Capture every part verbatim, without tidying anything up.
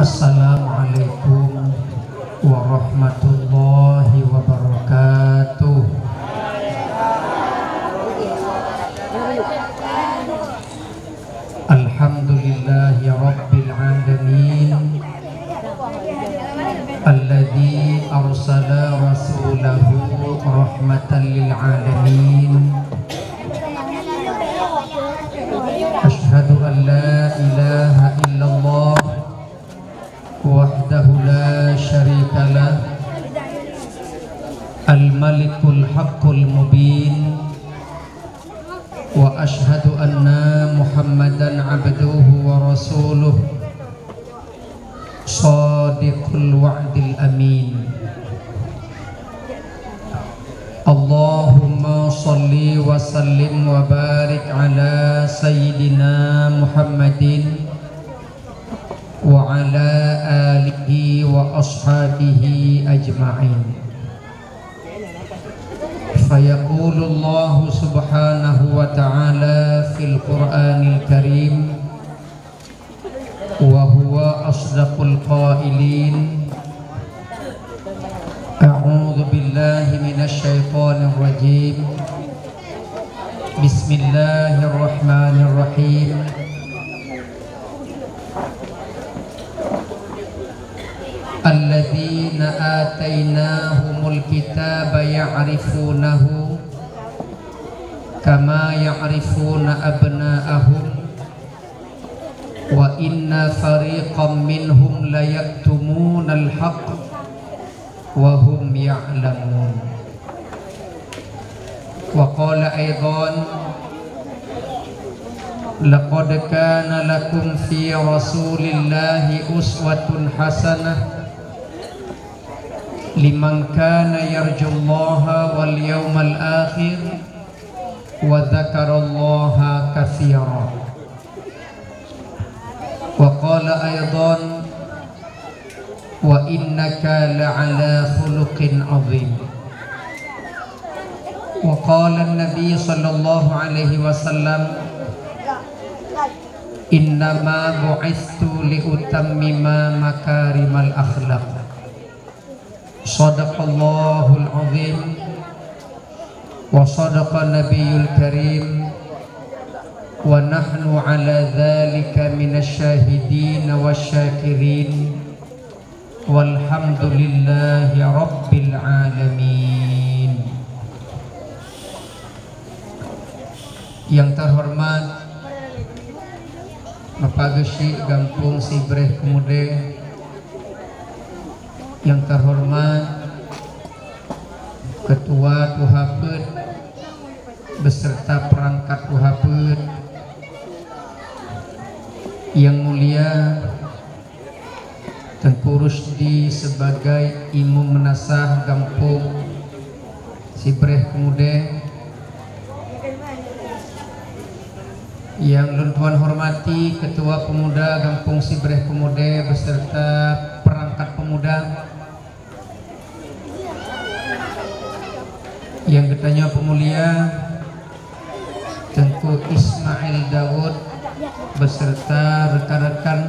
Assalamualaikum warahmatullahi wabarakatuh. Alhamdulillahi rabbil alamin. Alladzi arsala rasulahu rahmatan lil alamin. Asyhadu an la ilaha illallah wahdahu la syarikalah, al-malikul haqqul mubin, wa asyhadu anna Muhammadan abduhu wa rasuluh, shadiqul wa'dil amin. Allahumma shalli wa sallim wa barik ala sayyidina Muhammadin wa ala alihi wa ashabihi ajma'in. Fayaqulullahu subhanahu wa ta'ala fil Qur'anil Karim, wa huwa asdaqul qailin. A'udzu billahi minasy syaithanir rajim. Bismillahirrahmanirrahim. Alladzina atainahumul kitaba ya'rifunahu kama ya'rifuna abna'ahum, wa inna fariqam minhum layaktumunal haqq wa hum ya'lamun. Wa qala aidan, laqad kana lakum fi Rasulillahi uswatun hasanah liman kana yarjullaha wal yawmal akhir wa dzakarallaha katsira. Wa qala aidan, wa innaka la'ala khuluqin azim. Wa qala an-nabi sallallahu alaihi wasallam, innama bu'istu liutammima makarimal akhlaq. Shadaqallahul azim wa shadaqa nabiyul karim wa nahnu ala dzalika minasy syahidin wasy syakirin walhamdulillahi rabbil alamin. Yang terhormat Bapak Geuchik Gampông Sibreh Keumude, yang terhormat Ketua Tuha Peuet beserta perangkat Tuha Peuet, yang mulia Teungku Rusdi sebagai Imum Meunasah Gampông Sibreh Keumude, yang lôn tuan hormati Ketua Pemuda Gampông Sibreh Keumude beserta perangkat pemuda, yang geutanyoe peumulia Teungku Ismail Daud beserta rekan-rekan.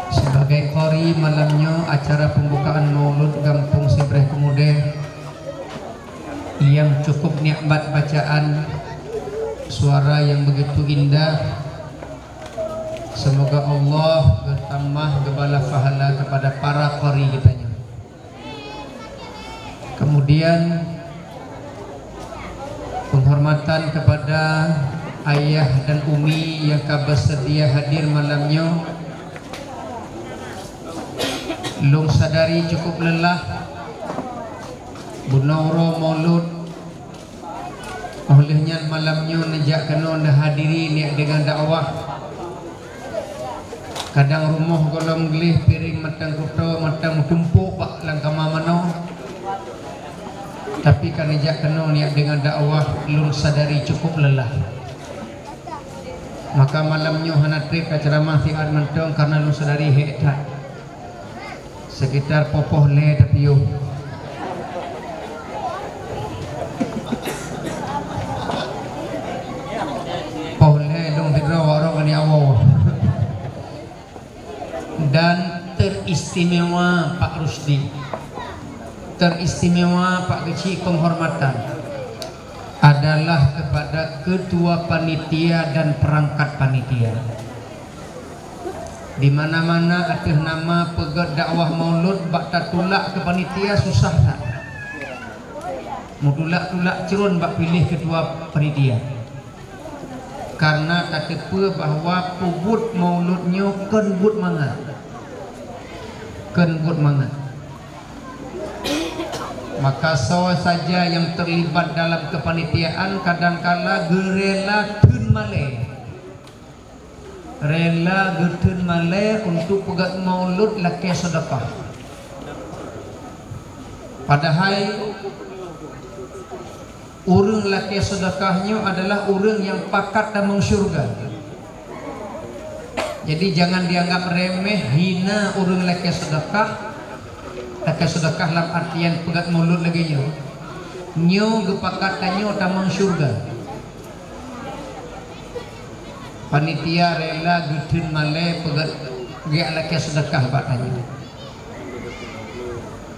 Sebagai qori malam nyoe, acara pembukaan Maulud Gampông Sibreh Keumude yang cukup nikmat bacaan, suara yang begitu indah. Semoga Allah bertambah geubala pahala kepada para qori geutanyoe. Kemudian, penghormatan kepada ayah dan umi yang ka bersedia hadir malam nyoe. Lôn sadari cukup lelah, bunoe uroe Maulud, óh lheueh nyan malam nyoe neujak keunoe neuhadiri niet deungon dakwah. Kadang rumoh gohlom gleh piréng mantong kuto mantong meutumpôk bak lam kama manoe. Tapi ka neujak keunoe niet deungon dakwah, lôn sadari cukup lelah. Maka malam nyoe hana trép ka ceuramah siat mantong kareuna lôn sadari hék that. Sekitar poh-poh lhèe tapiôh. Poh lhèe lôn sidroe awak droe ka neuwoe. Istimewa Pak Rusdi, teristimewa Pak Keuchik, penghormatan adalah kepada ketua panitia dan perangkat panitia. Di mana-mana ateueh nama peugét dakwah maulud bak tatulak keu panitia susah that. Meutulak-tulak cron bak piléh ketua panitia. Karena tateupeue bahwa peubuet maulud nyoe kon buet mangat. Kon buet mangat. Maka soe saja yang terlibat dalam kepanitiaan kadangkala geurela theun malée. Rela geutheun malée untuk peugét maulud lakée seudeukah. Padahai ureuëng lakée seudeukah nyoe adalah ureuëng nyang pakat tamong syeuruga. Jadi jangan dianggap remeh, hina ureuëng lakée seudeukah. Lakée seudeukah lam artian peugét maulud lagée nyoe. Nyoe geupakat tanyoe tamong syeuruga. Panitia rela geutheun malée peugét geulakée seudeukah bak tanyoe.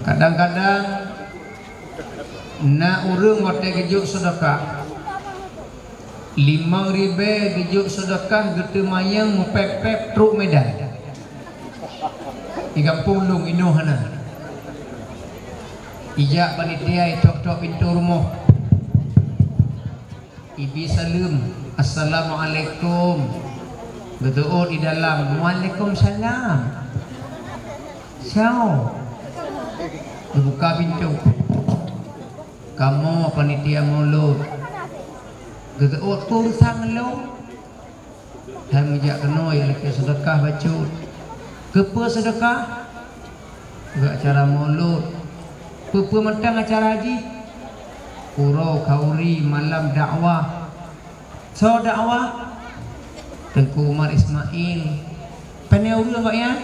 Kadang-kadang na ureuëng watée geujok seudeukah, limong ribée geujok seudeukah geuteumanyong meupép-pép trok Medan. Di gampông lôn inoe hana. Ijak panitia itok-tok pintoe rumoh. Ibi saleuem, "Assalamualaikum." Geuteuôt di dalam, "Waalaikumsalam." "Soe?" Geubuka pintoe. "Kamoe panitia maulud." Geuteuôt, "Peue urusan lôn?" Hai meujak keunoe, ya lakée seudeukah bacut. "Keupeue seudeukah?" "Keu acara maulud." "Peue-peue mantong acara jih?" "Uroe khanduri, malam dakwah." "Soe dakwah?" "Teungku Umar Ismail." "Pane ureuëng awaknyan?"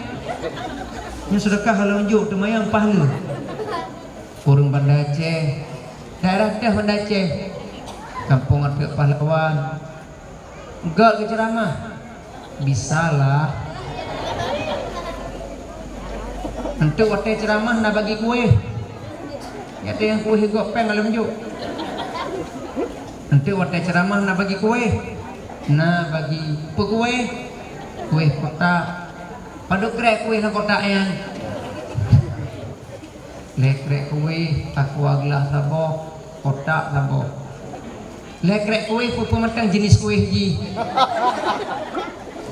"Nyoe seudeukah lôn jok teumanyong pahle." "Ureuëng Banda Aceh." "Daerah teuh Banda Aceh." "Kampung Ateuk Pahlawan." "Gét geuceuramah?" "Bisalah." "Enteuk watée ceuramah na bagi kueh?" "Nyan teuh nyang kueh gop péng lôn jok." "Enteuk watée ceuramah na bagi kueh?" "Na bagi." "Peue kueh?" "Kueh kotak." "Padub krek kueh lam kotak nyan?" "Lhée krek kueh, aqua gelas saboh, kotak saboh." "Lhée krek kueh, peue-peue mantong jeunèh kueh jih?"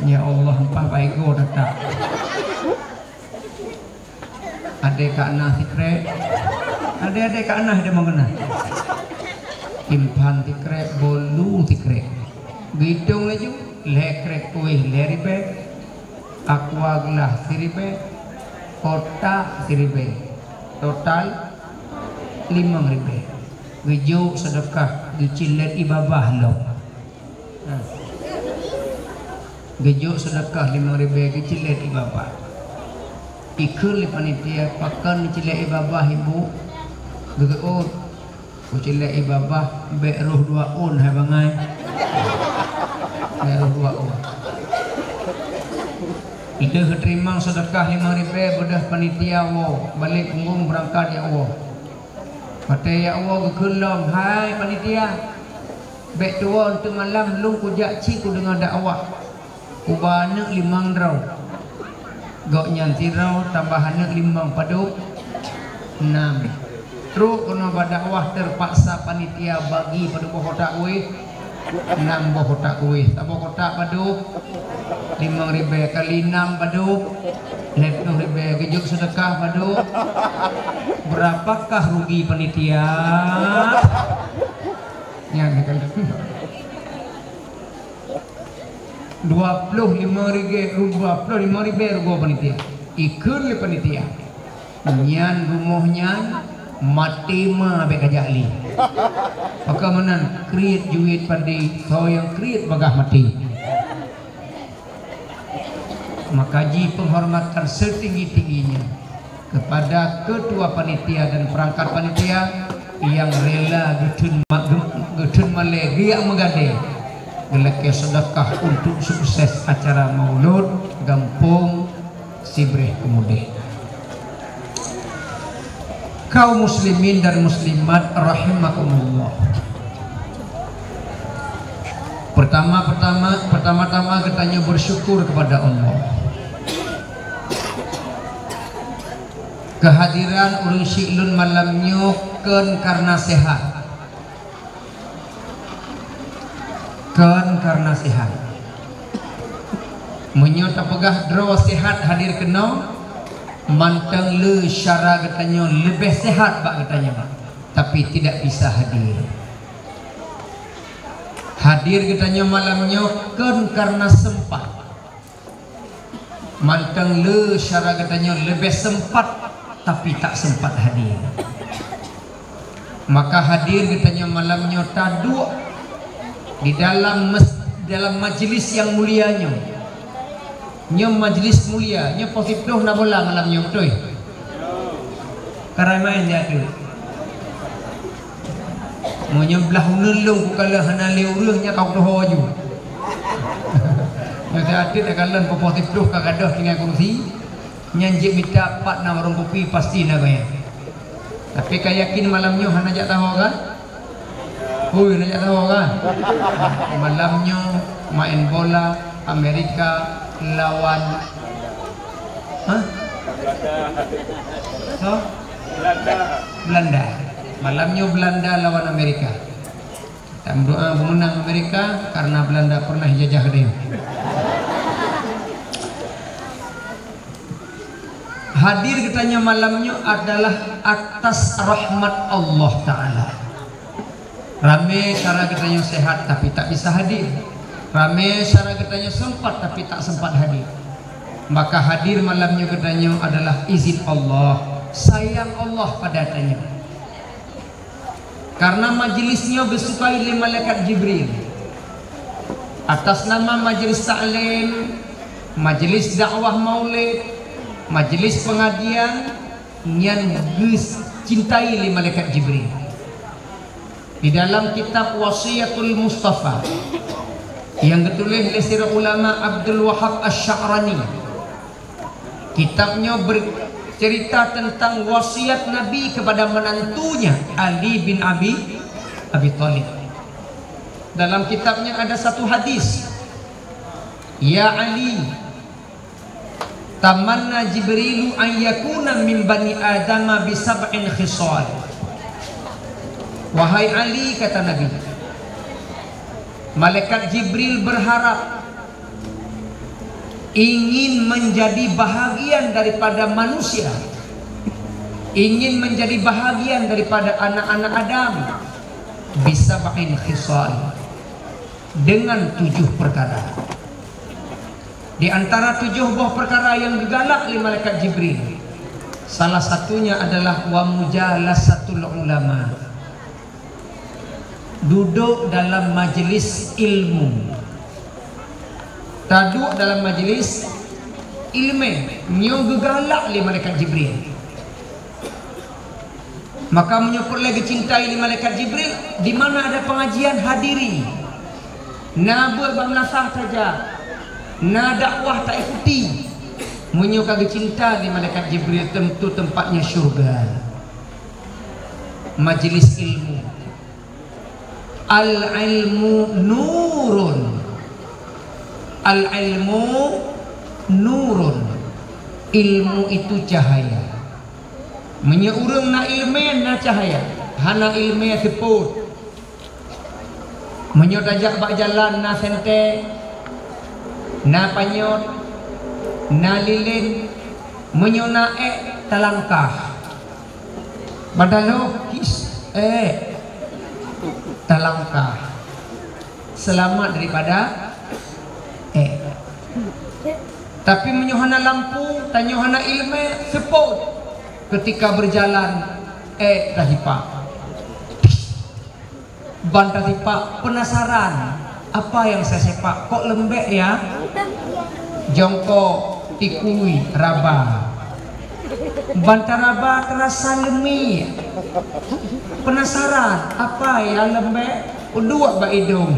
Ya Allah, ampah bak ego that-that. Adé ka na sikrek, adé-adé ka na deungon geuh na. Timphan sikrek, bolu sikrek. Geuitong laju, lhée krek kueh lhée ribée, aqua gelas siribée, kotak siribée. Total limong ribée. Geujok seudeukah, geucilét ie babah lom. Nah. Geujok seudeukah limong ribée, geucilét ie babah. Ikheun lé panitia, "Pakon neucilét ie babah, Ibu?" Geugeuôt, "Kucilét ie babah, bék roh dua ôn hai bangai." Bék roh dua ôn. Ideh geuteurimong seudeukah limong ribée, beudôh panitia woe, balek punggong beurangkat jak woe. Watée jak woe geukheun lom, "Hai panitia, bék tuwoe, teuma malam lôn kujak cit kudeungoe dakwah." Kuba aneuëk limong droe. Gobnyan sidroe tambah aneuëk limong padub nam. Trok keunoe bak dakwah, teupaksa panitia bagi padub boh kotak kueh? Nam boh kotak kueh. Saboh kotak padub? Limong ribée kali nam padub? Lhée ploh ribée. Geujok seudeukah padub? Berapakah rugi panitia? Nyan kan. Dua ploh limong ribée, dua ploh limong ribée rugoe panitia. Ikheun lé panitia, "Nyan rumoh nyan maté ma bék kajak lé." Pakon meunan kriet juet padé, soe nyang kriet bagaih maté. Maka ji penghormatan setinggi-tingginya kepada ketua panitia dan perangkat panitia yang rela geutheun ma-, geu-, geutheun malée geujak meugadée geulakée seudeukah untuk sukses acara maulud gampông Sibréh Keumudeh. Kaum muslimin dan muslimat rahimakumullah. Pertama-pertama, pertama-tama geutanyoe bersyukur kepada Allah. Kehadiran ureuëng syiek lôn malam nyoe kon karena sehat. Kon karena sehat. Meunyoe tapeugah droe sehat hadir keunoe, mantong le syara geutanyoe leubeh sehat bak geutanyoe, tapi tidak bisa hadir. Hadir geutanyoe malam nyoe kon karena sempat. Mantong le syara geutanyoe leubeh sempat, tapi tak sempat hadir. Maka hadir geutanyoe malam nyoe taduek di dalam mes-, dalam majlis yang mulia nyoe. Nyoe majlis mulia, nyoe positif na bola malam nyoe, beutôi? Karai main ya tu. Meunyoe blah uneun lôn kukalon hana lé ureuëng, nyan ka kutoho aju. Nyoe siat teuk takalon poh-poh siplôh ka gadôh tinggai kursi, nyan jeuet mita pat na warong kupi pasti na goyang. Tapi ka yakin malam nyoe hana jak taho kan? Hui, hana jak taho kan? Malam nyoe main bola Amerika lawan, hah? So? Belanda. Malam nyoe Belanda lawan Amerika. Tameudoa beumeunang Amerika karena Belanda pernah jajah deh. Hadir geutanyoe malam nyoe adalah atas rahmat Allah Ta'ala. Ramé syara geutanyoe sehat tapi tak bisa hadir. Ramé syara geutanyoe sempat tapi tak sempat hadir. Maka hadir malam nyoe geutanyoe adalah izin Allah, sayang Allah pada tanyoe. Karena majlis nyoe geusukai lé malaikat Jibril. Atas nama majlis taklim, majlis dakwah maulid, majlis pengajian, nyan geucintai lé malaikat Jibril. Di dalam kitab Wasiatul Mustafa yang geutuléh lé sidroe ulama Abdul Wahab Asy-Sya'rani, kitab nyoe bercerita tentang wasiat Nabi kepada menantunya Ali bin Abi, Abi Thalib. Dalam kitabnya ada satu hadis, "Ya Ali, tamanna Jibrilu an yakuna min bani Adama bi sab'in khisal." "Wahai Ali," kata Nabi, "malaikat Jibril berharap ingin menjadi bahagian daripada manusia, ingin menjadi bahagian daripada anak-anak Adam, bi sab'in khisal, dengan tujuh perkara." Di antara tujuh boh perkara yang geugalak lé malaikat Jibril, salah satunya adalah wa mujalasatul ulama. Duduk dalam majlis ilmu. Taduek dalam majlis ilmu nyoe geugalak lé malaikat Jibril. Maka meunyoe peureulée geucintai lé malaikat Jibril, di mana ada pengajian hadiri. Na beuet bak meulasah tajak, na dakwah taikuti. Meunyoe ka geucinta lé malaikat Jibril, tentu tempatnya syurga. Majlis ilmu. Al-ilmu nurun. Al-ilmu nurun. Ilmu itu cahaya. Meunyoe ureuëng na iéleumé, na cahaya. Hana iéleumé seupôt. Meunyoe tajak bak jalan na sentée, na panyöt, na lilén, meunyoe na ék talangkah. Ban taloe, his, ék talangkah. Seulamat daripada ék. Tapi meunyoe hana lampu, tanyoe hana iéleumé, seupôt. Ketika berjalan, ék tasipak. Ban tasipak, penasaran, apa yang saya sepak? Kok lembek ya? Jongkok, tikui, raba. Ban taraba terasa leumiek. Penasaran, apa ya lembek? Uduek bak idong.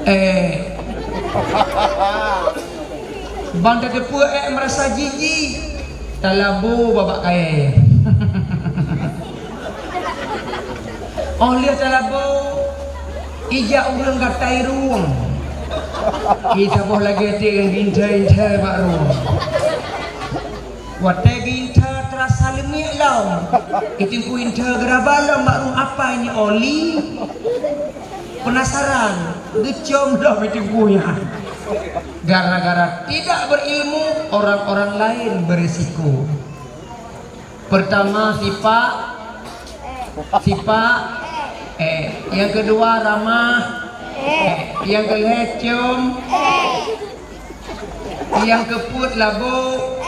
Eh. Ban tateupeue ék merasa jijik, talabo babak kayée. Óh lheueh talaboe, ijak ureuëng gata i rueng. I saboh lagée tiek nyang geinthai-inthai bak rueng. Watée geinthai teurasa leumiek lom. I Teungku inthai geuraba lom bak rueng, apa ini oli? Penasaran, geucom lom i Teungku nyan. Gara-gara tidak berilmu, orang-orang lain berisiko. Pertama, sipak. Sipak. Eh, yang kedua, ramah. Eh, yang kelhée, cium. Yang keupeuet, laboe.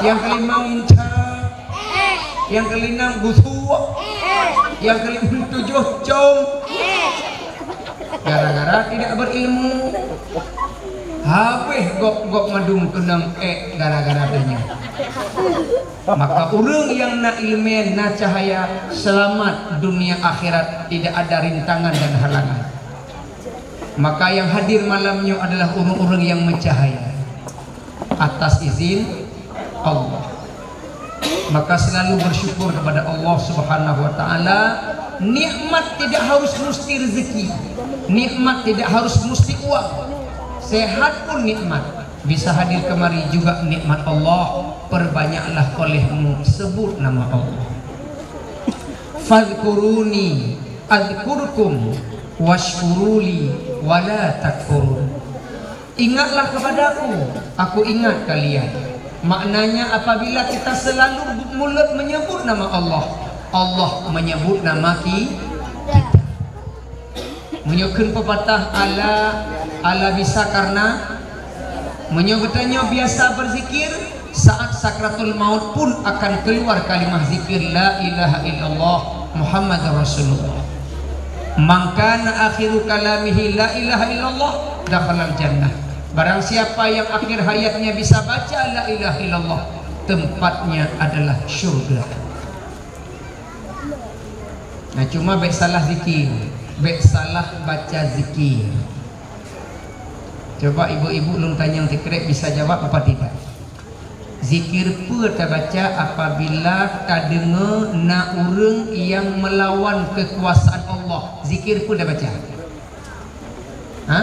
Yang kelimong, inthai. Yang keenam, gusuk. Yang ketujuh, com. Gara-gara tidak berilmu. Habéh gob-gob mandum keunong ék gara-gara tanyoe. Maka ureuëng nyang na iéleumé, na cahya, seulamat dunia akhirat, tidak ada rintangan dan halangan. Maka nyang hadir malam nyoe adalah ureuëng-ureuëng nyang meucahya atas izin Allah. Maka selalu bersyukur kepada Allah Subhanahu wa Ta'ala. Nikmat tidak harus mesti rezeki. Nikmat tidak harus mesti uang. Sehat pun nikmat. Bisa hadir kemari juga nikmat Allah. Perbanyaklah olehmu sebut nama Allah. Fadhkuruni adzkurkum wasykuruli wala takfurun. Ingatlah kepadaku, aku ingat kalian. Maknanya, apabila kita selalu mulut menyebut nama Allah, Allah menyebut nama ki-, kita. Meunyoe kheun pepatah, ala, ala bisa karena, meunyoe geutanyoe biasa berzikir, saat sakratul maut pun akan keluar kalimah zikir, "La ilaha illallah Muhammadur Rasulullah." "Man kana akhiru kalamihi la ilaha illallah, dakhalal jannah." Barang siapa yang akhir hayatnya bisa baca la ilaha illallah, tempatnya adalah syurga. Nah, cuma bék salah zikir, bék salah baca zikir. Coba ibu-ibu lôn tanyong sikrek, bisa jawab apa tidak? Zikir peue tabaca apabila tadeungoe na ureuëng nyang meulawan keukuasaan Allah? Zikir peue tabaca? Ha?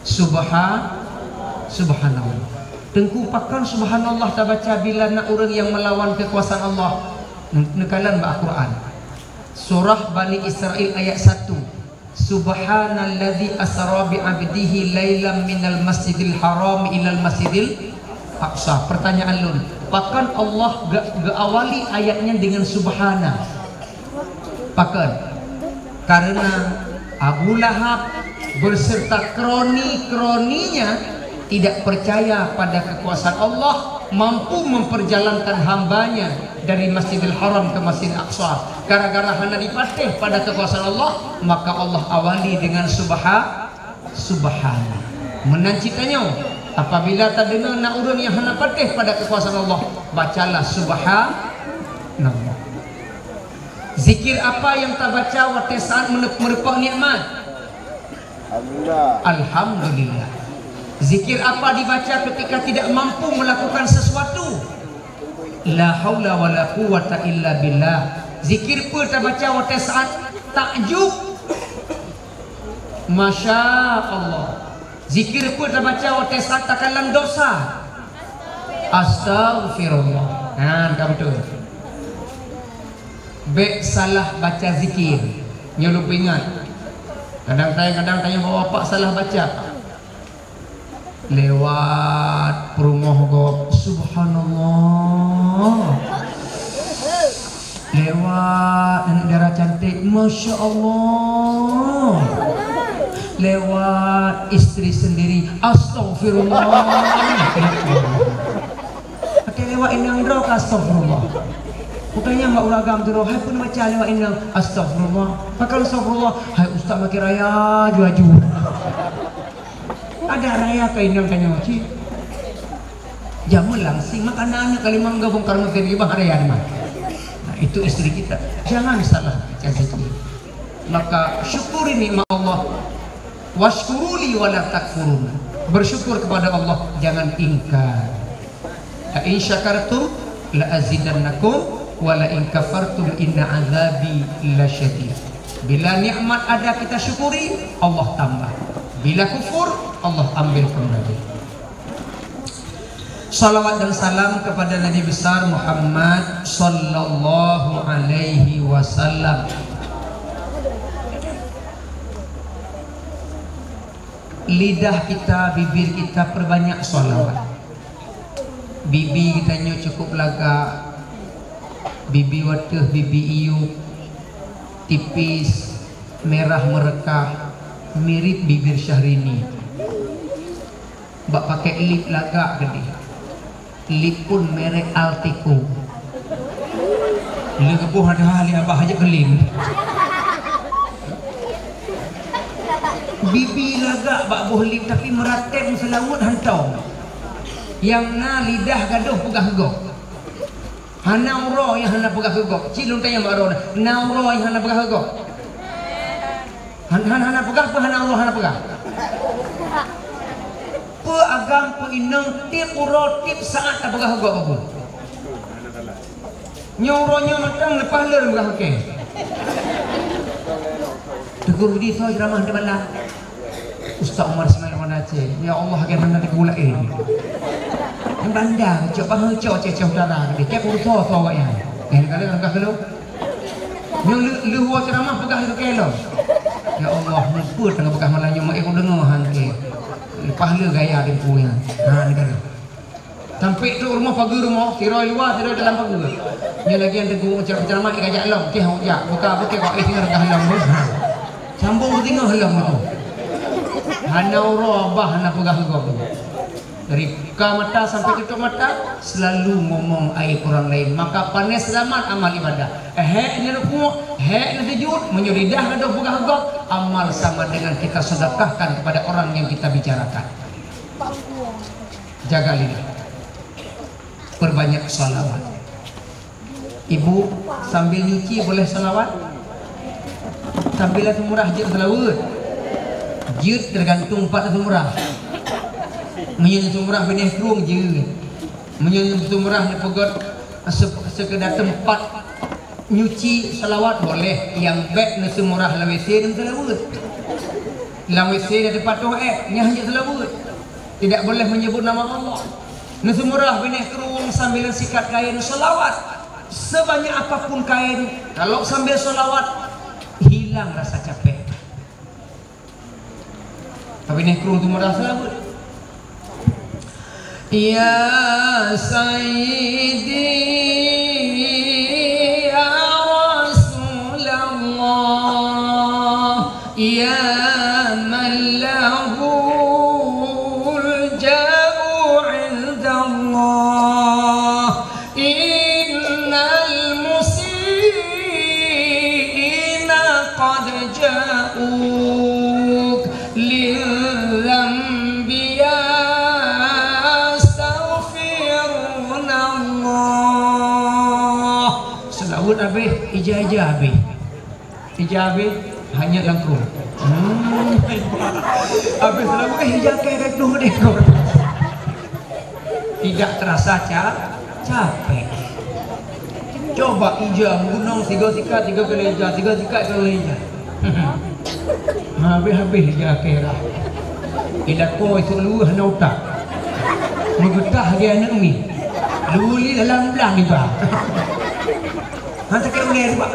Subha-, subhanallah. Teungku, pakon subhanallah tabaca bila na ureuëng nyang meulawan keukuasaan Allah? Neukalon bak Al-Quran. Surah Bani Israel ayat satu. "Subhanalladzi asra bi 'abdihi lailam minal masjidil haram ilal masjidil aqsa." Pertanyaan lôn, pakon Allah ge-, geuawali ayat nyan deungon subhana? Pakon? Karena Abu Lahab beserta kroni-kroninya tidak percaya pada kekuasaan Allah mampu memperjalankan hambanya dari Masjidil Haram ke Masjidil Aqsa. Gara-gara hana dipatéh pada kekuasaan Allah, maka Allah awali dengan subha-, subhana. Meunan cit tanyoe, apabila tadeungoe na ureuëng nyang hana patéh pada kekuasaan Allah, bacalah subhanallah. Zikir apa yang tabaca watée saat meune-, meureumpok nikmat? Alhamdulillah. Alhamdulillah. Zikir apa dibaca ketika tidak mampu melakukan sesuatu? La haula wala quwwata illa billah. Zikir peue tabaca watée saat takjub? Masya Allah. Zikir peue tabaca watée saat takalon dosa? Astaghfirullah. Nah, ka beutôi. Bék salah baca zikir. Nyoe lôn peuingat. Kadang-kadang, kadang tanyoe bapak-bapak salah baca. Lewat peurumoh gob, subhanallah. Lewat aneuk dara cantik, masya Allah. Lewat istri sendiri, astagfirullah. Watée lewat inong droe ka astagfirullah. Kutanyong bak ureuëng agam tu, "Hai peue neubaca lewat inong?" "Astagfirullah." "Pakon astagfirullah?" "Hai ustaz makin raya aju-aju." Adak raya keu inong tanyoe cit. Jameun langsing makanan ka limong gabong karena mungkin ibadah raya mah. Nah, itu istri kita. Jangan salah baca zikir. Maka syukuri nikmat Allah. Wasykuruli wala takfurun. Bersyukur kepada Allah, jangan ingkar. La in syakartum la azidannakum, Wa la in kafartum inna adzabi lasyadid. Bila nikmat ada kita syukuri, Allah tambah. Bila kufur, Allah ambil kembali. Salawat dan salam kepada Nabi besar Muhammad sallallahu alaihi wasallam. Lidah kita, bibir kita perbanyak salawat. Bibi geutanyoe cukup lagak, bibi wateuh, bibi iyup, tipis, merah merekah, mirip bibir Syahrini. Bak pakai lip lagak keudeh. Lip pun merek Alteco. Leuboh ada hal yang abah aja kelim. Bibi lagak bak boh lip tapi meuratéb meuseulaweuet hantom. Nyang na lidah gadôh peugah gob. Hana uroe nyang hana peugah gob. Cit lôn tanyong bak droeneuh, na uroe nyang hana peugah gob? Han-, han-, hana peugah, peue hana uroe hana peugah? Peue agam, peue inong, tiep uroe, tiep saát tapeugah gob, Abu. Nyoe uroe nyoe mantong leupah lé meugah oke. Teungku Rudi soe ceramah di mana? Ustaz Umar Ismail Wan Aceh. Ya Allah, bagaimana Teungku laén? Nyang banda, cok paha, cok ceceh utara, di tiap uroe soe awak nyan. Nyang kali rengkah kelu. Nyoe leu-, leuhua ceramah peugah keu kelo. Ya Allah, mupeue teungoh peugah malam nyoe, mak, eh, kudeungoe han keu. Leupah lé gaya Teungku nyan. Ha, ni kali. Sampai trok rumoh pageue rumoh, sidroe luwa, sidroe dalam pageue. Nyoe lagèe nyang teungku ceramah, ceramah, ikajak lom, teuh jak, buka, buka, kok, eh, singoh ragah lom, ha. Sambung singoh lom tu. Hana uroe abah hana peugah gob. Dari buka mata sampai tutup mata, selalu ngomong aib orang lain. Maka panas zaman amal ibadah. Hék ni rukuk, hék ni sujud, meunyoe lidah gadôh peugah gob, amal sama dengan kita sedekahkan kepada orang yang kita bicarakan. Jaga lidah. Perbanyak salawat. Ibu, sambil nyuci boleh salawat? Sambil lam sumurah jeuet salawat? Jeuet, tergantung pat lam sumurah. Meunyoe lam sumurah binéh krueng, jeuet. Meunyoe lam sumurah neupeugöt se-, sekedar tempat nyuci, salawat boleh. Nyang bèk neusumurah lam WC neusalawat. Lam WC na teupatoh ék, nyan jeuet salawat. Tidak boleh menyebut nama Allah. Neusumurah binéh krueng sambil sikat kain, salawat. Sebanyak apapun kain, kalau sambil salawat, hilang rasa capek. Tapi binéh krueng tu murah salawat. Ya Sayyidi, ya Rasulullah, ya man lahul ja'u indallah, innal musiina qad ja'uk lidzanbi yastaghfirunallah. Salawat habéh, ija-ija habéh. Ija habéh, hanyut lam krueng. Hmm, habéh salawat, eh, ija kèe ka tuh deh. Tidak terasa ca-, capek. Coba ija meugunong, sigoe sikat, sigoe kali ija, sigoe sikat, sigoe kali ija. Habéh-habéh ija kèe rhah. Ija kèe isuk luweuh hana utak. Meugeutah lagèe aneuk mi. Luli dalam blang iba. Han sakét ulèe, cuba.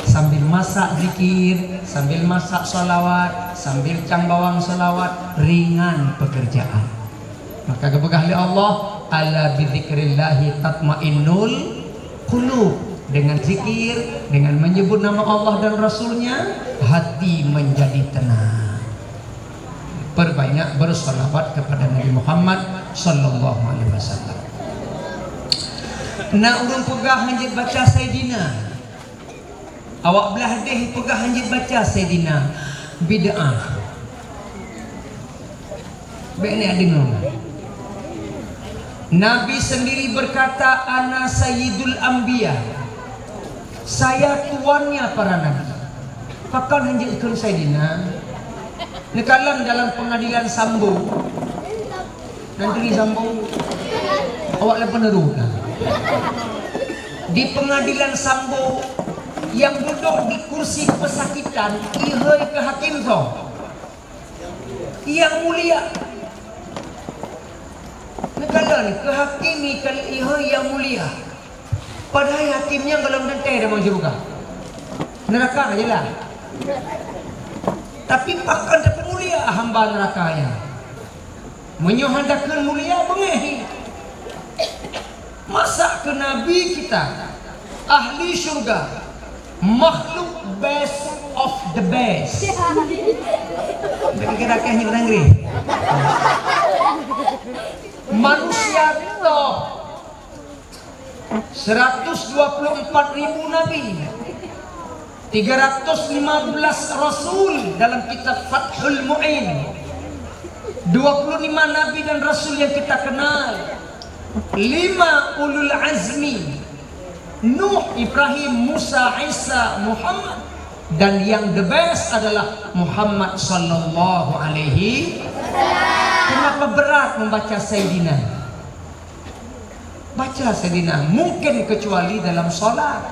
Sambil masak zikir, sambil masak salawat, sambil cang bawang salawat, ringan pekerjaan. Maka geupeugah lé Allah, "Ala bidzikrillahi tatmainnul qulub." Dengan zikir, dengan menyebut nama Allah dan Rasul-Nya, hati menjadi tenang. Perbanyak bersalawat kepada Nabi Muhammad sallallahu alaihi wasallam. Na ureueng peugah hanjeuet baca Saidina. Awak blah deh peugah hanjeuet baca Saidina. Bid'ah. Bèk nyan deungoe. Nabi sendiri berkata, "Ana sayyidul anbiya." Saya tuannya para nabi. Pakon hanjeuet kheun Saidina? Neukalon dalam pengadilan Sambo. Dan turi Sambo. Awak lé peneurut lah. Di pengadilan Sambo, nyang duduk di kursi pesakitan, ihôi keu hakim soe? Nyang mulia. Neukalon keu hakim, ihôi nyang mulia. Padahai hakim nyan gohlom teuntèe tamong syeuruga. Neuraka jeulaih. Tapi pakon tapeumulia hamba neuraka nyan? Meunyoe hana takheun mulia, beungéh. Masa keu Nabi kita, ahli syurga, makhluk best of the best. Bagi kira-kira nyoe orang Inggris. Manusia top. Seratus dua puluh empat ribu nabi, tiga ratus lima belas rasul dalam kitab Fathul Mu'in. Dua puluh lima nabi dan rasul yang kita kenal. Lima ulul azmi, Nuh, Ibrahim, Musa, Isa, Muhammad. Dan yang the best adalah Muhammad sallallahu alaihi. Kenapa berat membaca Sayyidina? Baca Sayyidina, mungkin kecuali dalam solat.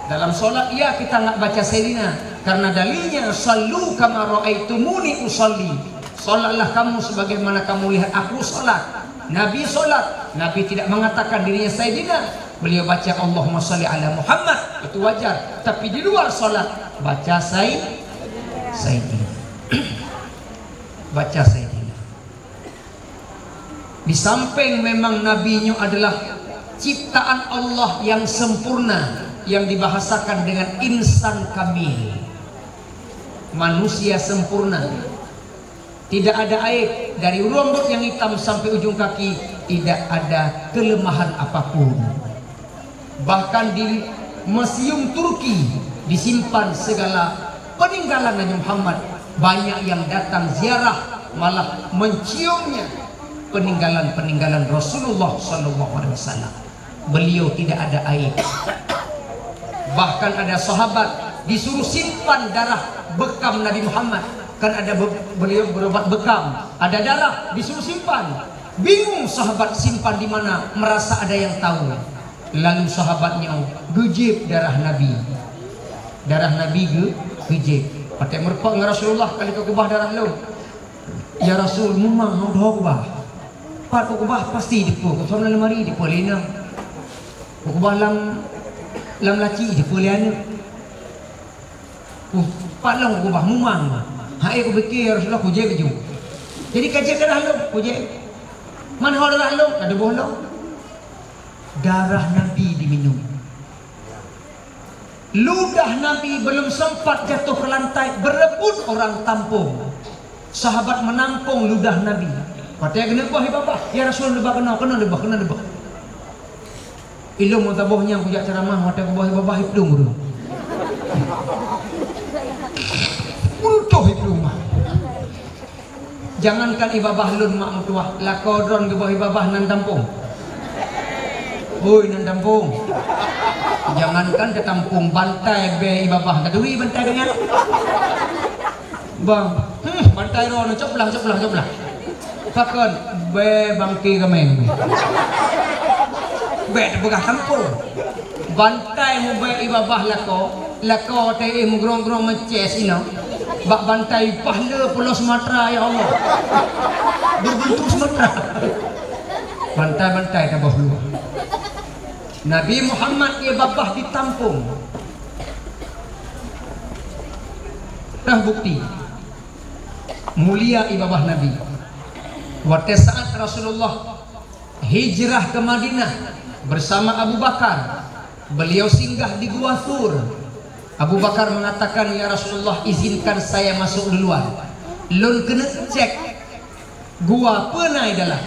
Dalam solat, ya, kita nggak baca Sayyidina. Karena dalilnya, "Sallu kama ra'aitumuni usalli." Solatlah kamu sebagaimana kamu lihat aku solat. Nabi solat, Nabi tidak mengatakan dirinya Sayyidina. Beliau baca, "Allahumma salli ala Muhammad." Itu wajar. Tapi di luar solat, baca Say-, Sayyidina. Baca Sayyidina. Di samping memang Nabi nyoe adalah ciptaan Allah yang sempurna, yang dibahasakan dengan insan kamil, manusia sempurna. Tidak ada aib, dari rambut yang hitam sampai ujung kaki, tidak ada kelemahan apapun. Bahkan di Museum Turki disimpan segala peninggalan Nabi Muhammad. Banyak yang datang ziarah, malah menciumnya, peninggalan-peninggalan Rasulullah sallallahu alaihi wasallam. Beliau tidak ada aib. Bahkan ada sahabat disuruh simpan darah bekam Nabi Muhammad. Kan ada be-, beliau berobat bekam, ada darah disuruh simpan. Bingung sahabat simpan di mana, merasa ada yang tahu. Lalu sahabat nyoe geujieb darah Nabi. Darah Nabi geu-, geujieb. Patéh meurumpok ngon Rasulullah, "Ka lheueh kakeubah darah lôn." "Ya Rasul, mumang hana lheueh kubah." "Pat kukeubah?" "Pasti dipeue, kukeubah lam lemari dipeue lé inong. Kukeubah lam, lam laci dipeue lé aneuk." "Uh, pat lôn kukeubah, mumang." "Hai, kupike, ya Rasulullah, kujieb ju." "Jadi kajieb darah lôn?" "Kujieb." "Man ho darah lôn?" "Ka tuboh lôn." Darah Nabi diminum. Ludah Nabi belum sempat jatuh ke lantai, berebut orang tampung. Sahabat menampung ludah Nabi. Patéh geuneuk boh i babah, "Ya Rasul, leubah keunoe, keunoe leubah, keunoe leubah." "Ilôn meusaboh nyang kujak ceramah, watée kuboh i babah i plueng ureuëng. Meutoh i plueng mah." Jangankan i babah lôn mak meutuwah, lakoe droe geuboh i babah nan tampong. Hôi, nan tampong. Jangankan tatampong, bantai bée i babah, taturi bantai geuh nyan. Bang, hmm, bantai droe nyoe coblah, coblah, coblah. Pakon, bée bangke gaméng. Bée teupeugah tampong. Bantai mubée i babah lakoe, lakoe teuh meugrong-grong meucés inoe. Bak bantai pahle pulo Sumatera, ya Allah. Berbentuk Sumatera. Bantai-bantai taboh luwa. Nabi Muhammad i babah ditampong. Teuh bukti. Mulia i babah Nabi. Watée saat Rasulullah hijrah ke Madinah bersama Abu Bakar. Beliau singgah di Gua Thur. Abu Bakar mengatakan, "Ya Rasulullah, izinkan saya masuk duluan. Lôn keuneuk cek gua peue na i dalam,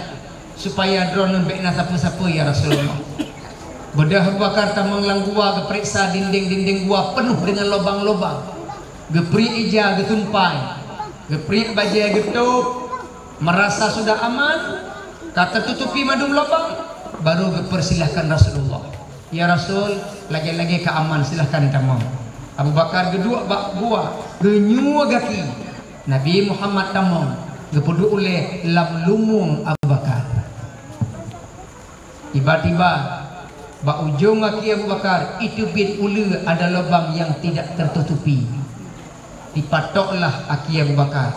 supaya droeneuh bék na sapeue-sapeue, ya Rasulullah." Beudôh Abu Bakar tamong lam gua, geupeuriksa dinding-dinding gua penuh dengan lobang-lobang. Geupriek ija, geutumpai. Geupriek bajée, geutôb. Merasa sudah aman, ka teututupi mandum lobang, baru geupeursilahkan Rasulullah. "Ya Rasul, lagée-lagée ka aman, silahkan tamong." Abu Bakar geuduek bak gua, geunyue gaki. Nabi Muhammad tamong, geupeuduek ulée lam lumueng Abu Bakar. Tiba-tiba, Bak ujong aki Abu Bakar, iteubiet uleue ada lubang nyang tidak tertutupi. Dipatoklah aki Abu Bakar.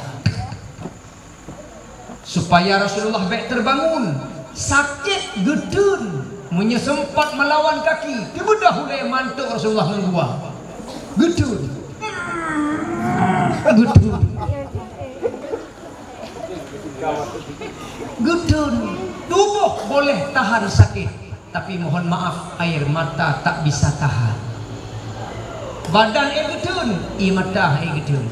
Supaya Rasulullah bék terbangun. Sakét geuteun. Meunyoe sempat melawan kaki, teubeudôh ulée mantok Rasulullah ngon gua. Geuteun. Geuteun. Geuteun. Tuboh boleh tahan sakét. Tapi mohon maaf, air mata tak bisa tahan. Badan ék geuteun, ie mata ék geuteun.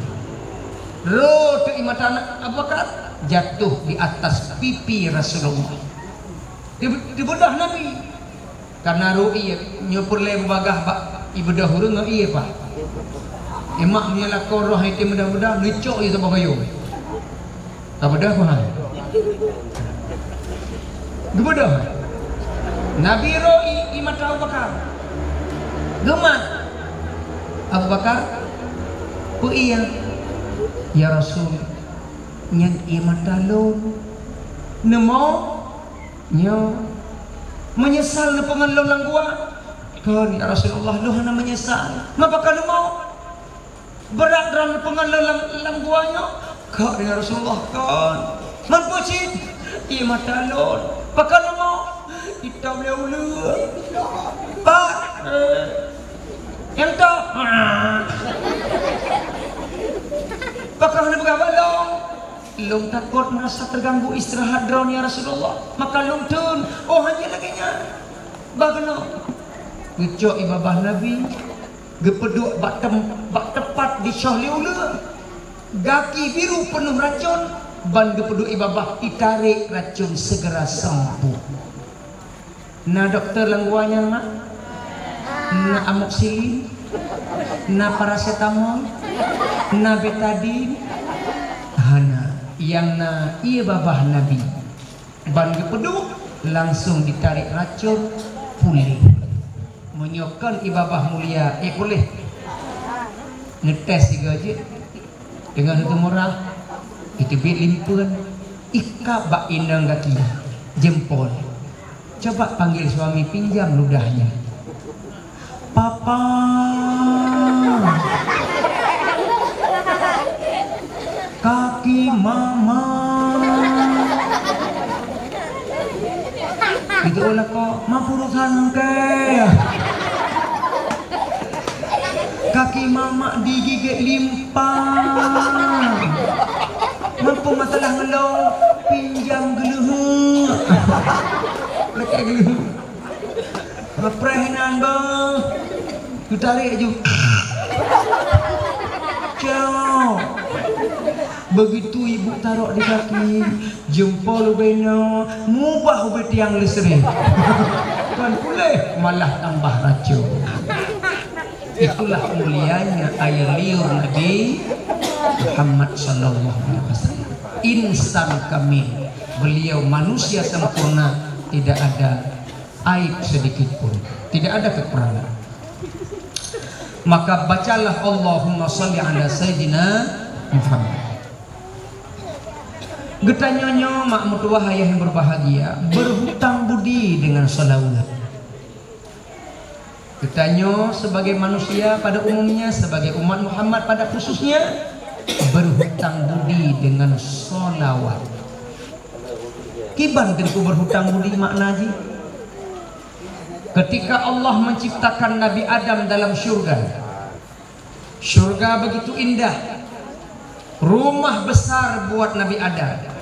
Rô teuk ie mata Abu Bakar jatuh di atas pipi Rasulullah. Di, di beudôh Nabi. Karena rô ie, nyoe peureulée beubagaih bak ibeudôh ureuëng ngon ie, Pak. Imak meunyoe lakoe roh item mudah-mudah, neucok ie saboh kayong. Ka beudôh keuh hai? Geubeudôh. Nabi rô ie, ie mata Abu Bakar. Geumat. Abu Bakar, peu ie? Ya Rasul, nyan ie mata lôn. Neumoe? Nyoe. Meunyeusal neupeungon lôn lam gua? Kon, ya Rasulullah, lôn hana meunyeusal. Mapa ka neumoe? Brat droeneuh peungon lôn lam, lam gua nyoe? Kon, ya Rasulullah, kon. Man peue cit? Ie mata lôn. Pakon neumoe? Itam lé uleue. Pat. Nyang toh. Pakon hana peugah bak lôn? Lôn takot merasa terganggu istirahat droeneuh, ya Rasulullah. Maka lôn teun. Oh, hana lagée nyan. Bah keunoe. Geucok ie babah Nabi. Geupeuduek bak tem-, bak teupat disoh lé uleue. Gaki biru peunoh racon, ban geupeuduek ie babah, itarek racon segera sembuh. Na dokto lam gua nyan, Mak? Na amoxicillin? Na parasetamol? Na betadine? Hana. Nyang na ie babah Nabi. Ban geupeuduek, langsong ditarek racon, puléh. Meunyoe kon ie babah mulia, eh, puléh. Neutés sigoe jeuet. Teungoh neuteumurah, iteubiet limpeuen, ikab bak inong gaki, jempol. Coba panggil suami, pinjam ludahnya. Papa. Kaki mama. Itu ulah kok, ma purusan ke? Kaki mamak digigit limpa. Mampu masalah ngelong, pinjam geuleuheuk. Lekek geuleuheuk. Ngepreh inan beuh. Geutarek ju. Cok. Begitu ibu tarok di kaki, jempol ubé nyoe, mubah ubé tiang listrik. Kon puléh, malah tambah racun. Itulah mulianya air liur Nabi Muhammad sallallahu alaihi wasallam. Insan kamil, beliau manusia sempurna, tidak ada aib sedikit pun, tidak ada kekurangan. Maka bacalah Allahumma salli ala Sayyidina Muhammad. Geutanyoe nyoe, mak meutuwah ayah yang berbahagia, berhutang budi dengan salawat. Geutanyoe sebagai manusia pada umumnya, sebagai umat Muhammad pada khususnya, berhutang budi dengan salawat. Kiban teungku berhutang budi makna jih? Ketika Allah menciptakan Nabi Adam dalam syurga, syurga begitu indah, rumah besar buat Nabi Adam,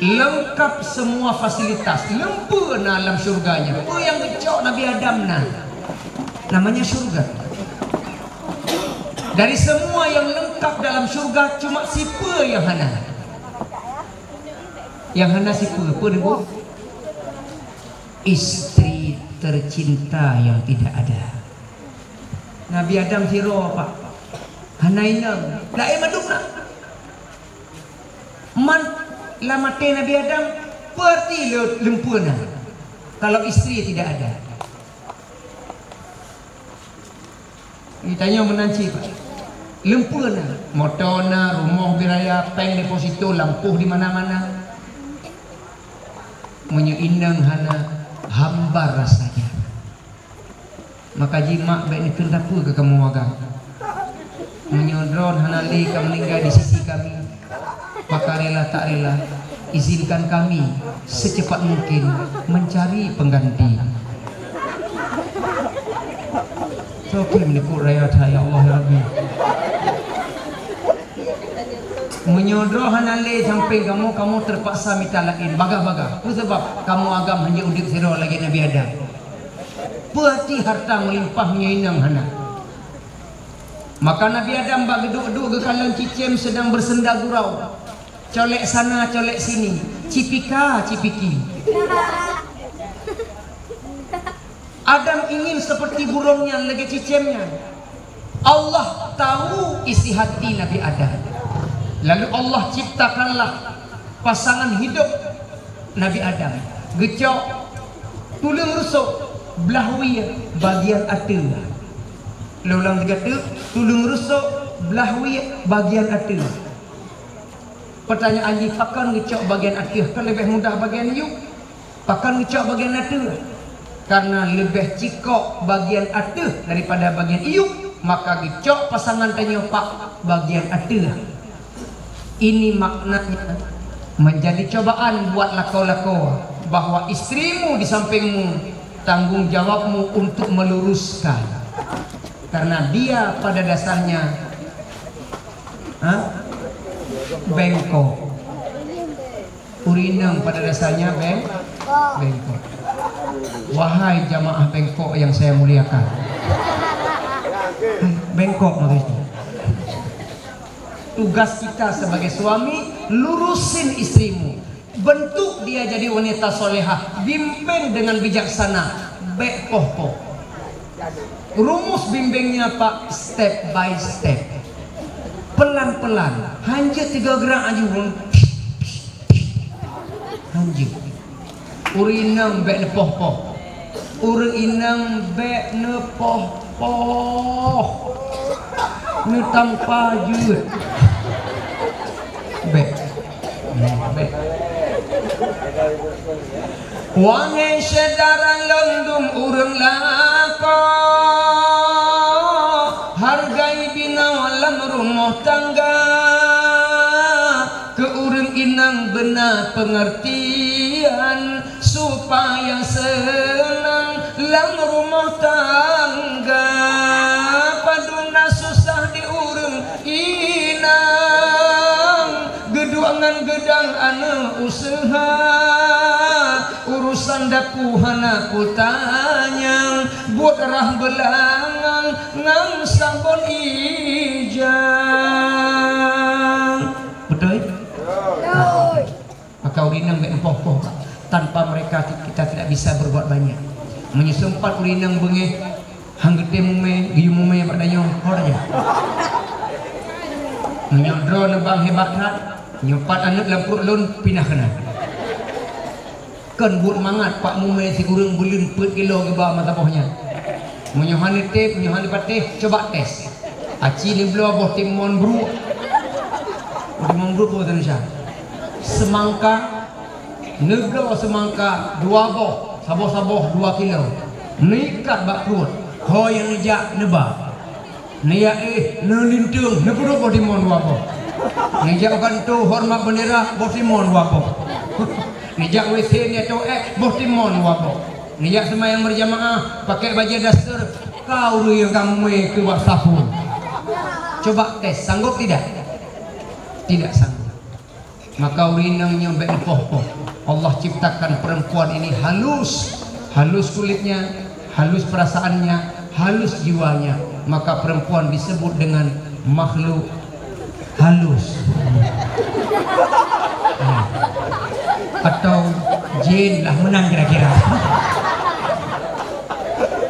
lengkap semua fasilitas, lengkap na dalam syurga nyan. Peue nyang geucok Nabi Adam na, namanya syurga. Dari semua yang lengkap dalam syurga, cuma sipeue nyang hana. Nyang hana sipeue, peue Teungku? Istri tercinta yang tidak ada. Nabi Adam sidroe, Pak. Hana inong. Laén mandum na. Man lam até Nabi Adam, peue arti le-, lumpeue na, kalau istri tidak ada. Geutanyoe meunan cit, Pak. Lumpeue na, moto na, rumoh beuraya, péng deposito, lampôh di mana-mana. Meunyoe inong hana, hambar rasanya. Maka jimak bék neukheun sapeue keu kamoe agam. Meunyoe droen hana lé ka meuninggai di sisi kami, maka rela tak rela, izinkan kami secepat mungkin mencari pengganti. Soe kheueh meuneuk raya that, ya Allah, ya Rabbi. Meunyoe droe hana lé sampéng kamoe, kamoe teupaksa mita laén, bagah-bagah. Peue sabab? Kamoe agam hana udép sidroe lagée Nabi Adam. Peue arti harta meulimpah meunyoe inong hana? Maka Nabi Adam bak geuduek-duek geukalon cicém seudang beusenda gurau. Colek sana, colek sini, cipika, cipiki. Adam ingin seperti burung nyan, lagée cicém nyan. Allah tahu isi hati Nabi Adam. Lalu Allah ciptakanlah pasangan hidup Nabi Adam. Geucok tuleueng rusok blah wie bagian ateueh. Lôn ulang sigoe teuk, tuleueng rusok blah wie bagian ateueh. Pertanyaan jih, pakon geucok bagian ateueh? Kan leubeh mudah bagian yup. Pakon geucok bagian ateueh? Karena leubeh cikok bagian ateueh daripada bagian yup, maka geucok pasangan tanyoe pak bagian ateueh. Ini maknanya menjadi cobaan buat lakoe-lakoe bahwa istrimu di sampingmu, tanggung jawabmu untuk meluruskan. Karena dia pada dasarnya, ha? Bengkok. Ureuëng inong pada dasarnya beng-, bengkok. Wahai jamaah bengkok yang saya muliakan. Bengkok maksudnya. Tugas kita sebagai suami, lurusin istrimu. Bentuk dia jadi wanita solehah, bimbing dengan bijaksana, bék poh-poh. Rumus bimbingnya, Pak, step by step. Pelan-pelan, hanjeuet tiga gerak aju. Hanjeuet. Ureuëng inong bék neupoh-poh. Ureuëng inong bék neupoh-poh. Neutampa jeuet. Bék. Bék. Wahai syedara lôn dum ureuëng lakoe, hargai binoe lam rumoh tangga. Keu ureuëng inong beuna peungeurtian, supaya seunang lam rumoh tangga. Padub na susah di ureuëng inong, geuduek ngon geudang aneuëk useuha. Urusan dapu hana kutanyong, buet rhah beulangang ngon sabon ija. Beutôi? Beutôi. Maka ureuëng inong bék neupoh-poh, tanpa mereka kita tidak bisa berbuat banyak. Meunyoe seumpat ureuëng inong beungéh, han geutem mumé, geuyue mumé bak tanyoe, ho raja. Meunyoe droeneuh bang hebat that, nyoe pat aneuëk lam pruet lôn pinah keunan. Kon buet mangat pak mumé sikureueng buleuen peuet kilo geuba meusaboh nyan. Meunyoe hana teb, meunyoe hana patéh, coba tes. Aci neubloe boh timon bruek. Boh timon bruek boh Indonesia. Semangka, neubloe semangka dua boh, saboh-saboh dua kilo. Neuikat bak pruet, ho nyang neujak neuba. Neujak éh, neulinteung, neupeuduek boh timon dua boh. Neujak u kantô hormat bendera, boh timon dua boh. Neujak W C neutoh ék, boh timon dua boh. Neujak seumayang berjamaah, pakai bajée daster, ka ureuëng nyang ka mumé keu bak sapu. Coba tes, sanggup tidak? Tidak sanggup. Maka ureuëng inong nyoe bék neupoh-poh. Allah ciptakan perempuan ini halus, halus kulitnya, halus perasaannya, halus jiwanya. Maka perempuan disebut dengan makhluk halus. Atau jin lah meunan kira-kira.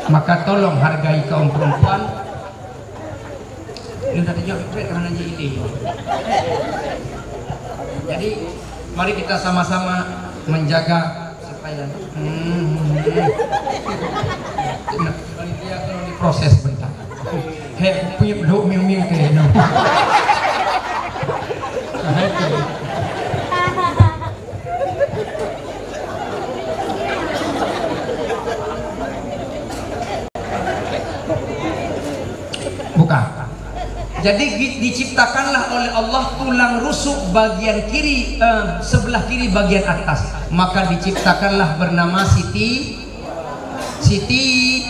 Maka tolong hargai kaum perempuan. Dia tak terjawab, karena jadi. Jadi, mari kita sama-sama menjaga supaya, hmm, hmm, hmm. Nah, kalau dia, kalau diproses sebentar. Hei, aku punya bedok miung-miung ke, no. Nah, itu. Jadi, di-, diciptakanlah oleh Allah tulang rusuk bagian kiri, eh, sebelah kiri bagian atas. Maka diciptakanlah bernama Siti, Siti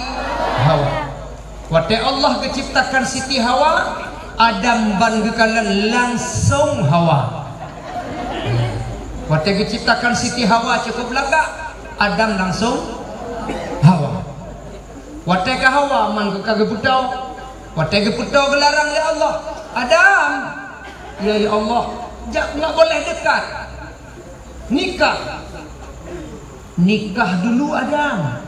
Hawa. Watée Allah geuciptakan Siti Hawa, Adam ban geukalon langsong Hawa. Watée geuciptakan Siti Hawa cukup lagak, Adam langsong Hawa. Watée ka Hawa man ka geupeutoe, watée geupeutoe geularang lé Allah, "Adam, ya, ya Allah, jak, nggak boleh dekat. Nikah. Nikah dulu, Adam.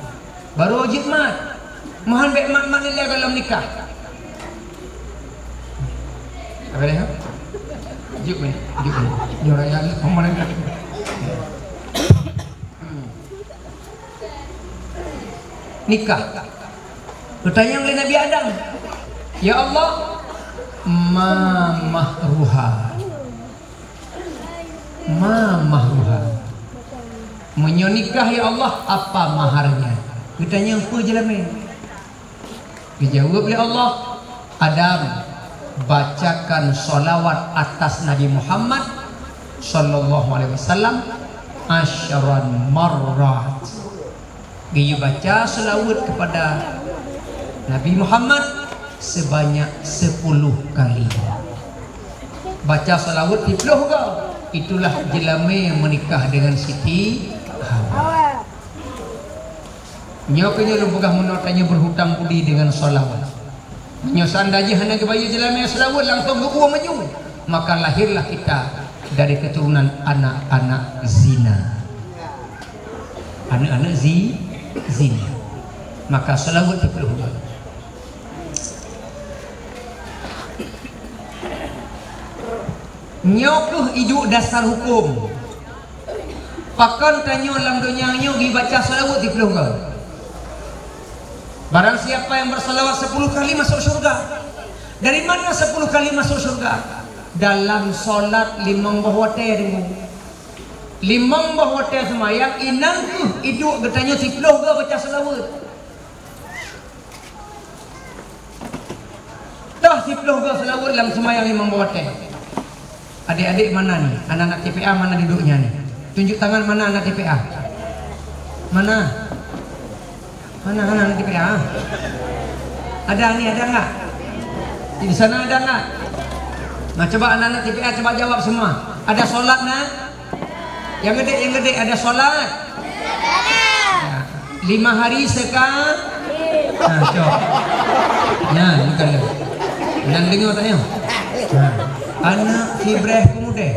Baru jeuet mat. Meuhan bék mat-mat ilée gohlom nikah." Apa dia? Jeuet meh, jeuet meh. Nyoe raya ni, pemerintah. Nikah. Geutanyong lé Nabi Adam, "Ya Allah, ma mahruha? Ma mahruha? Meunyoe nikah, ya Allah, apa maharnya?" Geutanyong peue jeulamé. Geujaweueb lé Allah, "Adam, bacakan shalawat atas Nabi Muhammad sallallahu alaihi wasallam asyran marrat." Geuyue baca seulaweuet kepada Nabi Muhammad sebanyak sepuluh kali. Baca seulaweuet siplôh goe, itulah jeulamé meunikah dengan Siti Hawa. Nyoe keuh nyoe lôn peugah meunoe tanyoe berhutang budi dengan shalawat. Meunyoe seandai jih hana geubayeue jeulamé seulaweuet langsong geubuang maju, maka lahirlah kita dari keturunan anak-anak zina. Aneuk-aneuk zi-, zina. Maka seulaweuet siplôh goe. Nyoe keuh iduek dasar huköm. Pakon tanyoe lam donya nyoe geubaca seulaweuet siplôh goe? Barang siapa yang bersalawat sepuluh kali masuk syurga. Dari mana sepuluh kali masuk syurga? Dalam salat limong boh watée, deungoe. Limong boh watée seumayang, inan keuh iduek geutanyoe siplôh goe baca seulaweuet. Toh siplôh goe seulaweuet lam seumayang limong boh watée. Adik-adik mana ni? Anak-anak T P A mana duduknya ni? Tunjuk tangan mana anak T P A? Mana? Mana, mana anak T P A? Ada ni, ada enggak? Di sana ada enggak? Nah, coba anak-anak T P A coba jawab semua. Ada salat, nak? Nyang geude, nyang geude, ada salat? Ya. Lima hari seka-, ha, cok. Nyan, bukan lé. Nyan deungoe tak nyoe? Ha. Anak si Breh pemuda.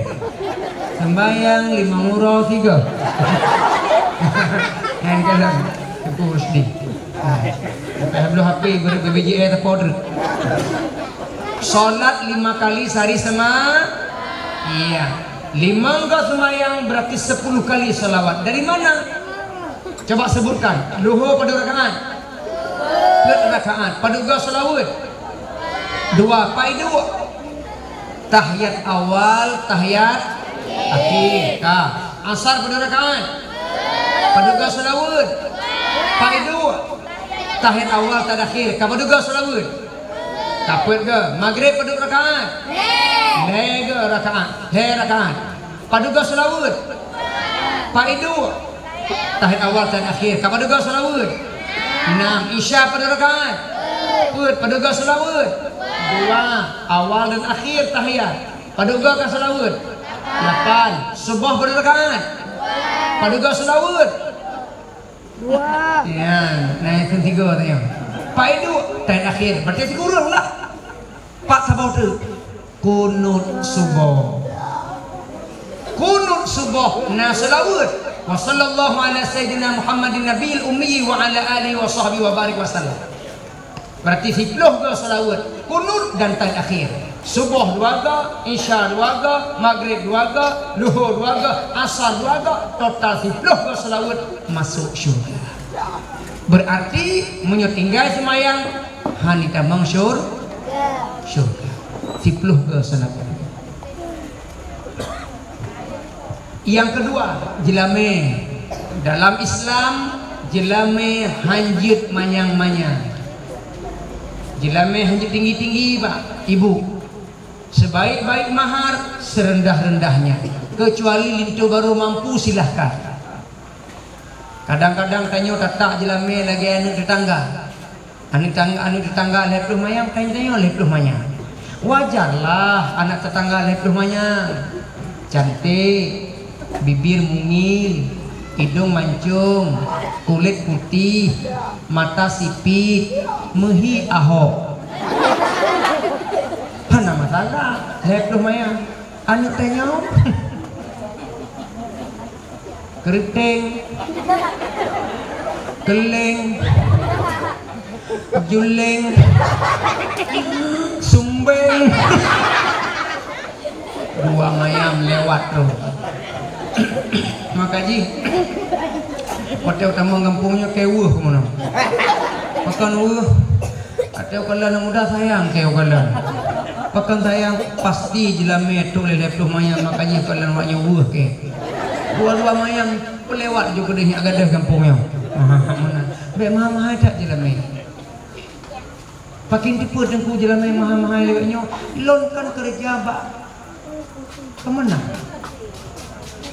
Sembayang lima uroe tiga. Nyan kan dah. Teungku Rusdi. Ha. Lepas belum H P, guru B B J A tepo tu. Salat lima kali sehari sema-, iya. Limong goe seumayang berarti sepuluh kali salawat. Dari mana? Coba sebutkan. Luhur padum rakaat? Peuet rakaat. Padum goe salawat? Dua. Pai duek? Tahiyat awal, tahiyat akhir. Ka. Asar padum rakaat? Padum goe salawat? Pai duek? Tahiyat awal, tahiyat akhir. Ka padum goe salawat? Ka peuet goe. Magrib padum rakaat? Lhèe goe rakaat. Lhèe rakaat. Padum goe salawat? Pai duek. Tahiyat awal, tahiyat akhir. Ka padum goe salawat? Nam. Isya padum rakaat? Peuet. Padum goe salawat? Dua. Awal dan akhir tahiyat. Padum goe ka salawat? Lapan. Suboh padum rakaat? Padum goe salawat? Dua. Ya, nah, yang ketiga tanya. Pai duek, tahiyat akhir. Berarti sikureueng lah. Pat saboh tu. Kunut suboh. Kunut suboh na salawat. Wa sallallahu ala sayyidina Muhammadin nabiyil ummi wa ala alihi wa sahbihi wa barik wa sallam. Berarti siplôh goe salawat, kunut dan tahiyat akhir. Suboh dua goe, Isya dua goe, Magrib dua goe, Luhur dua goe, Asar dua goe, total siplôh goe salawat masuk syurga. Berarti meunyoe tinggai seumayang, hana tamong syur-, syurga. Siplôh goe salawat. Nyang keudua, jeulamé. Dalam Islam, jeulamé hanjeuet manyang-manyang. Jeulamé hanjeuet tinggi-tinggi, Pak, Ibu. Sebaik-baik mahar, serendah-rendahnya. Kecuali linto barô mampu, silahkan. Kadang-kadang tanyoe tatak jeulamé lagée aneuëk teutangga. Aneuëk tang-, aneuëk teutangga lhée ploh manyam, tanyoe lhée ploh manyam. Wajarlah aneuëk teutangga lhée ploh manyam. Cantik, bibir mungil, idong mancong, kulét putéh, mata sipit, meuhi ahok. Hana masalah, lhée ploh manyam. Aneuëk tanyoe. Keureuteng, keuleng, juleng, sumbeng. Dua manyam lewat tu. Maka jih, watée tamong gampông nyoe keu weueh keunoe. Pakon weueh? Watée kalon aneuk muda sayang keu kalon. Pakon sayang, pasti jeulamé trok lhée ploh manyam, maka jih kalon awak nyoe weueh keu. Dua-dua manyam peulewat ju keudeh nyak gadôh gampông nyoe. Meunan. Bék mahai-mahai that jeulamé. Pakon teupeu teungku jeulamé mahai-mahai lagée nyoe, lôn kan keureuja bak keumanah?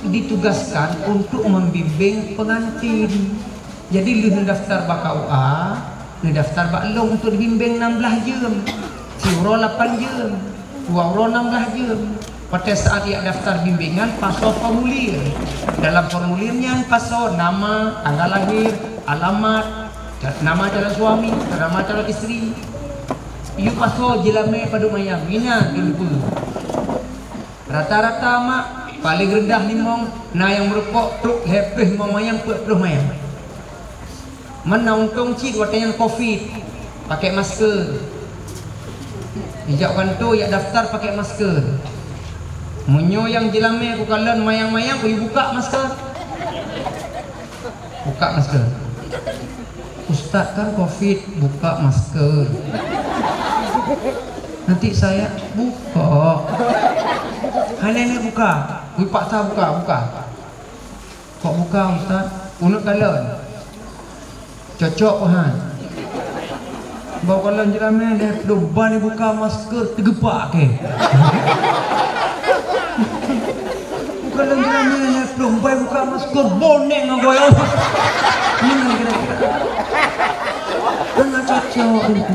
Ditugaskan untuk membimbing pengantin. Jadi lheueh neudaftar bak K U A, neudaftar bak lôn untuk dibimbing enam belas jeuem. Siuroe lapan jeuem, dua uroe enam belas jeuem. Pada saat jak daftar bimbingan, pasoe formulir. Dalam formulir nyan pasoe nama, tanggal lahir, alamat, ca-, nama calon suami, nama calon isteri. Yue pasoe jeulamé padum manyam, inan keu lupeue. Rata-rata mak, paléng reundah limong, na nyang meurumpok trok lhée ploh limong manyam, peuet ploh manyam. Meunan untông cit watée nyan covid, pakai masker. Ijak kanto, jak daftar pakai masker. Meunyoe nyang jeulamé kukalon manyam-manyam, kuyue buka masker. Buka masker. "Ustaz, kan covid, buka masker." "Nanti saya buka." "Hana neuk buka." Kuyue paksa buka, buka. "Kok buka, Ustaz?" "Uneuk kalon." "Cocok, Tuhan." Bak kalon jeulamé, lhée ploh ban buka masker, teugeupak keu. Kalon jeulamé, lhée ploh ban buka masker, boneng ngon goyang. Ini kira-kira. Kan cocok itu.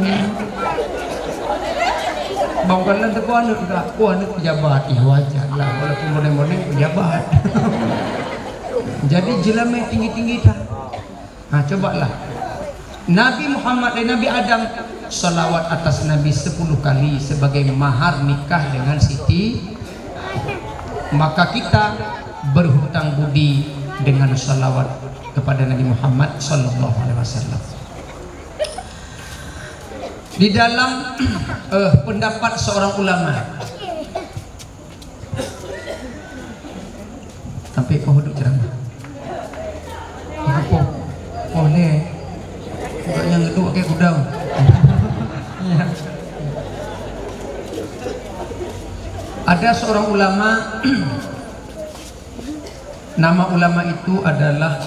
Bak kalon teuka aneuk, teuka aneuk pejabat. Ya, wajar lah, walaupun boneng-boneng pejabat. Jadi jeulamé tinggi-tinggi that. Ha, cobalah. Nabi Muhammad dan Nabi Adam, salawat atas Nabi sepuluh kali sebagai mahar nikah dengan Siti. Maka kita berhutang budi dengan salawat kepada Nabi Muhammad sallallahu alaihi wasallam. Di dalam, eh, pendapat seorang ulama, sampai kau duduk ceramah. Apa? Oh, ni. Bukan yang duduk pakai gudang. Ya. Ada seorang ulama, nama ulama itu adalah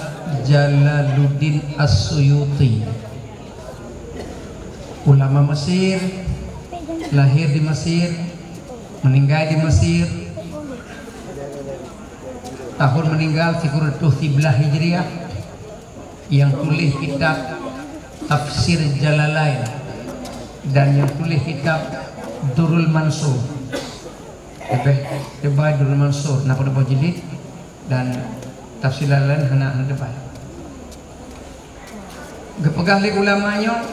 Jalaluddin As-Suyuti. Ulama Mesir, lahir di Mesir, meninggal di Mesir. Tahun meninggal sikureueng reutôh siblaih Hijriah. Yang tulis kitab Tafsir Jalalain dan yang tulis kitab Durrul Mansur. Leubeh teubai Durrul Mansur, na padub boh jilid, dan Tafsir Jalalain hana, hana teubai. Geupeugah lé ulama nyoe,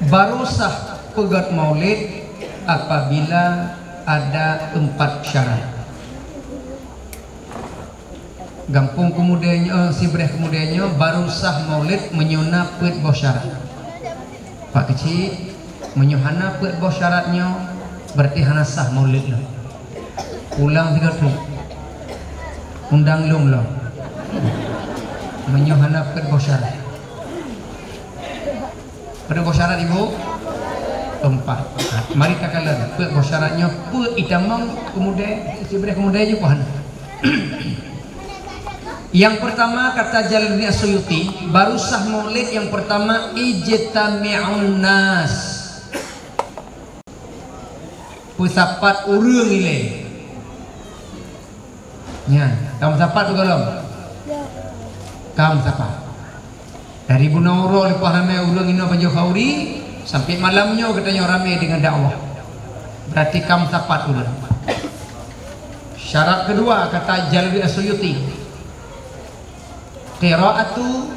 baru sah peugét maulid apabila ada empat syarat. Gampông keumudian nyoe, sibreh keumudian nyoe, baru sah maulid meunyoe na peuet boh syarat. Pak Keuchik, meunyoe hana peuet boh syarat nyoe, berarti hana sah maulid lom. Ulang sigoe teuk. Undang lôn lom. Meunyoe hana peuet boh syarat. Peuet boh syarat, Ibu? Empat. Mari takalon peuet boh syarat nyoe, peuet itamong keumudian, sibreh keumudian jih pih hana. Yang pertama, kata Jalaluddin As-Suyuti, baru sah maulid yang pertama, ijtami'un nas. Peusapat ureuëng ilée. Nyan, ka meusapat peue gohlom? Ka meusapat. Dari bunoe uroe leupah ramé ureuëng inoe Banjarmasin Khauri, sampai malam nyoe geutanyoe ramé deungon dakwah. Berarti ka meusapat ureuëng. Syarat keudua, kata Jalaluddin As-Suyuti, qira'atu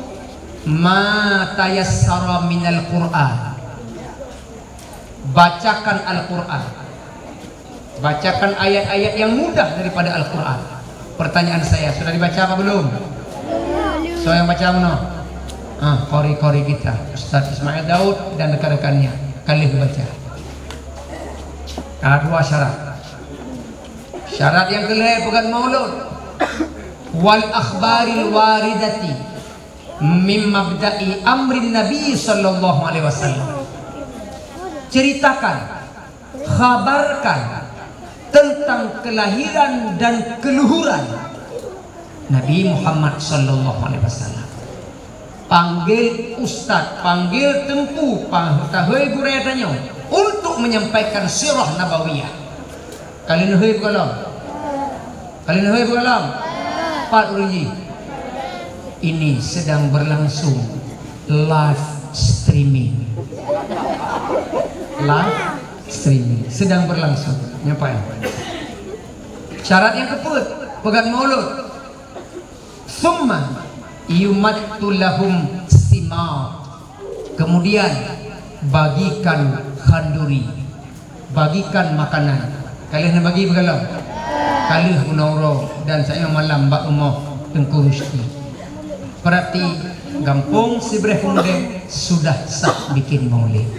ma tayassara minal Qur'an. Bacakan Al-Quran. Bacakan ayat-ayat yang mudah daripada Al-Quran. Pertanyaan saya, sudah dibaca apa belum? Soe nyang baca meunoe? Ah, qori-qori kita, Ustaz Ismail Daud dan rekan-rekannya, ka lheueh baca. Ada dua syarat. Syarat nyang keulhée, peugah maulud. Wal akhbaril waridati mim mabda'i amrin Nabi sallallahu alaihi wasallam. Ceritakan, khabarkan tentang kelahiran dan keluhuran Nabi Muhammad sallallahu alaihi wasallam. Panggil ustaz, panggil teungku, pang-, tahôi gurée tanyoe untuk menyampaikan sirah nabawiyah. Ka lheueh neuhôi peue gohlom? Ka lheueh neuhôi peue gohlom? Pat ureuëng jih? Ini sedang berlangsung live streaming. Live streaming sedang berlangsung. Nyan paih. Syarat nyang keupeuet, peugah maulud. Summa yumattu lahum simar. Kemudian bagikan khanduri, bagikan makanan. Ka lheueh neubagi peue gohlom? Ka lheueh bunoe uroe dan saat nyoe malam bak rumoh Teungku Rusdi. Berarti gampông Sibreh Peumudé sudah sah bikin maulid.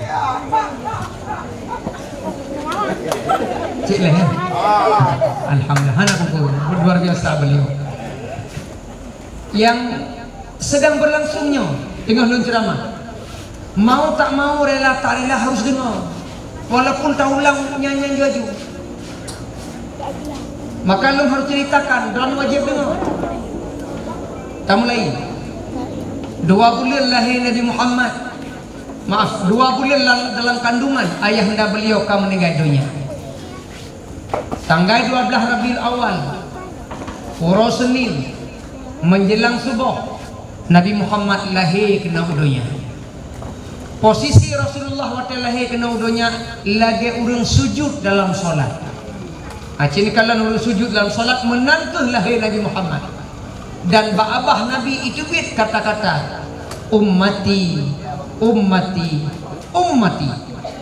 Cek leh, ya? Alhamdulillah, hana kumpul. Luar biasa beliau. Yang sedang berlangsung nyoe, teungoh lôn ceramah. Mau tak mau, rela tak rela harus deungoe. Walaupun taulang nyan-nyan laju. Maka lôn harus ceritakan, dan wajéb deungoe. Tamulai. Dua buleuen lahé Nabi Muhammad. Maaf, dua buleuen la-, dalam kandungan ayahanda beliau ka meuninggai donya. Tanggai dua blaih Rabiul Awal, uroe Senin, menjelang suboh, Nabi Muhammad lahé keunoe u donya. Posisi Rasulullah watée lahé keunoe u donya lagée ureuëng sujud dalam solat. Acin kalon ureuëng sujud dalam solat, meunan kheueh lahé Nabi Muhammad. Dan bak babah Nabi iteubiet kata-kata, "Ummati, ummati, ummati."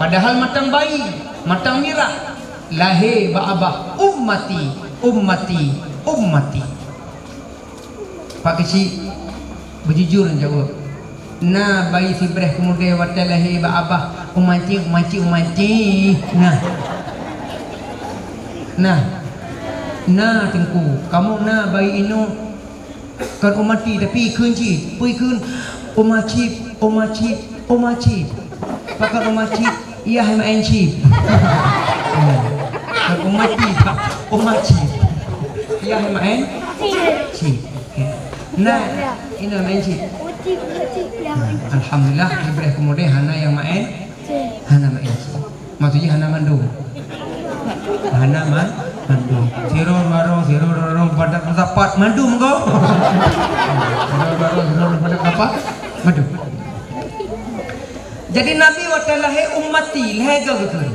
Padahal mantong bayi, mantong mirah, lahé bak babah, "Ummati, ummati, ummati." Pak Keuchik beujujur jaweueb, "Na bayi Sibreh Peumudé watée lahé bak babah, 'Ummati, ummati, ummati'?" Nah. Nah. Na, Teungku, kamoe na bayi inoe kon ummati, tapi ikheun cit. Peue ikheun? "Ummati, ummati, ummati." Pakon ummati? Yah hai maén cit. Kon ummati, Pak. Ummati. Yah hai maén cit. Nah, inoe maén cit. Alhamdulillah, Sibreh Peumudé hana nyang maén, hana maén cit. Maksudnya hana mandum. Hana man-, mandum. Siro dua ro, siro dua ro, pada sapat mandum ko. Siro dua ro, siro dua pada sapat mandum. Jadi Nabi watée lahé ummati, lahé geuh beutôi.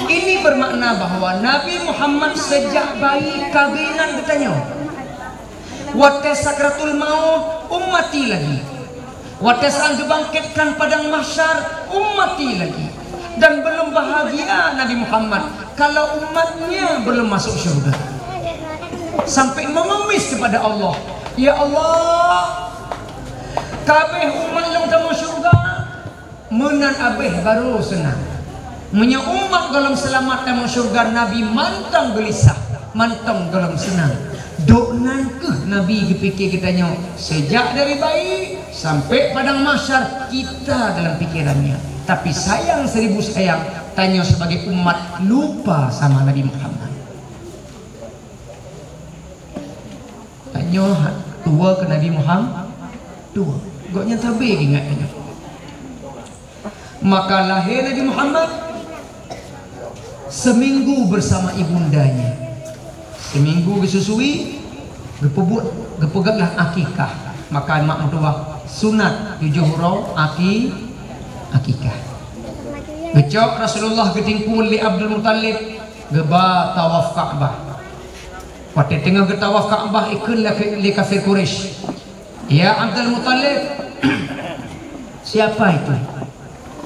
Ini bermakna bahwa Nabi Muhammad sejak bayi ka geuingat geutanyoe. Watée sakratul maut, ummati lagi. Watée saat dibangkitkan padang mahsyar, ummati lagi. Dan belum bahagia Nabi Muhammad kalau umatnya belum masuk syurga. Sampai mengemis kepada Allah, "Ya Allah, kabeh umat lôn tamong syurga, meunan abeh baru seunang. Meunyoe umat gohlom seulamat tamong syurga, Nabi mantong geulisah, mantong gohlom seunang." Dok nan kheueh Nabi geupike geutanyoe, sejak dari bayi sampai padang mahsyar kita dalam pikirannya. Tapi sayang seribu sayang, tanyoe sebagai umat lupa sama Nabi Muhammad. Tanyoe ha-, tuwoe keu Nabi Muhammad, tuwoe. Gobnyan sabe ingat tanyoe. Maka lahé Nabi Muhammad, Seminggu bersama ibundanya. Seminggu geususui, geupeubuet, geupeugötlah akikah. Maka mak meutuwah sunat tujoh uroe aki-, akikah. Geucok Rasulullah geutingkue lé Abdul Muthalib, geuba tawaf Ka'bah. Watèe teungoh geutawaf Ka'bah, ikheun lé, lé kafir Quraisy, "Ya Abdul Muthalib, siapa itu?"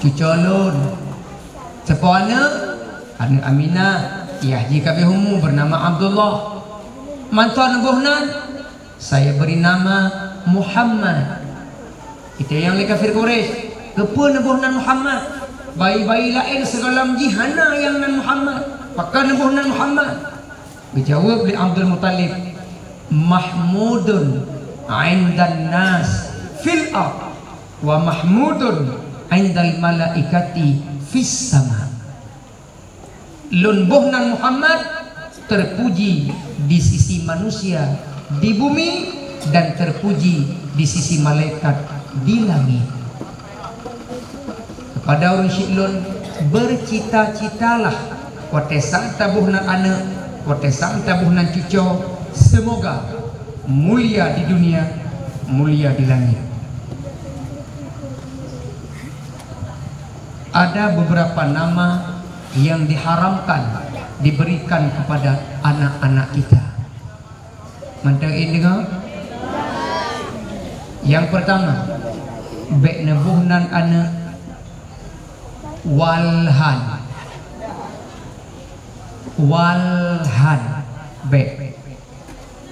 "Cuco lôn." "Soe po aneuk?" "Aneuk Aminah, yah jih ka abéh umu, bernama Abdullah." "Mantong neuboh nan?" "Saya beri nama Muhammad." Itu nyang lé kafir Quraisy. "Keupeue neuboh nan Muhammad? Bayi-bayi laén sigohlom jih hana nyang nan Muhammad. Pakon neuboh nan Muhammad?" Geujaweueb lé Abdul Muthalib, "Mahmudun 'indan nas fil ard, wa mahmudun 'indal malaikati fis sama." Lôn boh nan Muhammad, terpuji di sisi manusia di bumi dan terpuji di sisi malaikat di langit. Keupada ureueng syiek lôn, bercita-citalah watèe sang taboh nan aneuk, watèe sang taboh nan cuco, semoga mulia di dunia, mulia di langit. Ada beberapa nama yang diharamkan diberikan kepada anak-anak kita. Mantong ingat deungoe? Nyang pertama, bèk neuboh nan aneuk Walhan. Walhan. Bèk.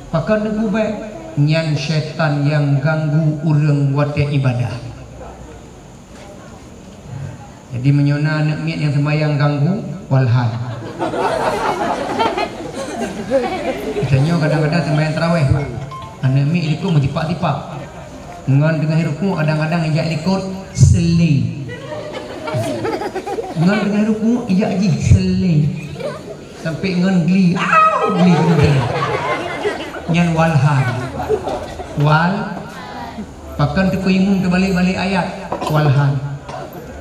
Pakon neuboh bèk? Nyan syaitan nyang ganggu ureueng watèe ibadah. Jadi, meunyoe na aneuk miet nyang seumayang ganggu, walhan. Geutanyoe kadang-kadang seumayang tarawèh, aneuk miet likot meutipak-tipak. Ngon teungoh rukuk, kadang-kadang ijak likot, sele. Ngon teungoh rukuk, ijak jih, sele. Sampai ngon geli, au, geli keudéh. Nyan walhan. Wal, pakon teupeu imum teubalek-balek ayat. Walhan.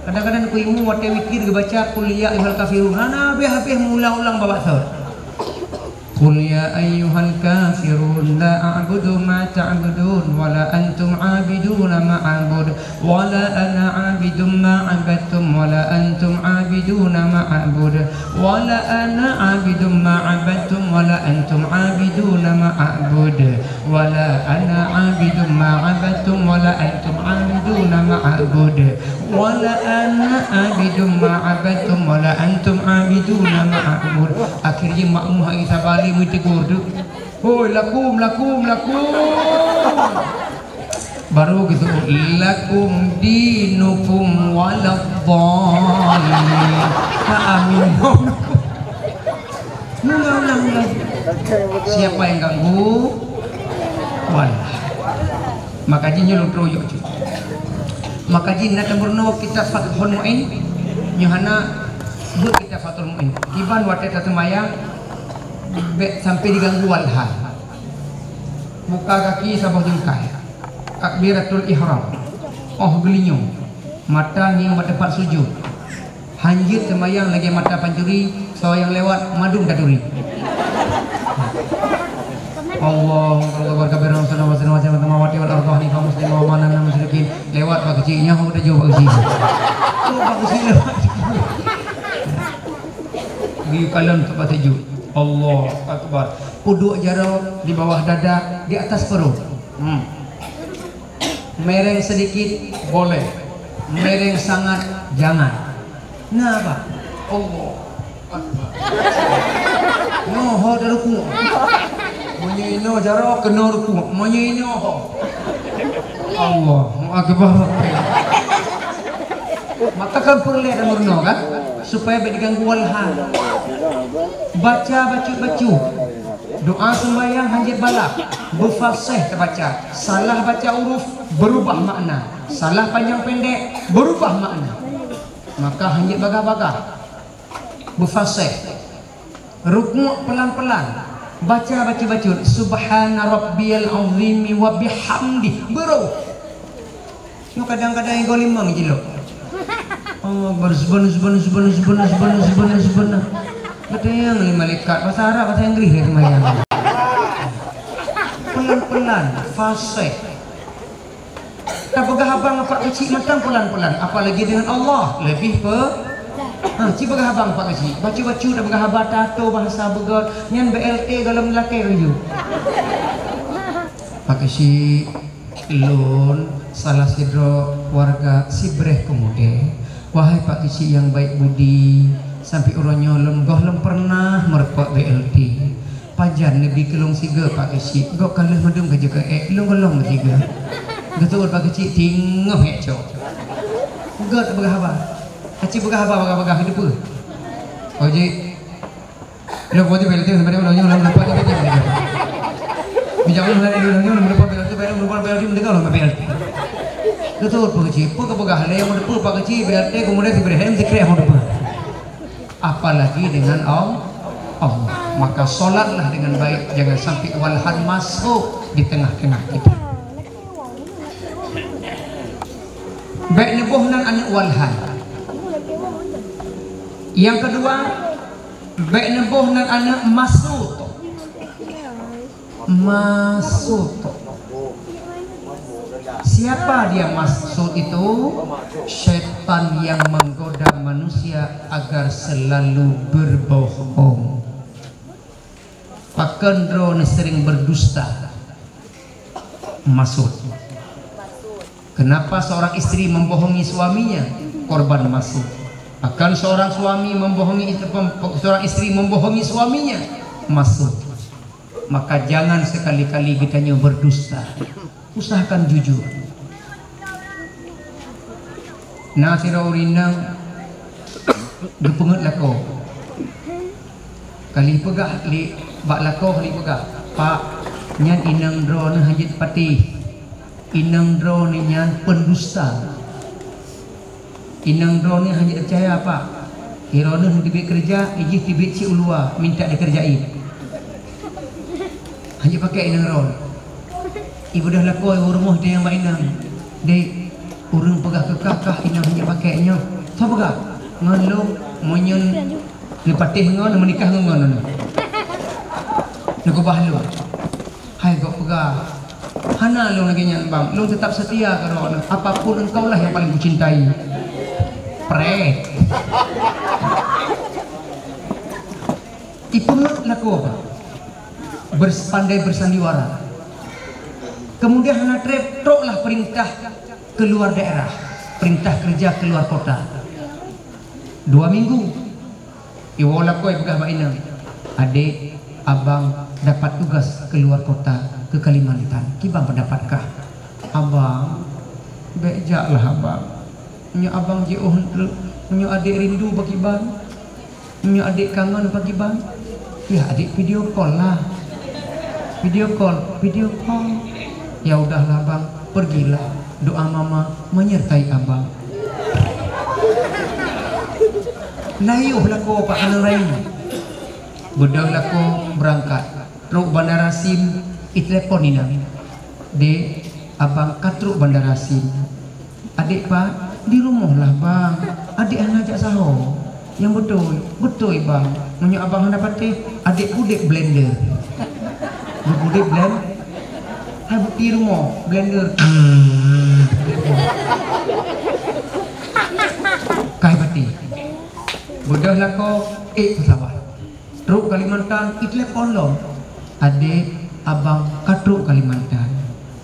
Kadang-kadang teupeu imum watèe witir geubaca, "Qul ya ayyuhal kafirun." Hana habéh-habéh meuulang-ulang babak sot. "Qul ya ayyuhal kafirun, la a'budu ma ta'budun, wa la antum 'abiduna ma a'bud." Wala ana 'abidum ma 'abadtum, wala antum 'abiduna ma a'bud. Wala ana 'abidum ma 'abadtum, wala antum 'abiduna ma a'bud. Wala ana 'abidum ma 'abadtum, wala antum 'abiduna ma a'bud. Wala ana 'abidum ma 'abadtum, wala antum 'abiduna ma a'bud. Akhirnya makmum hai sabali meutegur tu. Hoi, lakum, lakum, lakum. Baru gitu, "Lakum dinukum waladdallin." Ha, amin. Ulang, ulang, ulang. Siapa yang ganggu? Wallah. Maka jih nyoe lôn troyok cit. Maka jih na tameurunoe kitab Fathul Mu'in. Nyoe hana buet kitab Fathul Mu'in. Kiban watèe taseumayang bèk sampai diganggu walhan. Buka kaki saboh jeungkai. Takbiratul ihram. Oh geulinyueng. Mata ngieng bak teumpat sujud. Hanjeuet seumayang lagèe mata pancuri, soe nyang lewat madum taturi. Allahu akbar kabira, subhanallahi wa bihamdihi, wa samawati wal ardi, wa muslimin wa ma minal musyrikin. Lewat bak keuchik, nyoe udah jauh bak keuchik. Oh, bak keuchik lewat. Geuyue kalon teumpat sujud. Allahu akbar. Peuduek jaroe di bawah dada, di atas perut. Hmm. Mereng sedikit boleh, mereng sangat jangan. Nah, apa? Allah Akbar. Nyoe ho taruku. Meunyoe inoe jaroe keunoe ruku, meunyoe inoe ho. Allahu Akbar. Maka kan peureulèe dan meurunoe kan, supaya bèk diganggu walhan. Baca bacut-bacut. Doa sembahyang hanjeuet balap, beufasih tabaca, salah baca uruf, beurubah makna, salah panjang pendek, beurubah makna. Maka hanjeuet bagah-bagah, beufasih. Rukuk pelan-pelan, baca bacut-bacut, "Subhana rabbiyal azimi wa bihamdi." Beurôh. Nyoe kadang-kadang igoe limong jilok. Allahu Akbar, subhana, subhana, subhana. Beuteueng lé malaikat, bahasa Arab, bahasa Inggris lé seumayang. Pelan-pelan, fasih. Tapeugah haba ngon Pak Keuchik mantong pelan-pelan, apalagi dengan Allah, leubeh pe-, ha, ci peugah haba ngon Pak Keuchik. Bacut-bacut tapeugah haba, tato bahasa beugöt, nyan B L T gohlom lakée laju. Pak Keuchik, lôn salah sidroe warga Sibreh Keumudée. Wahai Pak Keuchik nyang baik budi, sampai uroe nyoe lôn gohlom pernah meurumpok B L T. Pajan neubi keu lôn sigoe Pak Keuchik, gob ka lheueh meudeueng ka jeuet keu ék, lôn gohlom meusigoe. Geuteuôt Pak Keuchik, tingoh ék cok. Göt peugah haba. Aci peugah haba bagah-bagah, keuneuk peue? Oh, jih. Lôn buet B L T sampai lôn nyoe lôn lupa B L T. Bijak lôn lari lôn nyoe lôn lupa B L T, lôn lupa B L T, meudeungoe lôn B L T. Geuteuôt Pak Keuchik, peue keu peugah lé nyang meudeungoe Pak Keuchik, B L T, keumudian sibeureh, sikrek meudeungoe. Apalagi dengan Allah. Allah. Maka solatlah dengan baik, jangan sampai walhan masuk di tengah-tengah kita. Bék neuboh nan aneuk walhan. Yang kedua, bék neuboh nan aneuk masut. Masut. Siapa dia masut itu? Syaitan yang menggoda manusia agar selalu berbohong. Pakon droeneuh sering berdusta? Masut. Kenapa seorang istri membohongi suaminya? Korban masut. Pakon seorang suami membohongi, seorang istri membohongi suaminya? Masut. Maka jangan sekali-kali geutanyoe berdusta. Usahakan jujur. Na sidroe ureueng inong geupeungeut lakoe. Ka lheueh peugah lé, bak lakoe lheueh peugah, "Pak, nyan inong droeneuh hanjeuet patéh. Inong droeneuh nyan pendusta." Inong droeneuh hanjeuet peucaya, Pak. Droeneuh teubiet keureuja, ijih teubiet cit u luwa, minta dikeureujain. Hanjeuet pakék inong droeneuh. Ibeudôh lakoe u rumoh teuh nyang bak inong. Dek, ureueng peugah keu kah, kah inong hanjeuet pakék nyoe. Soe peugah? Ngon lôn, meunyoe neupatéh ngon, neumeunikah ngon, ngon. Neukeubah lôn. Hai gob peugah, "Hana lôn lagée nyan, Bang. Lôn teutap seutia keu droeneuh. Apapun engkau lah yang paling kucintai." Preh. Ipeungeut lakoe, Bang. Bers-, pandai bersandiwara. Kemudian hana treb, troklah perintah keluar daerah. Perintah kerja keluar kota. Dua minggu. Iwoe lakoe peugah bak inong, "Adek, abang dapat tugas keluar kota ke Kalimantan. Kiban pendapat kah?" "Abang, bék jak lah abang. Meunyoe abang jiôh, meunyoe adek rindu pakriban, meunyoe adek kangen pakriban, ya adek video call lah." "Video call, video call. Ya udahlah bang, pergilah. Doa mama menyertai abang." Layuh lakoe Pak Keuneurayue. Beudôh lakoe beurangkat. Trok bandara Sim, itelepon inong. "Dek, abang ka trok bandara Sim." "Adek Pak?" "Di rumoh lah bang. Adek hana jak saho." "Nyang beutôi?" "Beutôi bang. Meunyoe abang hana patéh, adek pudek blender." "Beupudek blend? Hai bukti rumoh, blender." Kai patéh. Beudôh lakoe, ék pesawat. Trok Kalimantan, itelepon lom. "Adek, abang ka trok Kalimantan."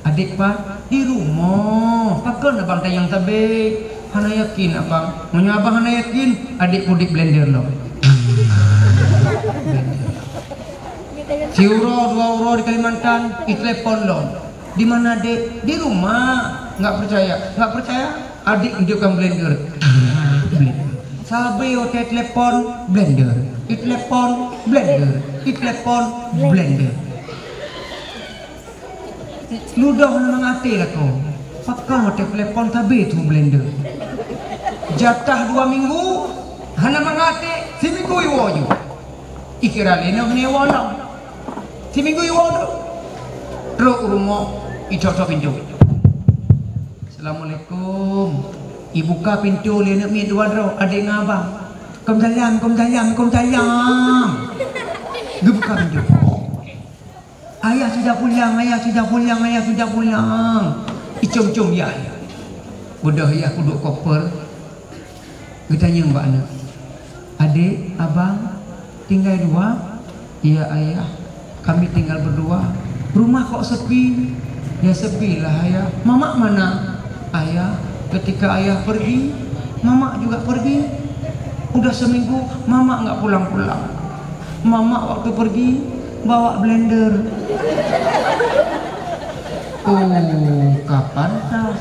"Adek Pak?" "Di rumoh. Pakon abang tanyong sabe? Hana yakin abang. Meunyoe abang hana yakin, adek pudek blender lom." Siuroe dua uroe di Kalimantan, itelepon lom. "Di mana, Dek?" "Di rumah." "Nggak percaya?" "Nggak percaya? Adek tunjukkan blender." Sabe watée telepon, blender. Itelepon, blender. Itelepon, blender. Ludoh hana mangat até lakoe. Pakon watée telepon sabe tueng blender. Jatah dua minggu, hana mangat até, siminggu iwoe ju. Ikira lé nyoe hana iwoe lom. Siminggu iwoe tu. Trok u rumoh, icok-cok pintoe. "Assalamualaikum." Ibuka pintoe lé aneuk miet dua droe, adek ngon abang. Waalaikumsalam, waalaikumsalam, waalaikumsalam. Geubuka pintoe. "Ayah sudah pulang, ayah sudah pulang, ayah sudah pulang." Icom-com yah. Beudôh yah peuduek koper. Geutanyong bak aneuk, "Adek, abang, tinggai dua?" "Iya, ayah, kami tinggal berdua." "Rumah kok sepi?" "Ya, sepi lah, ayah." "Mamak mana?" "Ayah, ketika ayah pergi, mamak juga pergi. Udah seminggu, mamak nggak pulang-pulang. Mamak waktu pergi, bawa blender." "Oh, kapan tas?"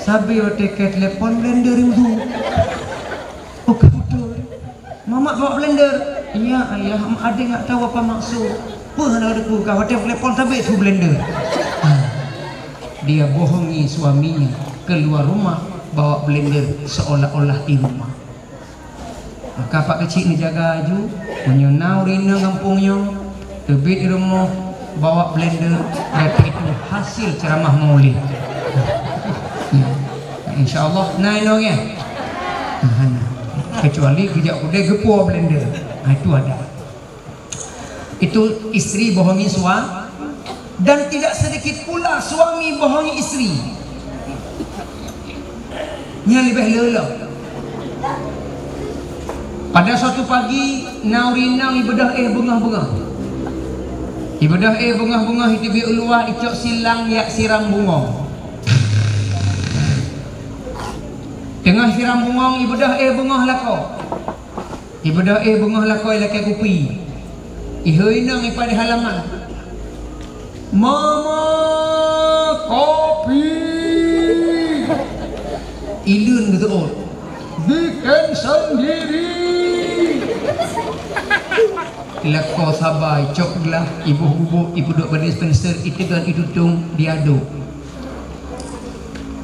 "Sabe watèe ka telepon, blender rindu." "Oh, ka beutôi. Mamak bawa blender?" "Iya, ayah, adek nggak tahu apa maksud." "Peue hana teupeue, ka watèe telepon sabe su blender." Ah. Dia bohongi suaminya, keluar rumah bawa blender seolah-olah di rumah. Maka Pak Keuchik neujaga aju, meunyoe na ureueng inong gampông nyoe, teubiet di rumoh, bawa blender, berarti itu hasil ceramah Maulid. Ya. Insya Allah, na inong ya. Nah, hana. Kecuali geujak keudè geupuwoe blender. Nah, itu ada. Itu istri bohongi sua-, dan tidak sedikit pula suami bohongi istri. Nyan leubeh le lom. Pada suatu pagi, na ureueng inong ibeudôh éh beungoh-beungoh. Ibeudôh éh beungoh-beungoh, iteubiet u luwa, icok silang jak siram bungong. Teungoh siram bungong, ibeudôh éh beungoh lakoe. Ibeudôh éh beungoh lakoe ilakèe kupi. Ihôi inong ipat di halaman. "Mama, kopi!" Ileuen geuseuôt. "Bikin sendiri!" Lakoe saba, icok glah, iboh bubôk, ipeuduek bak dispenser, iteugon, itutong, diaduk.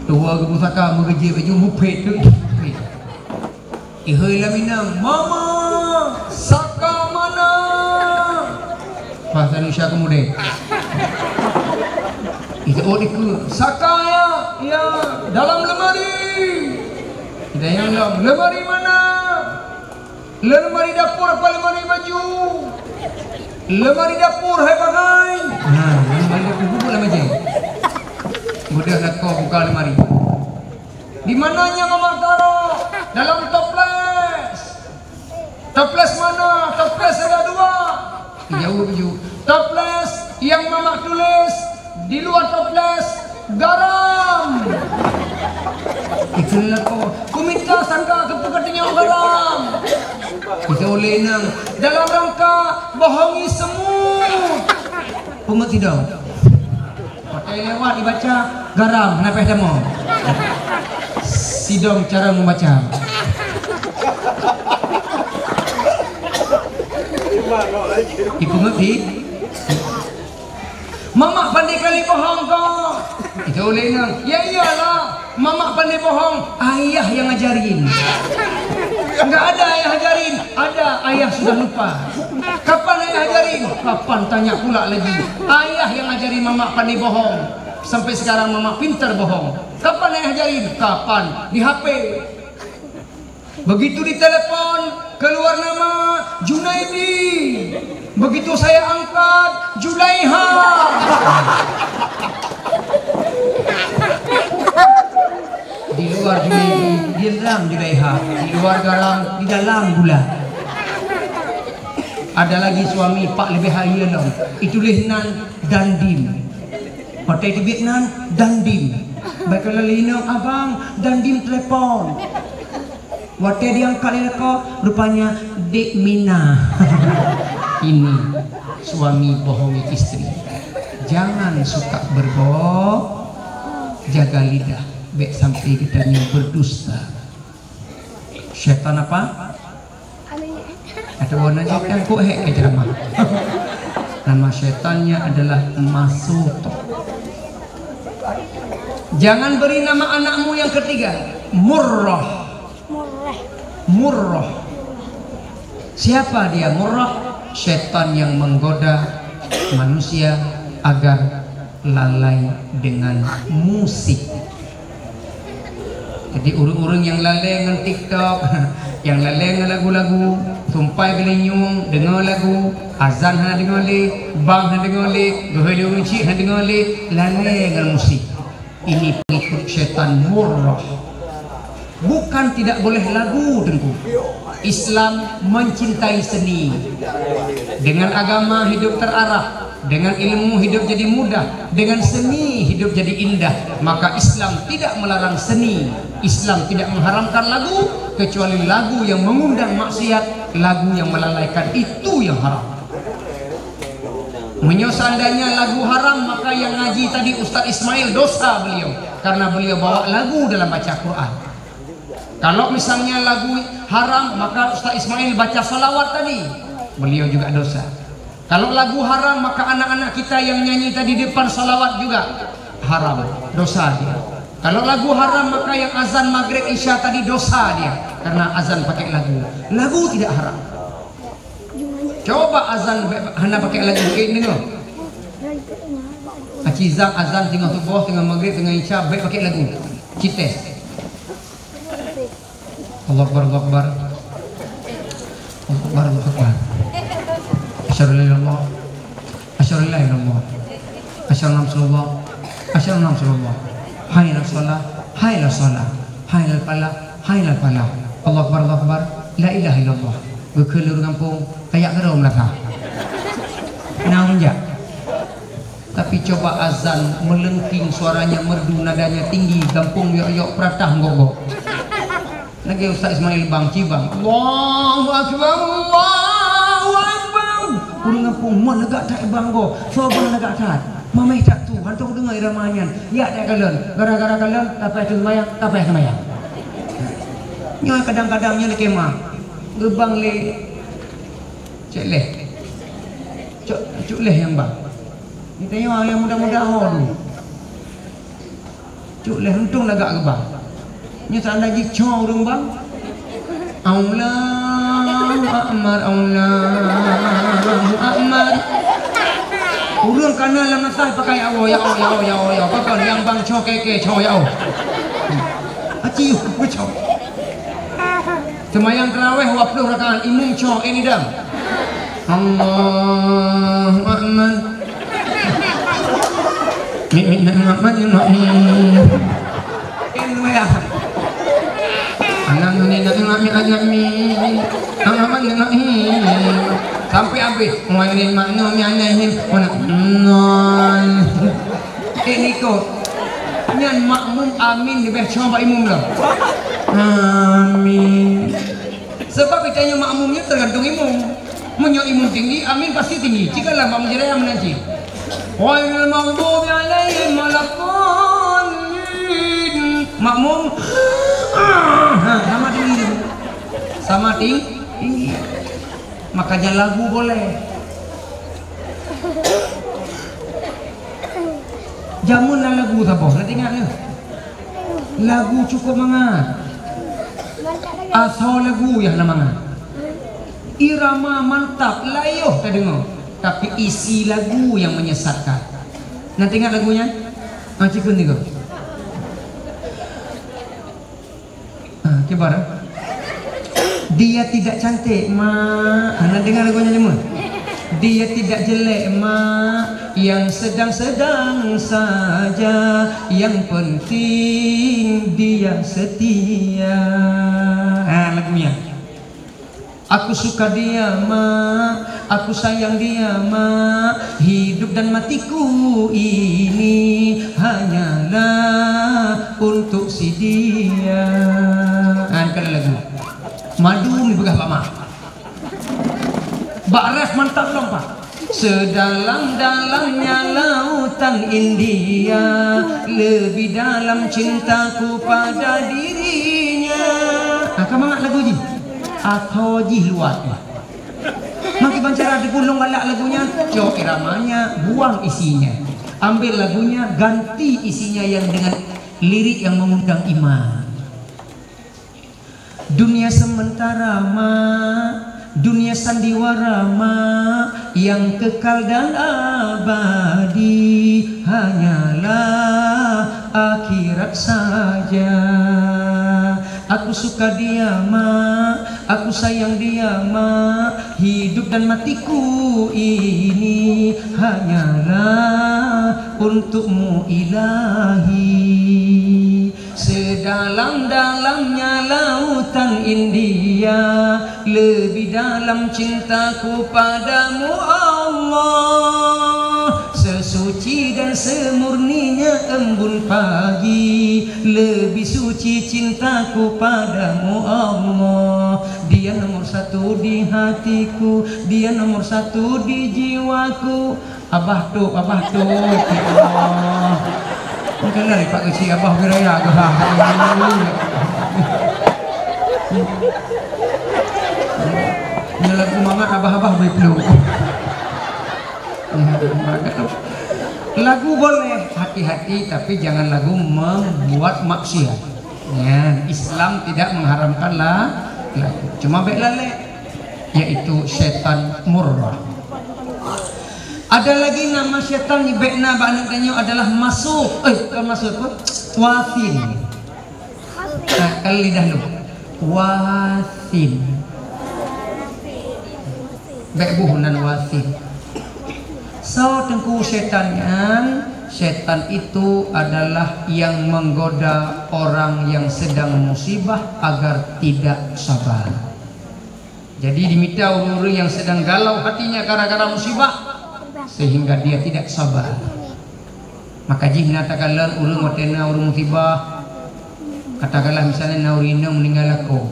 Tuha geupusaka, meugeujép baju, muphet teuk. Ihôi lam inong, "Mama, saka mana?" Bahasa Indonesia kemudian. Itu, oh, dikeue, "Saka ya, ya, dalam lemari." Kita yang dalam, "Lemari mana? Lemari dapur apa lemari baju?" "Lemari dapur, hai bagai." Nah, lemari dapur, bubuk lam meja. Mudah nak kau buka lemari. "Di mananya Mama taruh?" "Dalam toples." "Toples mana? Toples ada dua." Dijawab ju. "Toples yang Mama tulis di luar toples garam." Itu lakoe. "Kumita sangka keupeue ka teunyok garam." Itu uleh inong. "Dalam rangka bohongi semut." Pungut sidong. Watèe lewat ibaca, "Garam, hana payah tamong." Sidong cara membaca. Ipeungeut di. "Mamak pandai kali bohong kok." Itu uleh inong. "Ya iyalah. Mamak pandai bohong, ayah yang ngajarin. Enggak ada ayah ajarin, ada ayah sudah lupa. Kapan ayah ajarin? Kapan tanya pula lagi. Ayah yang ngajarin mamak pandai bohong. Sampai sekarang mamak pintar bohong. Kapan ayah ajarin? Kapan? Di H P." Begitu ditelepon, keluar nama Junaidi. Begitu saya angkat, Julaiha. Di luar Junaidi, di dalam Julaiha. Di luar garam, di dalam gula. Ada lagi suami pak leubeh hayeue lom. Itulah nan Dandim. Watèe teubiet nan Dandim. Bak lheuh inong, "Abang, Dandim telepon." Watèe diangkat lé lakoe, rupanya Dek Mina. Ini suami bohongi istri. Jangan suka berbohong, jaga lidah, bèk sampai geutanyoe berdusta. Syaitan apa? Atau warna hitam kok hek ke ceramah. Nama syaitannya adalah Masuto. Jangan beri nama anakmu yang ketiga Murrah. Murrah. Siapa dia Murrah? Syaitan yang menggoda manusia agar lalai dengan musik. Jadi ureuëng-ureuëng nyang lalée ngon TikTok, nyang lalée ngon lagu-lagu, tumpai geulinyueng deungoe lagu, azan hana deungoe lé, bang hana deungoe lé, geuhôi lé ureuëng chik hana deungoe lé, lalée ngon musik. Ini pengikut setan murah. Bukan tidak boleh lagu, Teungku. Islam mencintai seni. Dengan agama hidup terarah, dengan ilmu hidup jadi mudah, dengan seni hidup jadi indah. Maka Islam tidak melarang seni. Islam tidak mengharamkan lagu, kecuali lagu yang mengundang maksiat, lagu yang melalaikan, itu yang haram. Meunyoe seandainya lagu haram, maka yang ngaji tadi Ustaz Ismail dosa beliau, karena beliau bawa lagu dalam baca Quran. Kalau misalnya lagu haram, maka Ustaz Ismail baca salawat tadi, beliau juga dosa. Kalau lagu haram, maka anak-anak kita yang nyanyi tadi depan salawat juga haram, dosa dia. Kalau lagu haram, maka yang azan maghrib isya tadi dosa dia, karena azan pakai lagu. Lagu tidak haram. Coba azan be-, hana pakai lagu, eh, deungoe. Aci Zak azan teungoh suboh, teungoh maghrib, teungoh isya, bek pakai lagu. Cites. Allahu Akbar, Allahu Akbar. Allahu Akbar, Allahu Akbar. Asyhadu an la ilaha illallah. Asyhadu an la ilaha illallah. Asyhadu anna Rasulullah. Asyhadu anna Rasulullah. Hayya 'alas shalah. Hayya 'alas shalah. Hayya 'alal falah. Hayya 'alal falah. Allahu Akbar, Allahu Akbar. La ilaha illallah. Geukheun lé ureuëng gampông, kayak keudroe meunasah. Nah, meunjak. Tapi coba azan meulengking, suaranya merdu, nadanya tinggi, gampông yok-yok peuratah nggok-nggok. Lagée Ustaz Ismail bang, cibang. Allahu Akbar, Allahu Akbar. Ureuëng gampông mon lagak that bang go, soe bang lagak that. Mameh that tu, hantom deungoe irama nyan. Yak that kalon, gara-gara kalon, tapai teumayang, tapai seumayang. Nyoe kadang-kadang nyoe lé kemah. Geubang lé cek leh. Cok, cok leh nyang bang. Ni tanyoe nyang muda-muda ho tu. Cuk leh untông lagak geuba. Nyoe tanda jih cong ureuëng bang. Allahu Akbar, Allahu Akbar. Ureuëng kana lam nasah pakai ya Allah, ya Allah, ya Allah, ya Allah, ya Allah. Pakon nyang bang cong keke, cong ya Allah. Aci, cong. Seumayang taraweh dua ploh rakaat, imum cong, eh, nidam. Allahu Akbar. Mi, mi, na, na, ma, ni, ma, ni. Eh, seumayang. Alhamdulillah, mi, mi, mi, mi. Alhamdulillah, mi. Sampai habis. Wa lil makmumi alaihim. Wa la, non. Eh, nikot. Nyan makmum amin leubeh cong bak imum lah. Amin. Sebab geutanyoe makmum nyoe teugantung imum. Meunyoe imum tinggi, amin pasti tinggi. Cit ka lam makmum jih meunan cit. Ghairil maghdubi alaihim waladdallin. Makmum, ha, sama tinggi. Sama ting-, tinggi. Makanya lagu boleh. Jameun na lagu saboh, na teuingat nyoe? Lagu cukup mangat. Asoe lagu nyang na mangat. Irama mantap, layoh tadeungoe, tapi isi lagu nyang menyesatkan. Na teuingat lagu nyan? Ha, cikheun tiga. Ah, kibar, eh? Dia tidak cantik, Mak. Ah, na deungoe lagu nyan cuma. Dia tidak jelek, Mak. Yang sedang-sedang saja. Yang penting dia setia. Ah, lagunya. Aku suka dia, Mak. Aku sayang dia, Mak. Hidup dan matiku ini hanyalah untuk si dia. Ha, ni ka lagu. Madu mi peugah bak mak. Bak ref mantap lom, Pak. Sedalam-dalamnya lautan India, lebih dalam cintaku pada dirinya. Ha, ka mangat lagu jih. Atho jih luwat. Maki bancara dipulung galak lagu nyan, cok iramanya, buang isinya. Ambil lagunya, ganti isinya yang dengan lirik yang mengundang iman. Dunia sementara, Mak, dunia sandiwara, Mak, yang kekal dan abadi hanyalah akhirat saja. Aku suka dia, Mak. Aku sayang dia, Mak. Hidup dan matiku ini hanyalah untukmu, Ilahi. Sedalam-dalamnya lautan India, lebih dalam cintaku padamu, Allah. Sesuci dan semurninya embun pagi, lebih suci cintaku padamu, Allah. Dia nomor satu di hatiku, dia nomor satu di jiwaku. Abah tu, abah tu, ya Allah. Mungkin lah Pak Kecil, abah beraya ke ha. Ini lagu mangat abah-abah beri peluk. Lagu boleh, hati-hati, tapi jangan lagu membuat maksiat. Ya, Islam tidak mengharamkan la-, lagu. Cuma baik lalek, yaitu setan murrah. Ada lagi nama setan ni baik na bak aneuk tanyoe adalah masuk. Eh, bukan masuk apa? Wasin. Nah, kali lidah lu. Wasin. Bèk boh nan wasit. Soe teungku setan nyan? Setan itu adalah yang menggoda orang yang sedang musibah agar tidak sabar. Jadi, dimita ureueng-ureueng yang sedang galau hatinya gara-gara musibah, sehingga dia tidak sabar. Maka jih na takalon ureueng watèe na ureueng musibah, katakanlah misalnya na ureueng inong meninggai lakoe.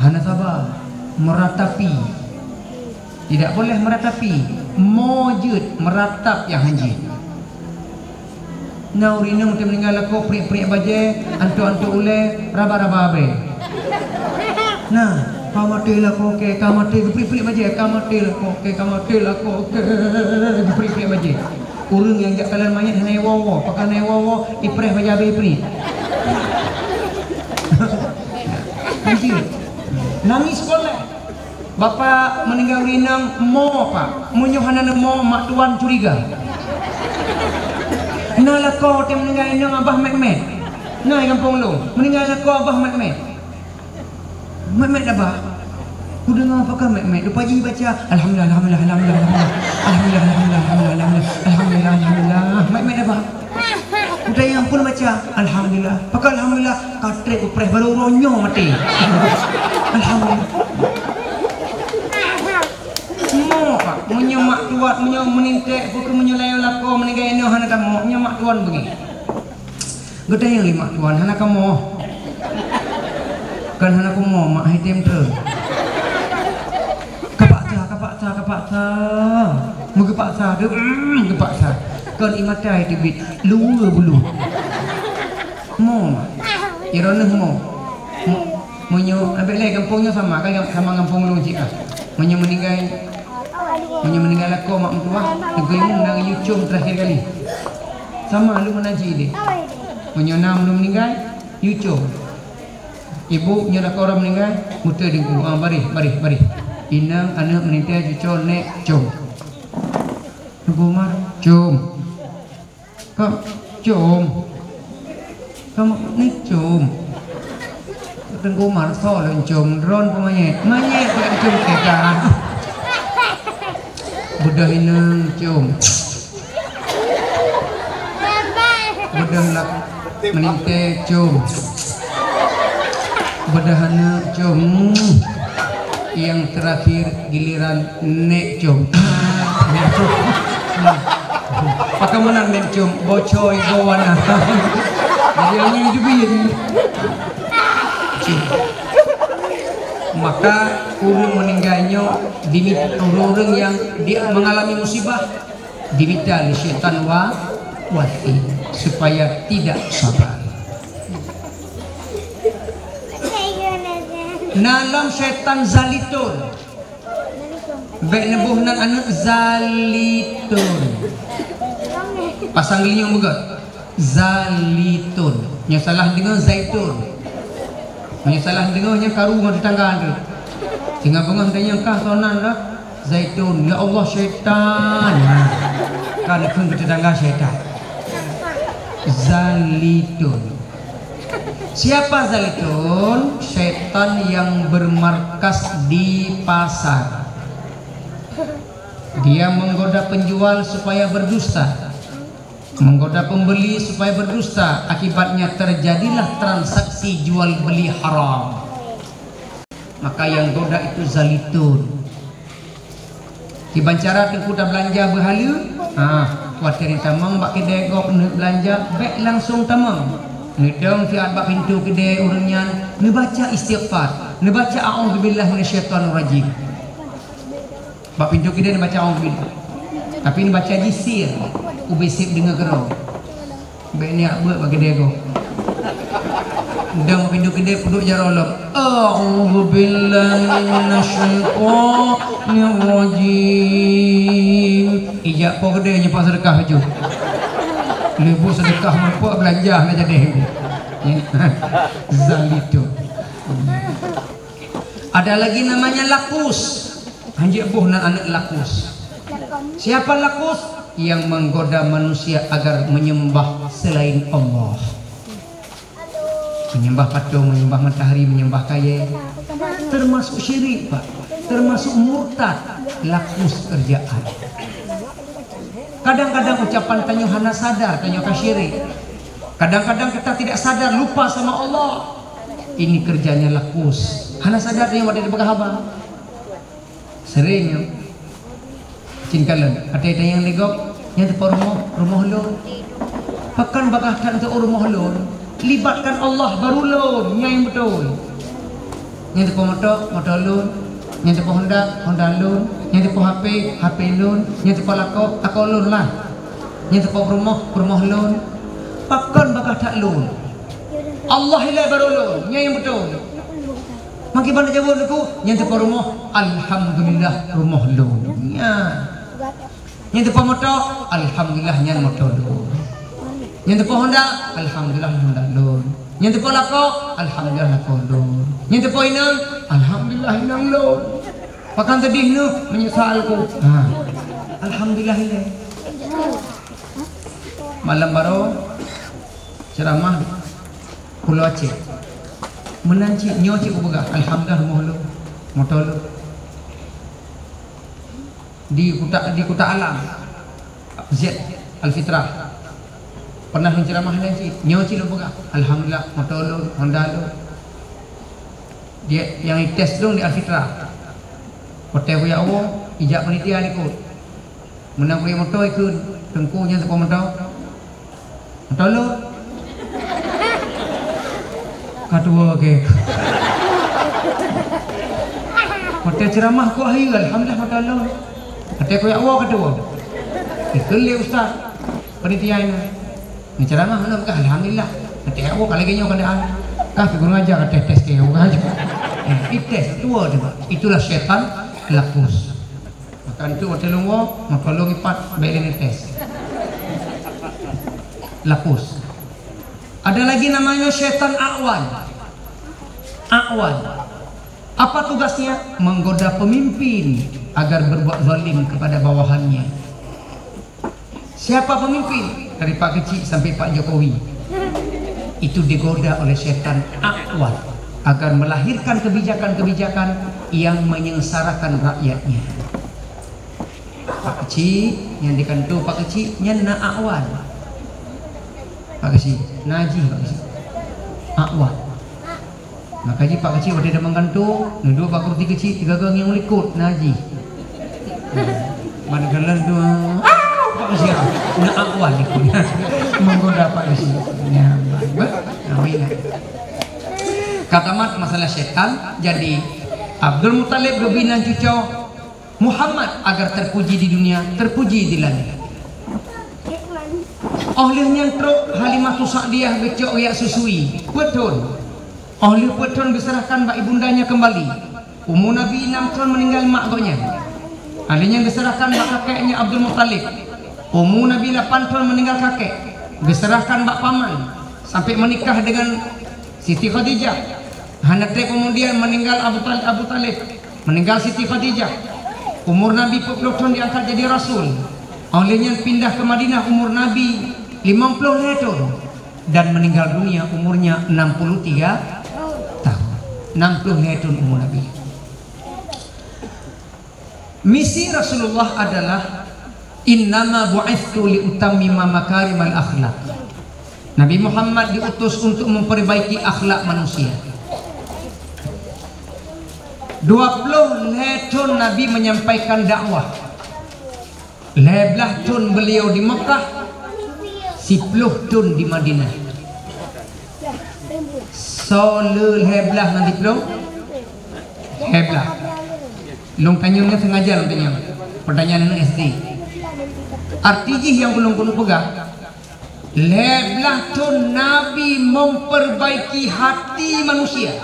Hana saba, meuratapi. Tidak boleh meuratapi. Mo jeuet, meuratap nyang hanjeuet. Na ureueng inong watèe meninggai lakoe, priek-priek bajèe, antok-antok ulèe, raba-raba abèe. Nah, ka maté lakoe kèe, ka maté, geupriek-priek bajèe, ka maté lakoe kèe, ka maté lakoe kèe, geupriek-priek bajèe. Ureueng nyang jak kalon manyèt hana iwoe-woe, pakon hana iwoe-woe, ipreh bajèe abèe ipriek. Hanjeuet. Nangis sekolah. Bapak meninggai ureueng inong, mo, Pak. Meunyoe hana neumo, mak tuan curiga. Na lakoe watèe meninggai inong, abah mèt-mèt. Na di gampông lôn, meninggai lakoe, abah mèt-mèt. Mèt-mèt abah. Kudeungö pakon mèt-mèt. Lupa jih baca, alhamdulillah, alhamdulillah, alhamdulillah, alhamdulillah. Alhamdulillah, alhamdulillah, alhamdulillah, alhamdulillah. Mèt-mèt abah. Kutanyong peue baca, alhamdulillah. Pakon alhamdulillah, ka trép upreh baru uroe nyoe maté. Alhamdulillah. Mo, Pak, meunyoe mak tuan, meunyoe meuninggai, pakon meunyoe layang lakoe meninggai inong hana tamoh, nyoe mak tuan beungèh. Geutanyong lé mak tuan, hana kamoh. Kan hana kamoh, mak hai tem treun. Kapaksa, kapaksa, kapaksa. Meugeupaksa, deuh, mm, geupaksa. Kon ié mata teubiet, luweue bulu. Mo, mak. Iroh neuh mo. Mo, meunyoe, abéh lé gampông nyoe sama, kan sama gampông lôn cit ah. Meunyoe meuninggai, meunyoe meuninggai lakoe mak meutuwah, teungku imum na yue com terakhir kali. Sama lôn meunan cit idéh. Meunyoe na lôn meuninggai, yue com. Ibu nyoe lakoe ureueng meuninggai, meuteue teungku, ah, baréh, baréh, baréh. Inong, aneuk, meuninggai, cucoe, nèk, com. Teungku Umar, com. Ka com. Ka nèk com. Teungku Umar, soe lôn com, droen peue manyét? Manyét lôn com teuka. Beudôh inong com. Beudôh lak meuninggai com. Beudôh aneuk com. Nyang terakhir giliran nèk com. Pakon meunan nèk com, bocoi gowana. Jadi, hanya itu pun jadi. Maka, ureueng meuninggai nyoe, dini ureueng-ureueng nyang di-, mengalami musibah, dimita lé syaitan wa-, wasit, supaya tidak sabar. Na lom syaitan zalitun. Bèk neuboh nan aneuk zalitun. Pasang geulinyueng beugöt. Zalitun. Nyoe salah deungoe zaitun. Nyoe salah deungoe nyan karu ngon tetangga tu. Singoh beungoh tanyong kah soe nan dah? Zaitun. Ya Allah, syaitan. Kan kheun keu tetangga syaitan. Zalitun. Siapa Zalitun? Setan yang bermarkas di pasar. Dia menggoda penjual supaya berdusta, menggoda pembeli supaya berdusta. Akibatnya terjadilah transaksi jual beli haram. Maka yang goda itu Zalitun. Kiban cara Teungku tabeulanja beuhaleue, ha, watèe tamong bak keudè gob neuk beulanja, bèk langsong tamong. Neudong siat bak pintoe keudè ureueng nyan, neubaca istighfar, neubaca a'udzubillahi minasyaitonirrajim. Bak pintoe keudè neubaca a'udzubillah. Tapi neubaca jih sir, ubé sép deungoe keudroe. Bèk niat beuet bak keudè gob. Dong pintoe keudè peuduek jaroe lom. A'udzubillahi minasyaitonirrajim. Ijak po keudè nyoe pat seudeukah laju. Leubeh seudeukah meupok beulanja na jadi. Zalitun. Ada lagi namanya Lakus. Hanjeuet boh nan aneuk Lakus. Siapa Lakus? Yang menggoda manusia agar menyembah selain Allah. Menyembah patung, menyembah matahari, menyembah kayèe. Termasuk syirik, Pak. Termasuk murtad. Lakus kerjaan. Kadang-kadang ucapan tanyoe hana sadar, tanyoe ka syirik. Kadang-kadang kita tidak sadar, lupa sama Allah. Ini kerjanya Lakus. Hana sadar tanyoe watèe tapeugah haba. Sering nyoe. Cit kalon, watèe tanyong lé gob, "Nyan teupeue rumoh, rumoh lôn." Pakon bagaih that teupeue rumoh lôn? Libatkan Allah baru lôn, nyan nyang beutôi. Nyan teupeue moto, moto lôn. Nyan teupeue Honda, Honda lôn. Nyan teupeue H P, H P lôn. Nyan teupeue lakoe, lakoe lôn lah. Nyan teupeue peurumoh, peurumoh lôn. Pakon bagaih that lôn? Allah ilèe baru lôn, nyan nyang beutôi. Mangkeubang jaweueb Teungku, nyan teupeue rumoh, alhamdulillah rumoh lôn. Nyan. Nyan teupeue moto, alhamdulillah nyan moto lôn. Nyan teupeue Honda, alhamdulillah Honda lôn. Nyan teupeue lakoe, alhamdulillah lakoe lôn. Nyan teupeue inong, alhamdulillah inong lôn. Pakon teudeh neuh, meunyeusal ku. Ha. Alhamdulillah ilèe. Malam baroe, Ceuramah Pulo Aceh. Meunan cit, nyoe cit kupeugah, alhamdulillah rumoh lôn, moto lôn. Di Kuta, di Kuta Alam, Z Alfitrah. Pernah lôn ceuramah nyan cit, nyoe cit lôn peugah, alhamdulillah moto lôn, Honda lôn. Dia nyang ites lôn di Alfitrah. Watèe kujak woe, ijak panitia likot. Meunan kujak moto ikheun, Teungku nyan teupeue moto. Moto lôn. Ka tuwoe gèt. Watèe ceuramah kuwahyu, alhamdulillah moto lôn. Watèe kujak woe ka tuwoe. Ikheun lé ustaz panitia nyan. Neuceuramah hana peugah alhamdulillah. Watèe kujak woe ka lagèe nyoe keuadaan. Kah pih gurèe ngajar ka tes-tes keu nyoe ka. Eh, ites tuwoe cuba. Itulah syaitan Lakus. Maka tu watèe lôn woe, maka lôn ipat bèk lé neutes. Lakus. Ada lagi namanya syaitan A'wan. A'wan. Apa tugasnya? Menggoda pemimpin agar berbuat zalim kepada bawahannya. Siapa pemimpin? Dari Pak Keuchik sampai Pak Jokowi. Itu digoda oleh syaitan A'wan agar melahirkan kebijakan-kebijakan yang menyengsarakan rakyatnya. Pak Keuchik, nyang di kantô Pak Keuchik, nyan na A'wan. Pak Keuchik, na jih Pak Keuchik. A'wan. Maka jih Pak Keuchik watèe tamong kantô, neuduek bak kursi keuchik, sigoe ngieng likot, na jih. Ban kalon tu, "Au!" Pak Keuchik, na A'wan likot. Menggoda Pak Keuchik. Ya, baik. Amin. Ka tamat masalah syaitan, jadi Abdul Muttalib geubi nan cuco Muhammad agar terpuji di dunia, terpuji di langit. Óh lheueh nyan trok Halimatus Sa'diyah geucok jak susui. Peuet thon. Óh lheueh peuet thon geuseurahkan bak ibundanya keumbali. Umu Nabi nam thon meuninggai mak gobnyan. Óh lheueh nyan geuseurahkan bak kakeknya Abdul Muttalib. Umu Nabi lapan thon meuninggai kakek. Geuseurahkan bak paman sampai meunikah dengan Siti Khadijah. Hana trép keumudian meuninggai Abu Tal-, Abu Talib. Meuninggai Siti Khadijah. Umur Nabi peuet ploh thon diangkat jadi rasul. Óh lheueh nyan pindah keu Madinah, umur Nabi limong ploh lhèe thon. dan meninggal dunia umurnya enam puluh tiga tahun. Enam puluh lhèe thôn umur Nabi. Misi Rasulullah adalah, "Innama bu'itstu liutammima makarimal akhlak." Nabi Muhammad diutus untuk memperbaiki akhlak manusia. Dua puluh lhèe thôn Nabi menyampaikan dakwah. Lhèe blaih thôn beliau di Mekah, siploh thôn di Madinah. Soe le lhèe blaih ngon siploh? Lhèe blaih. Lôn tanyong nyan sengaja lôn tanyong. Pertanyaan aneuk S D. Arti jih nyang ulôn keuneuk peugah, lhèe blaih thôn Nabi memperbaiki hati manusia.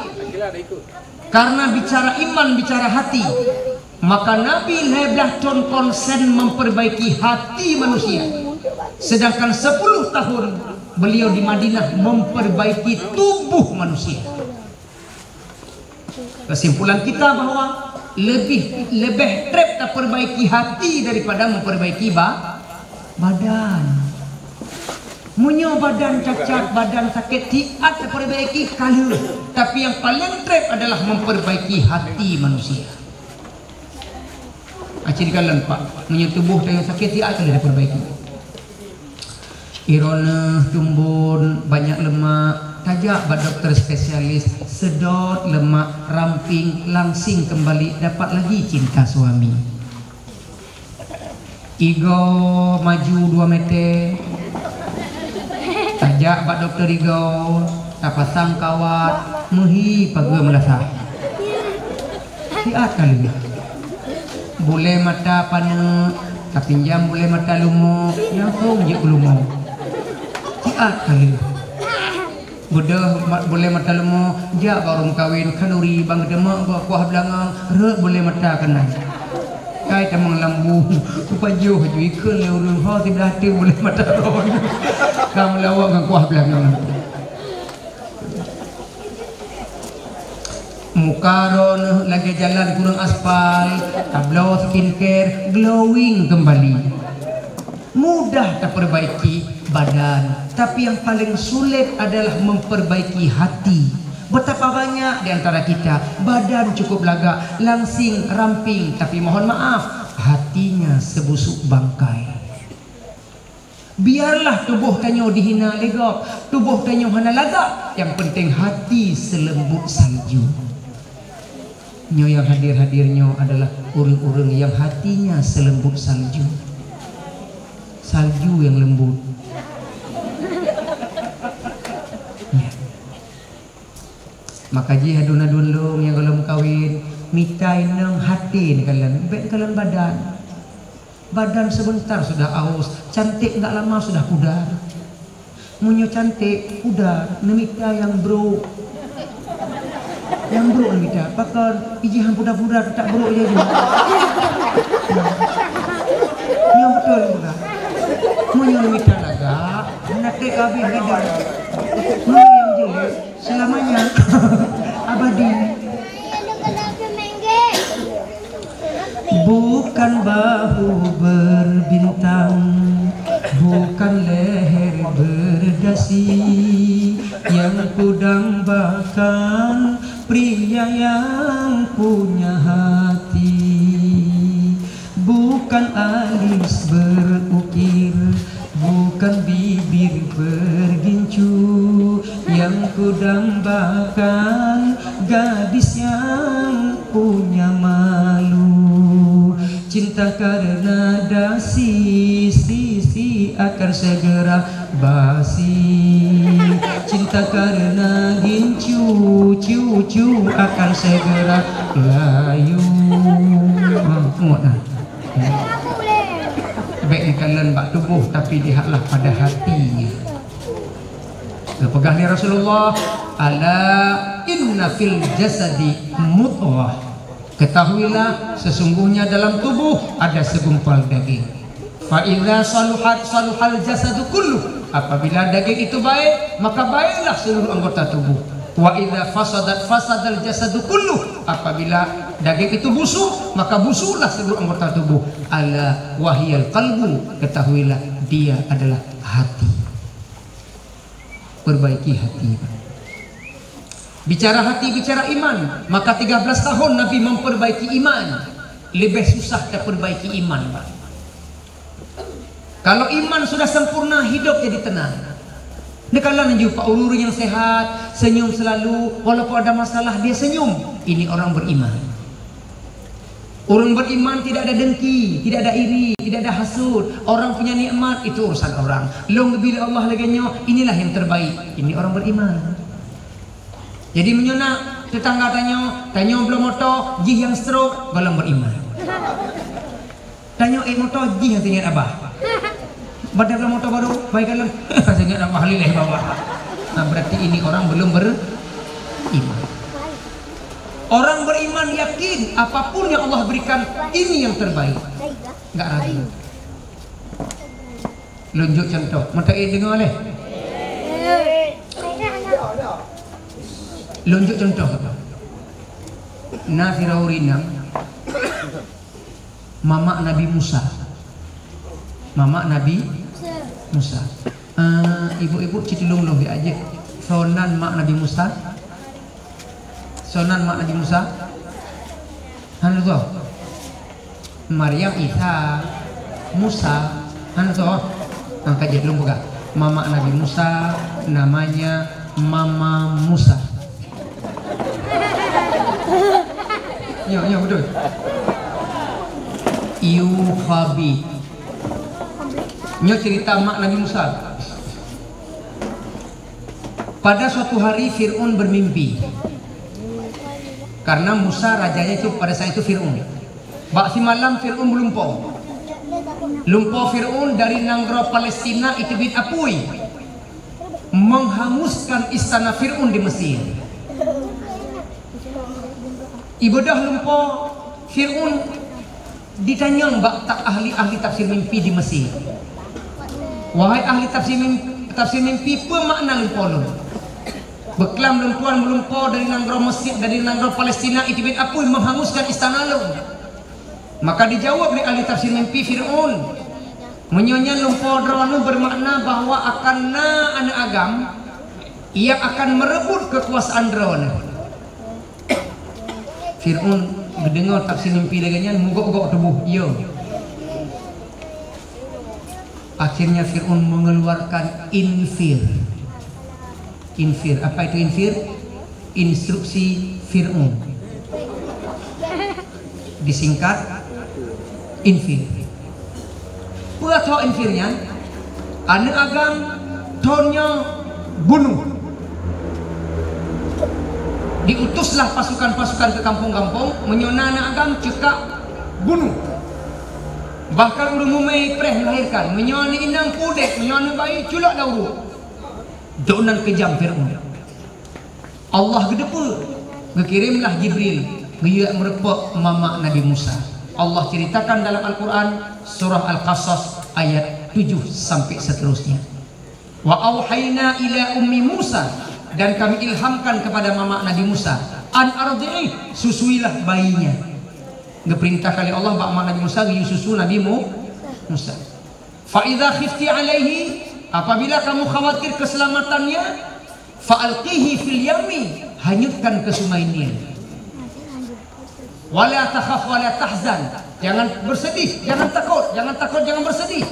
Karena bicara iman, bicara hati. Maka Nabi lhèe blaih thôn konsen memperbaiki hati manusia. Sedangkan sepuluh tahun beliau di Madinah memperbaiki tubuh manusia. Kesimpulan kita bahwa lebih, lebih trép taperbaiki hati daripada memperbaiki ba-, badan. Meunyoe badan cacat, badan sakét, siat taperbaiki ka lheueh. Tapi nyang paleng trép adalah memperbaiki hati manusia. Aci dikalon, Pak. Meunyoe tuboh tanyoe sakét, siat ka lheueh taperbaiki. Droeneuh tumbon banyak lemak, tajak bak dokter spesialis, sedot lemak, ramping, langsing kembali, dapat lagi cinta suami. Igoe maju dua meter, tajak bak dokter igoe, tapasang kawat, meuhi pageue meulasah. Siat ka lheueh. Bulèe mata paneuk, tapinjam bulèe mata leumo, langsong jeuet keu leumo. Siat ka lheueh. Beudôh ma-, bulèe mata leumo, jak bak ureueng kawen, khanuri, ban geuteumèe bak kuah beulangong, rhot bulèe mata keunan. Kai tamong lam bu, kupajoh ju ikheun lé ureueng, ho siblah teuk bulèe mata droeneuh. Ka meulawok ngon kuah beulangong. Muka droeneuh lagèe jalan kureueng aspal, tabloe skincare, glowing kembali. Mudah taperbaiki badan, tapi nyang paleng sulet adalah memperbaiki hati. Betapa banyak di antara kita, badan cukup lagak, langsing, ramping, tapi mohon maaf, hatinya sebusuk bangkai. Biarlah tuboh tanyoe dihina lé gob, tuboh tanyoe hana lagak, nyang penting hati seuleumbut salju. Nyoe nyang hadir-hadir nyoe adalah ureueng-ureueng nyang hatinya seuleumbut salju. Salju nyang leumbut. Ya. Maka jih aduen-aduen lôn nyang goh lom kawen, mita inong hati neukalon, bèk neukalon badan. Badan sebentar sudah aus, cantik enggak lama sudah pudar. Meunyoe cantik, pudar, neumita nyang brok. Nyang brok neumita, pakon ijih nyang pudar-pudar, teutap brok jih. Nyoe beutôi nyang pudar. Meunyoe neumita lagak, hana trép habéh gadang. Meunyoe nyang jelek, selamanya abadi. Bukan bahu berbintang, bukan leher berdasi, yang kudambakan pria yang punya hati. Bukan alis berukir, bukan bibir bergincu, yang kudambakan gadis yang punya malu. Cinta karena dasi, si, si akan segera basi. Cinta karena gincu, ciu, ciu akan segera layu. Ha, muat dah. Bèk neukalon bak tuboh, tapi lihatlah pada hati. Geupeugah lé Rasulullah, "Ala inna fil jasadi mudghah." Ketahuilah, sesungguhnya dalam tubuh ada segumpal daging. "Fa idza saluhat saluhal jasadu kullu." Apabila daging itu baik, maka baiklah seluruh anggota tubuh. "Wa idza fasadat fasadal jasadu kullu." Apabila daging itu busuk, maka busuklah seluruh anggota tubuh. "Ala wahiyal qalbu." Ketahuilah, dia adalah hati. Perbaiki hati. Bicara hati, bicara iman. Maka tiga belas tahun Nabi memperbaiki iman. Lebih susah terperbaiki iman, Pak. Kalau iman sudah sempurna, hidup jadi tenang. Neukalon laju, Pak, ureuëng yang sehat, senyum selalu, walaupun ada masalah, dia senyum. Ini orang beriman. Orang beriman tidak ada dengki, tidak ada iri, tidak ada hasut. Orang punya nikmat, itu urusan orang. Lôn geubri lé Allah lagée nyoe, inilah yang terbaik. Ini orang beriman. Jadi, meunyoe na tetangga tanyoe, tanyoe bloe moto, jih nyang stroke, golom beriman. Tanyoe ék moto, jih nyang teuingat Abah. Bak bloe moto baru, baik kalon, teuingat Abah, lileh bawah. Nah, berarti ini orang belum beriman. Orang beriman yakin apapun yang Allah berikan, ini yang terbaik. Enggak ragu. Lôn jok contoh. Meutai deungoe leh. Lôn jok contoh. Na sidroe ureuëng inong, mamak Nabi Musa. Mamak Nabi Musa. Eh, ibu-ibu, ci tulông lôn biar aja. Soe nan mak Nabi Musa? Soe nan mak Nabi Musa? Hana soe? Maryam, Isa, Musa. Hana soe? Angkat jih lôn peugah. Mamak Nabi Musa namanya Mama Musa. Ya, ya, betul. Yukhabi. Nyoe cerita mak Nabi Musa. Pada suatu hari Fir'aun bermimpi. Karena Musa rajanya itu pada saat itu Fir'aun. Bak simalam Fir'aun meulumpoe. Lumpoe Fir'aun dari nanggroe Palestina iteubiet apui, menghanguskan istana Fir'aun di Mesir. Ibadah lumpoe Fir'aun ditanyong bak ta-, ahli-ahli tafsir mimpi di Mesir. "Wahai ahli tafsir mim-, tafsir mimpi, peue makna lumpoe lôn? Beuklam lôn tuan meulumpoe dari nanggroe Mesir, dari nanggroe Palestina iteubiet apui menghanguskan istana lôn." Maka dijawab lé ahli tafsir mimpi Fir'aun, "Meunyoe nyan lumpoe droeneuh bermakna bahwa akan na aneuëk agam yang akan merebut kekuasaan droeneuh." Fir'aun geudeungoe tafsir mimpi lagée nyan, meugok-gok tuboh, "Iya." Akhirnya Fir'aun mengeluarkan infir. Infir, apa itu infir? Instruksi Fir'aun. Disingkat, infir. Peue tho infir nyan? Aneuëk agam thon nyoe bunoh. Diutuslah pasukan-pasukan ke kampung-kampung, meunyoe na aneuëk agam ceukak bunoh. Bahkan ureuëng mumé preh melahirkan, meunyoe aneuëk inong udeb, meunyoe aneuëk bayi culok lam uruek. Donan keujam Fir'aun. Allah geuteupeue, geukirémlah Jibril geuyue meurumpok mamak Nabi Musa. Allah ceritakan dalam Al-Quran, surah Al-Qasas, ayat tujuh sampai seterusnya. "Wa auhayna ila ummi Musa," dan Kami ilhamkan kepada mamak Nabi Musa, "an ardhi'i," susuilah bayinya. Geuperintahkan lé Allah bak mamak Nabi Musa geuyue susu Nabi Mu-, Musa. "Fa idza khifti alaihi," apabila kamu khawatir keselamatannya, "fa alqihi fil yammi," hanyutkan ke Sungai Nil. "Wa la takhaf wa la tahzan," jangan bersedih, jangan takut, jangan takut, jangan bersedih.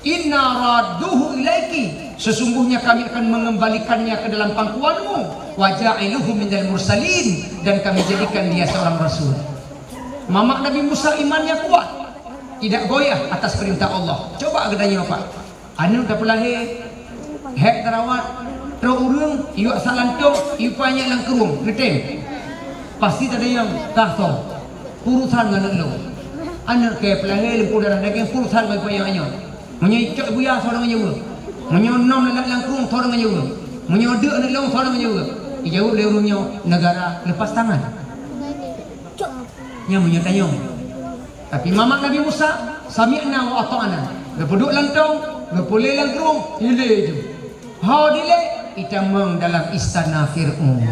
"Inna radduhu ilaiki," sesungguhnya Kami akan mengembalikannya ke dalam pangkuanmu. "Wa ja'iluhu minal mursalin," dan Kami jadikan dia seorang rasul. Mamak Nabi Musa imannya kuat, tidak goyah atas perintah Allah. Coba geutanyoe, Pak. Aneuëk tapeulahé, hék tarawat, trok ureuëng, iyue sak lantong, iyue panyang lam krueng, neutem. Pasti tadayang, "Kah soe? Peue urusan ngon aneuëk lôn?" Aneuëk keu peulahé limpu darah dageng, peue urusan ngon panyang nyoe? Meunyoe icok buya, soe deungon nyoe? Meunyoe nom lalat lam krueng, soe deungon nyoe? Meunyoe deuk aneuëk lôn, soe deungon nyoe? Ijaweueb lé ureuëng nyoe, "Negara lepas tangan." Nyan meunyoe tanyoe. Tapi mamak Nabi Musa, "Sami'na wa ata'na." Geupeuduek lantong, geupeulé lam krueng, ilée ju. Ho dilée, itamong dalam istana Fir'aun.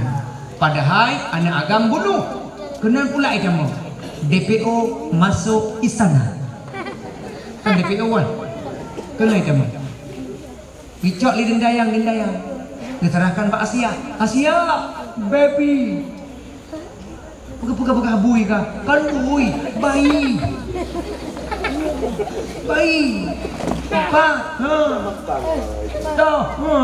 Padahai aneuëk agam bunoh. Keunan pula itamong. DPO masuk istana. Kan DPO kan? Keunan itamong. Icok lé deundayang-deundayang. Geuserahkan bak Asiah. "Asiah, baby." Peugah-peugah bui kah? Kon bui, bayi. Bayi. Pat, ha. Toh, ha.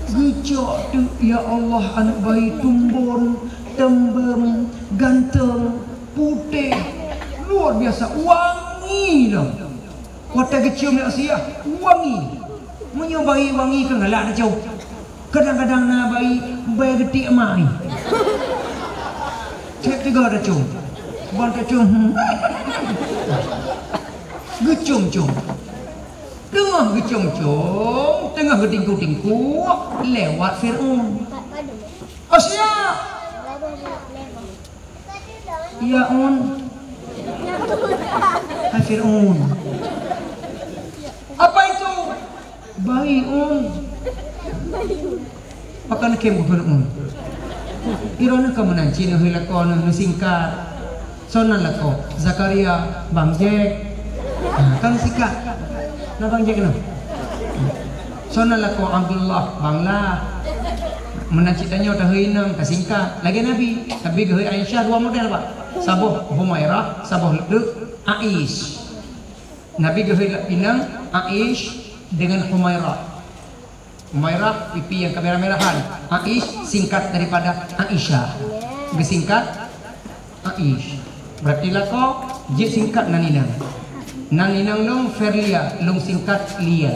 Geucok teuk, ya Allah, aneuk bayi tumbon, teumbeueng, ganteng, putéh, luar biasa, wangi lom. Watèe geucium lé Asiah, wangi. Meunyoe bayi wangi, ka galak tacok. Kadang-kadang na bayi bèe geutiek mai. Cit tiga tacok. Ban tacok, hmm. Geucom-com. Teungoh geucom-com, teungoh geutingkuk-tingkuk, lewat Fir'aun. "Asiah!" "Ya, Un." "Hai Fir'aun." "Apa itu?" "Bayi, Un." "Pakon kém bukan, Un?" "Droeneuh ka meunan cit neuhôi lakoe neuh, neusingkat. Soe nan lakoe?" "Zakaria, Bang Jack." "Nah, kan singkat. Nah, Bang Jack neuh." "Soe nan lakoe?" "Abdullah, Bang Lah." "Meunan cit tanyoe teuhôi inong, ka singkat. Lagèe Nabi. Nabi geuhôi Aisyah dua model, Pak. Saboh Humairah, saboh leudeuk Aish. Nabi geuhôi inong Aish dengan Humairah. Humairah pipi nyang kemerah-merahan. Aish singkat daripada Aisyah. Geusingkat Aish. Berarti lakoe jeuet singkat nan inong. Nan inong lôn Ferlia, lôn singkat Lia.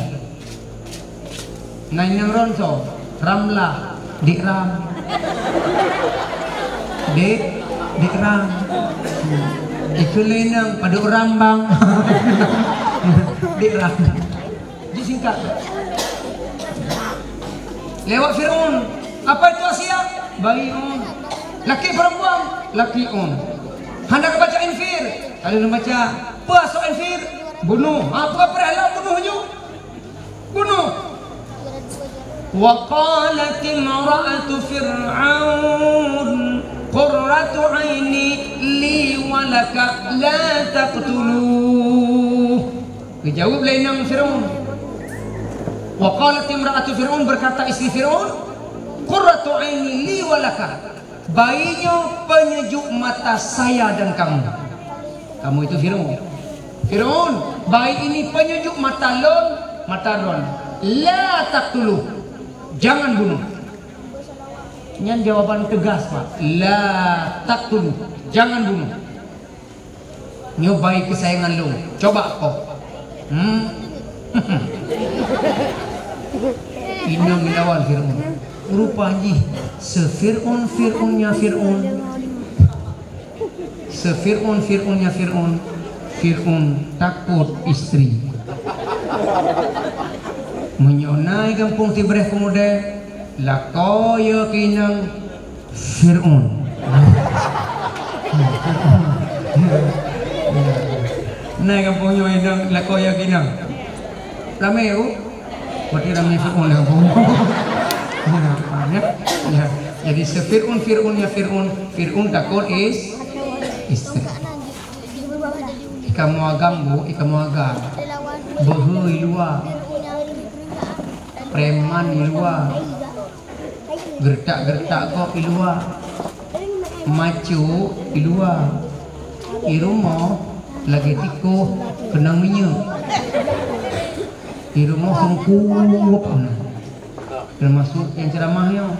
Nan inong droen soe? Ramlah, Dik Ram. Dik, Dik Ram. Ikheun lé inong, padub ram, Bang. Dik Ram. Disingkat. Lewat Fir'aun. "Apa itu, Asiah?" "Bayi, Un." "Laki perempuan?" "Laki, Un." "Hana ka baca infir?" "Ka lôn baca." "Peue asoe infir?" "Bunoh." "Ha, peue preh lom bunoh nyoe?" "Bunoh." "Wa qalat imra'atu Fir'aun qurratu aini li wa laka la taqtuluh." Geujaweueb lé inong Fir'aun. "Wa qalat imra'atu Fir'aun," berkata istri Fir'aun, "qurratu aini li wa laka." "Bayi nyoe peunyejuk mata saya dan kamu." Kamu itu Fir'aun. "Fir'aun, bayi ini peunyejuk mata lôn, mata droen. La taqtuluh." Jangan bunuh. Nyan jawaban tegas, Pak. La taqtuluh. Jangan bunuh. Nyoe bayi keusayangan lôn. Coba kok. Hmm. Inong lawan Fir'aun. Rupa jih se-Fir'aun, Fir'aunnya Fir'aun. Se-Fir'aun, Fir'aunnya Fir'aun. Fir'aun takot istri. Meunyoe na i gampông sibreh peumuda, lakoe keu inong Fir'aun. Na i gampông nyoe inong lakoe keu inong. Ramé, Bu? Berarti ramé Fir'aun lam gampông. Ya, ya. Ya. Jadi se-Fir'aun, Fir'aunnya Fir'aun, Fir'aun takot is-, istri. Ikamoe agam, Bu, ikamoe agam. Beuhe i luwa. Preman i luwa. Geuretak-geuretak gob i luwa. Maco i luwa. I rumoh lagèe tikoh keunong minyeuk. I rumoh sungkup. Teumasok nyang ceuramah nyoe.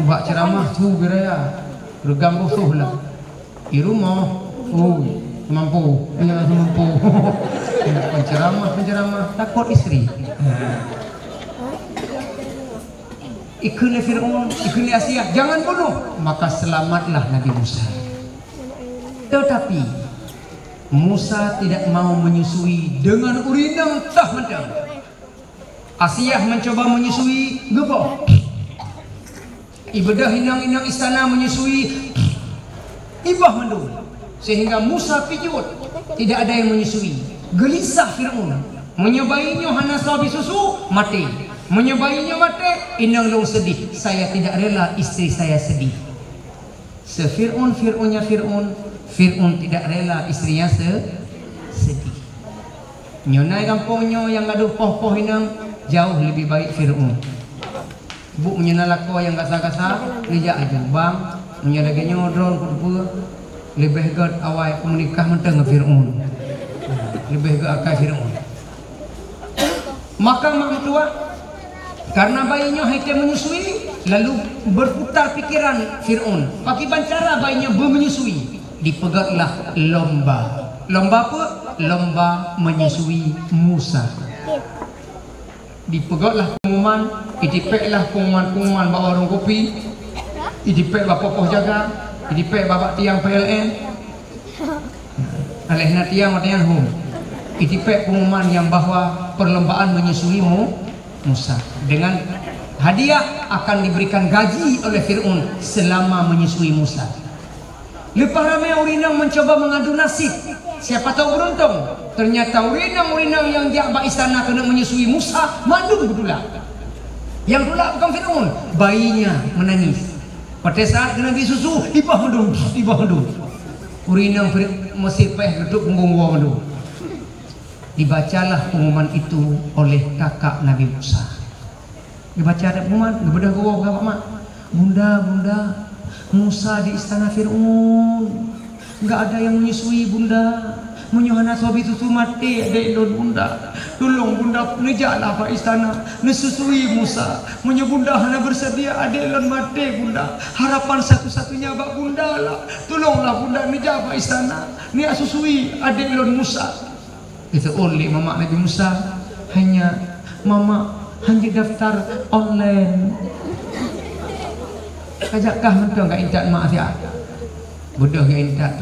Bak ceuramah su geuraya. Reugam boh soh lah. Di rumoh, ui, seumampu. Iya, seumampu. Penceramah, penceramah, takot istri. Ikheun lé Fir'aun, ikheun lé Asiah, "Jangan bunuh." Maka selamatlah Nabi Musa. Tetapi, Musa tidak mau menyusui dengan ureueng inong toh mantong. Asiah mencoba menyusui, geuboh. Ibeudôh inong-inong istana menyusui, iboh mandum. Sehingga Musa pijuet, tidak ada yang menyusui. Geulisah Fir'aun. Meunyoe bayi nyoe hana soe bri susu, maté. Meunyoe bayi nyoe maté, inong lôn seudih. Saya tidak rela istri saya sedih. Se-Fir'aun, Fir'aunnya Fir'aun, Fir'aun tidak rela istrinya se-, sedih. Nyoe na i gampông nyoe nyang gadôh poh-poh inong, jauh lebih baik Fir'aun. Ibu meunyoe na lakoe nyang gasa-gasa, neujak laju. Bang, meunyoe lagèe nyoe droe kuteupeue, leubeh gèt awai meunikah mantong ngon Fir'aun. Leubeh gèt akai Fir'aun. Maka mak meutuah, karena bayi nyoe hana menyusui, lalu berputar pikiran Fir'aun. Pakiban cara bayi nyoe beumenyusui? Dipeugètlah lomba. Lomba apa? Lomba menyusui Musa. Dipeugètlah pengumuman, itipeklah pengumuman-pengumuman bak warong kopi, itipek bak poh-poh jaga, itipek bak, bak tiang P L N. Aléh na tiang watèe nyan hom. Itipek pengumuman nyang bahwa perlombaan menyusui Mu-, Musa. Dengan hadiah akan diberikan gaji oleh Fir'aun selama menyusui Musa. Leupah ramé ureueng inong mencoba mengadu nasib, siapa tahu beruntung. Ternyata ureueng inong-ureueng inong nyang jak bak istana keuneuk menyusui Musa, mandum geutulak. Nyang tulak bukon Fir'aun, bayinya menangis. Pada saat keuneuk bri susu, ibah mandum, ibah mandum. Ureueng inong Fir-, Mesir payah geuduek punggong woe mandum. Dibacalah pengumuman itu oleh kakak Nabi Musa. Geubaca adat pengumuman, geubeudôh geuwoe keu mak, "Bunda, Bunda, Musa di istana Fir'aun. Enggak ada yang menyusui, Bunda. Meunyoe hana soe bri susu, maté adék lôn, Bunda. Tulông, Bunda, neujaklah bak istana, neususui Musa. Meunyoe Bunda hana bersedia, adék lôn maté, Bunda. Harapan satu-satunya bak Bunda lah. Tulonglah, Bunda, neujak bak istana, neujak susui adék lôn Musa." Geuseuôt lé mamak Nabi Musa, "Hai nyak, mamak hana jeuet daftar online." "Ka jak kah mantong ka intat mak siat?" Beudôh geuintat,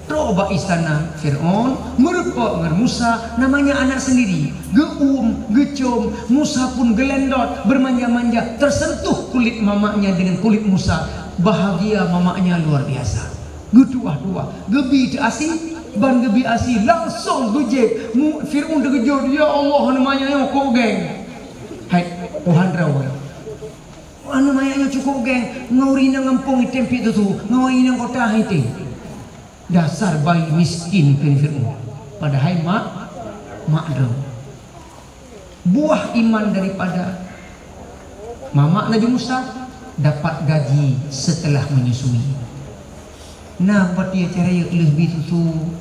trok bak istana Fir'aun, meurumpok ngon Musa, namanya anak sendiri. Geuuem, geucôm, Musa pun geulendot, bermanja-manja, tersentuh kulit mamaknya dengan kulit Musa. Bahagia mamaknya luar biasa. Geutuah-tuah, geubi teu asi, ban geubi asi langsong geujép. Mu-, Fir'aun teukeujot, "Ya Allah, aneuk manyak nyoe cukôp geng." Hai, Tuhan droe. "Aneuk manyak nyoe cukôp geng, ngon ureueng inong gampông item piep susu, ngon ureueng inong kota han item. Dasar bayi miskin," kheun Fir'aun. Padahai mak, mak droe. Buah iman daripada mamak Nabi Musa, dapat gaji setelah menyusui. Nah, bak tiep cara lheueh bi susu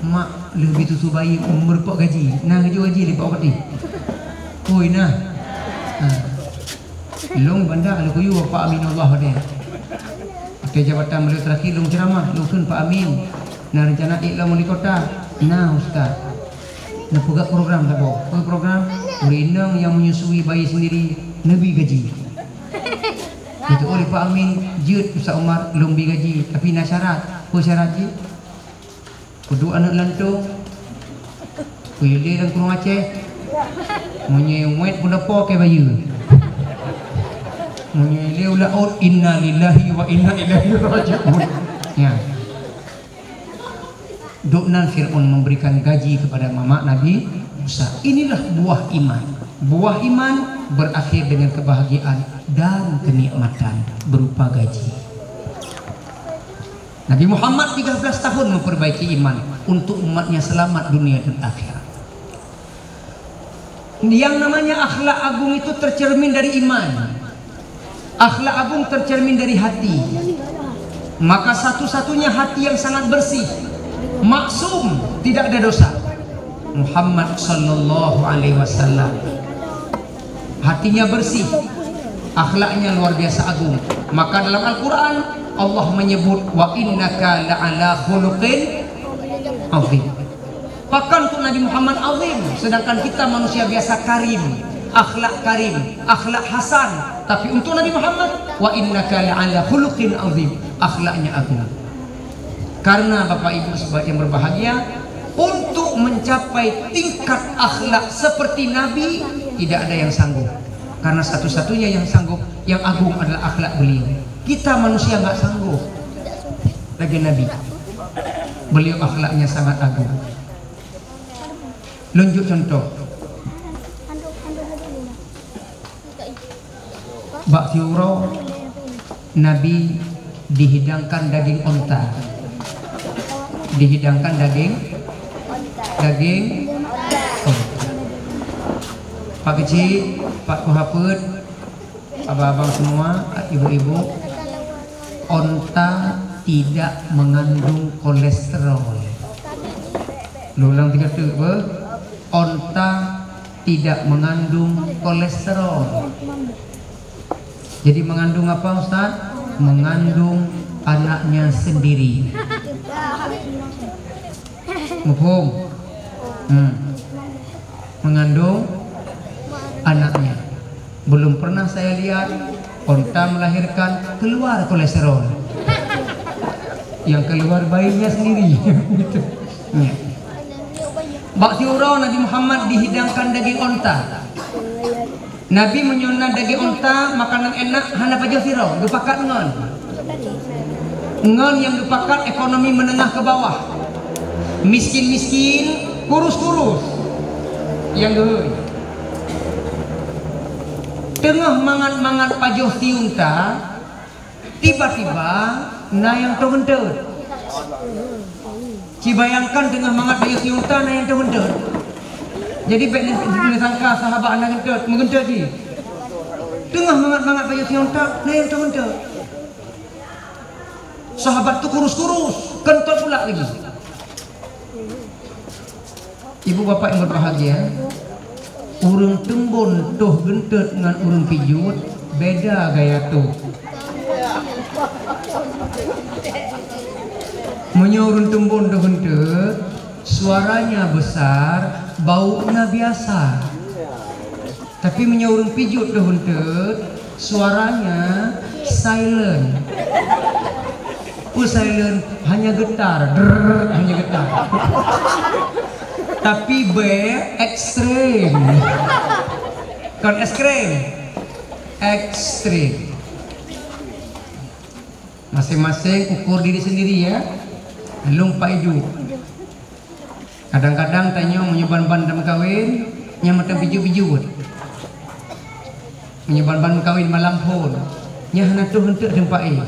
mak, lheueh bi susu bayi, meurumpok gaji. Nah, geujok gaji lé Pak Bupati. Oi, nah. Ha. Lôn banda lôn kuyue Pak Aminullah deh. Ateueh jabatan beliau terakhir lôn ceramah, lôn kheun Pak Amin. Nah, rencana ék lom wali kota. Nah, Ustaz. Neupeugah program saboh. Peue program? Ureueng inong nyang menyusui bayi sendiri neubi gaji. Geuteupeue lé Pak Amin, "Jeuet Ustaz Umar, lôn bi gaji, tapi na syarat." "Peue syarat jih?" "Peuduek aneuk lantong, peuyue lé lam Krueng Aceh, meunyoe muet peunopo keu bayeue, meunyoe lé u laôt, inna lillahi wa inna ilaihi raji'un." Ya. Dok nan Fir'aun memberikan gaji kepada mamak Nabi Musa. Inilah buah iman. Buah iman berakhir dengan kebahagiaan dan kenikmatan berupa gaji. Nabi Muhammad tiga belas tahun memperbaiki iman untuk umatnya selamat dunia dan akhirat. Yang namanya akhlak agung itu tercermin dari iman. Akhlak agung tercermin dari hati. Maka satu-satunya hati yang sangat bersih, maksum, tidak ada dosa, Muhammad sallallahu alaihi wasallam. Hatinya bersih, akhlaknya luar biasa agung. Maka dalam Al-Quran, Allah menyebut, "Wa innaka la'ala khuluqin azim." Pakon keu Nabi Muhammad azim, sedangkan kita manusia biasa karim, akhlak karim, akhlak hasan. Tapi untuk Nabi Muhammad, "Wa innaka la'ala khuluqin azim," akhlaknya agung. Karena Bapak Ibu sebab yang berbahagia, untuk mencapai tingkat akhlak seperti Nabi, tidak ada yang sanggup. Karena satu-satunya yang sanggup, yang agung adalah akhlak beliau. Kita manusia nggak sanggup lagi Nabi. Beliau akhlaknya sangat agung. Lôn jok contoh. Bak siuroe Nabi dihidangkan daging onta. Dihidangkan daging, daging onta. Pak Keuchik, Pak Kuhapeuet, Abang-abang semua, ibu-ibu, onta tidak mengandung kolesterol. Ulang tiga kali, apa? Onta tidak mengandung kolesterol. Jadi mengandung apa, Ustaz? Mengandung anaknya sendiri. Mafhum? Hmm. Mengandung anaknya. Belum pernah saya lihat onta melahirkan keluar kolesterol. Yang keluar bayinya sendiri. Gitu. Ya. Bak siuroe Nabi Muhammad dihidangkan daging onta. Nabi meunyoe na daging onta, makanan enak, hana pajoh sidroe, geupakat ngon. Ngon nyang geupakat ekonomi menengah ke bawah. Miskin-miskin, kurus-kurus. Nyang geuhôi. Teungoh mangat-mangat pajoh si onta, tiba-tiba na nyang toh geunteut. Ci bayangkan teungoh mangat pajoh si onta na nyang toh geunteut. Jadi bèk neusangka sahabat hana geunteut, meugeunteut jih. Teungoh mangat-mangat pajoh si onta na nyang toh geunteut. Sahabat tu kurus-kurus, keuntot pula lagi. Ibu bapak yang berbahagia, ureueng teumbon toh geunteut ngon ureueng pijuet beda gaya toh. Meunyoe ureueng teumbon toh geunteut, suaranya besar, baunya biasa. Tapi meunyoe ureueng pijuet toh geunteut, suaranya silent. Peue silent? Hanya getar, drrrr, hanya getar. Tapi bèe ekstrem. Kon es krim, ekstrem. Masing-masing ukur diri sendiri, ya. Lôn paih ju. Kadang-kadang tanyoe meunyoe ban-ban tameukawen, nyan mantong pijuet-pijuet. Meunyoe ban-ban meukawen malam phôn, nyan hana toh eunteuk teumpat éh.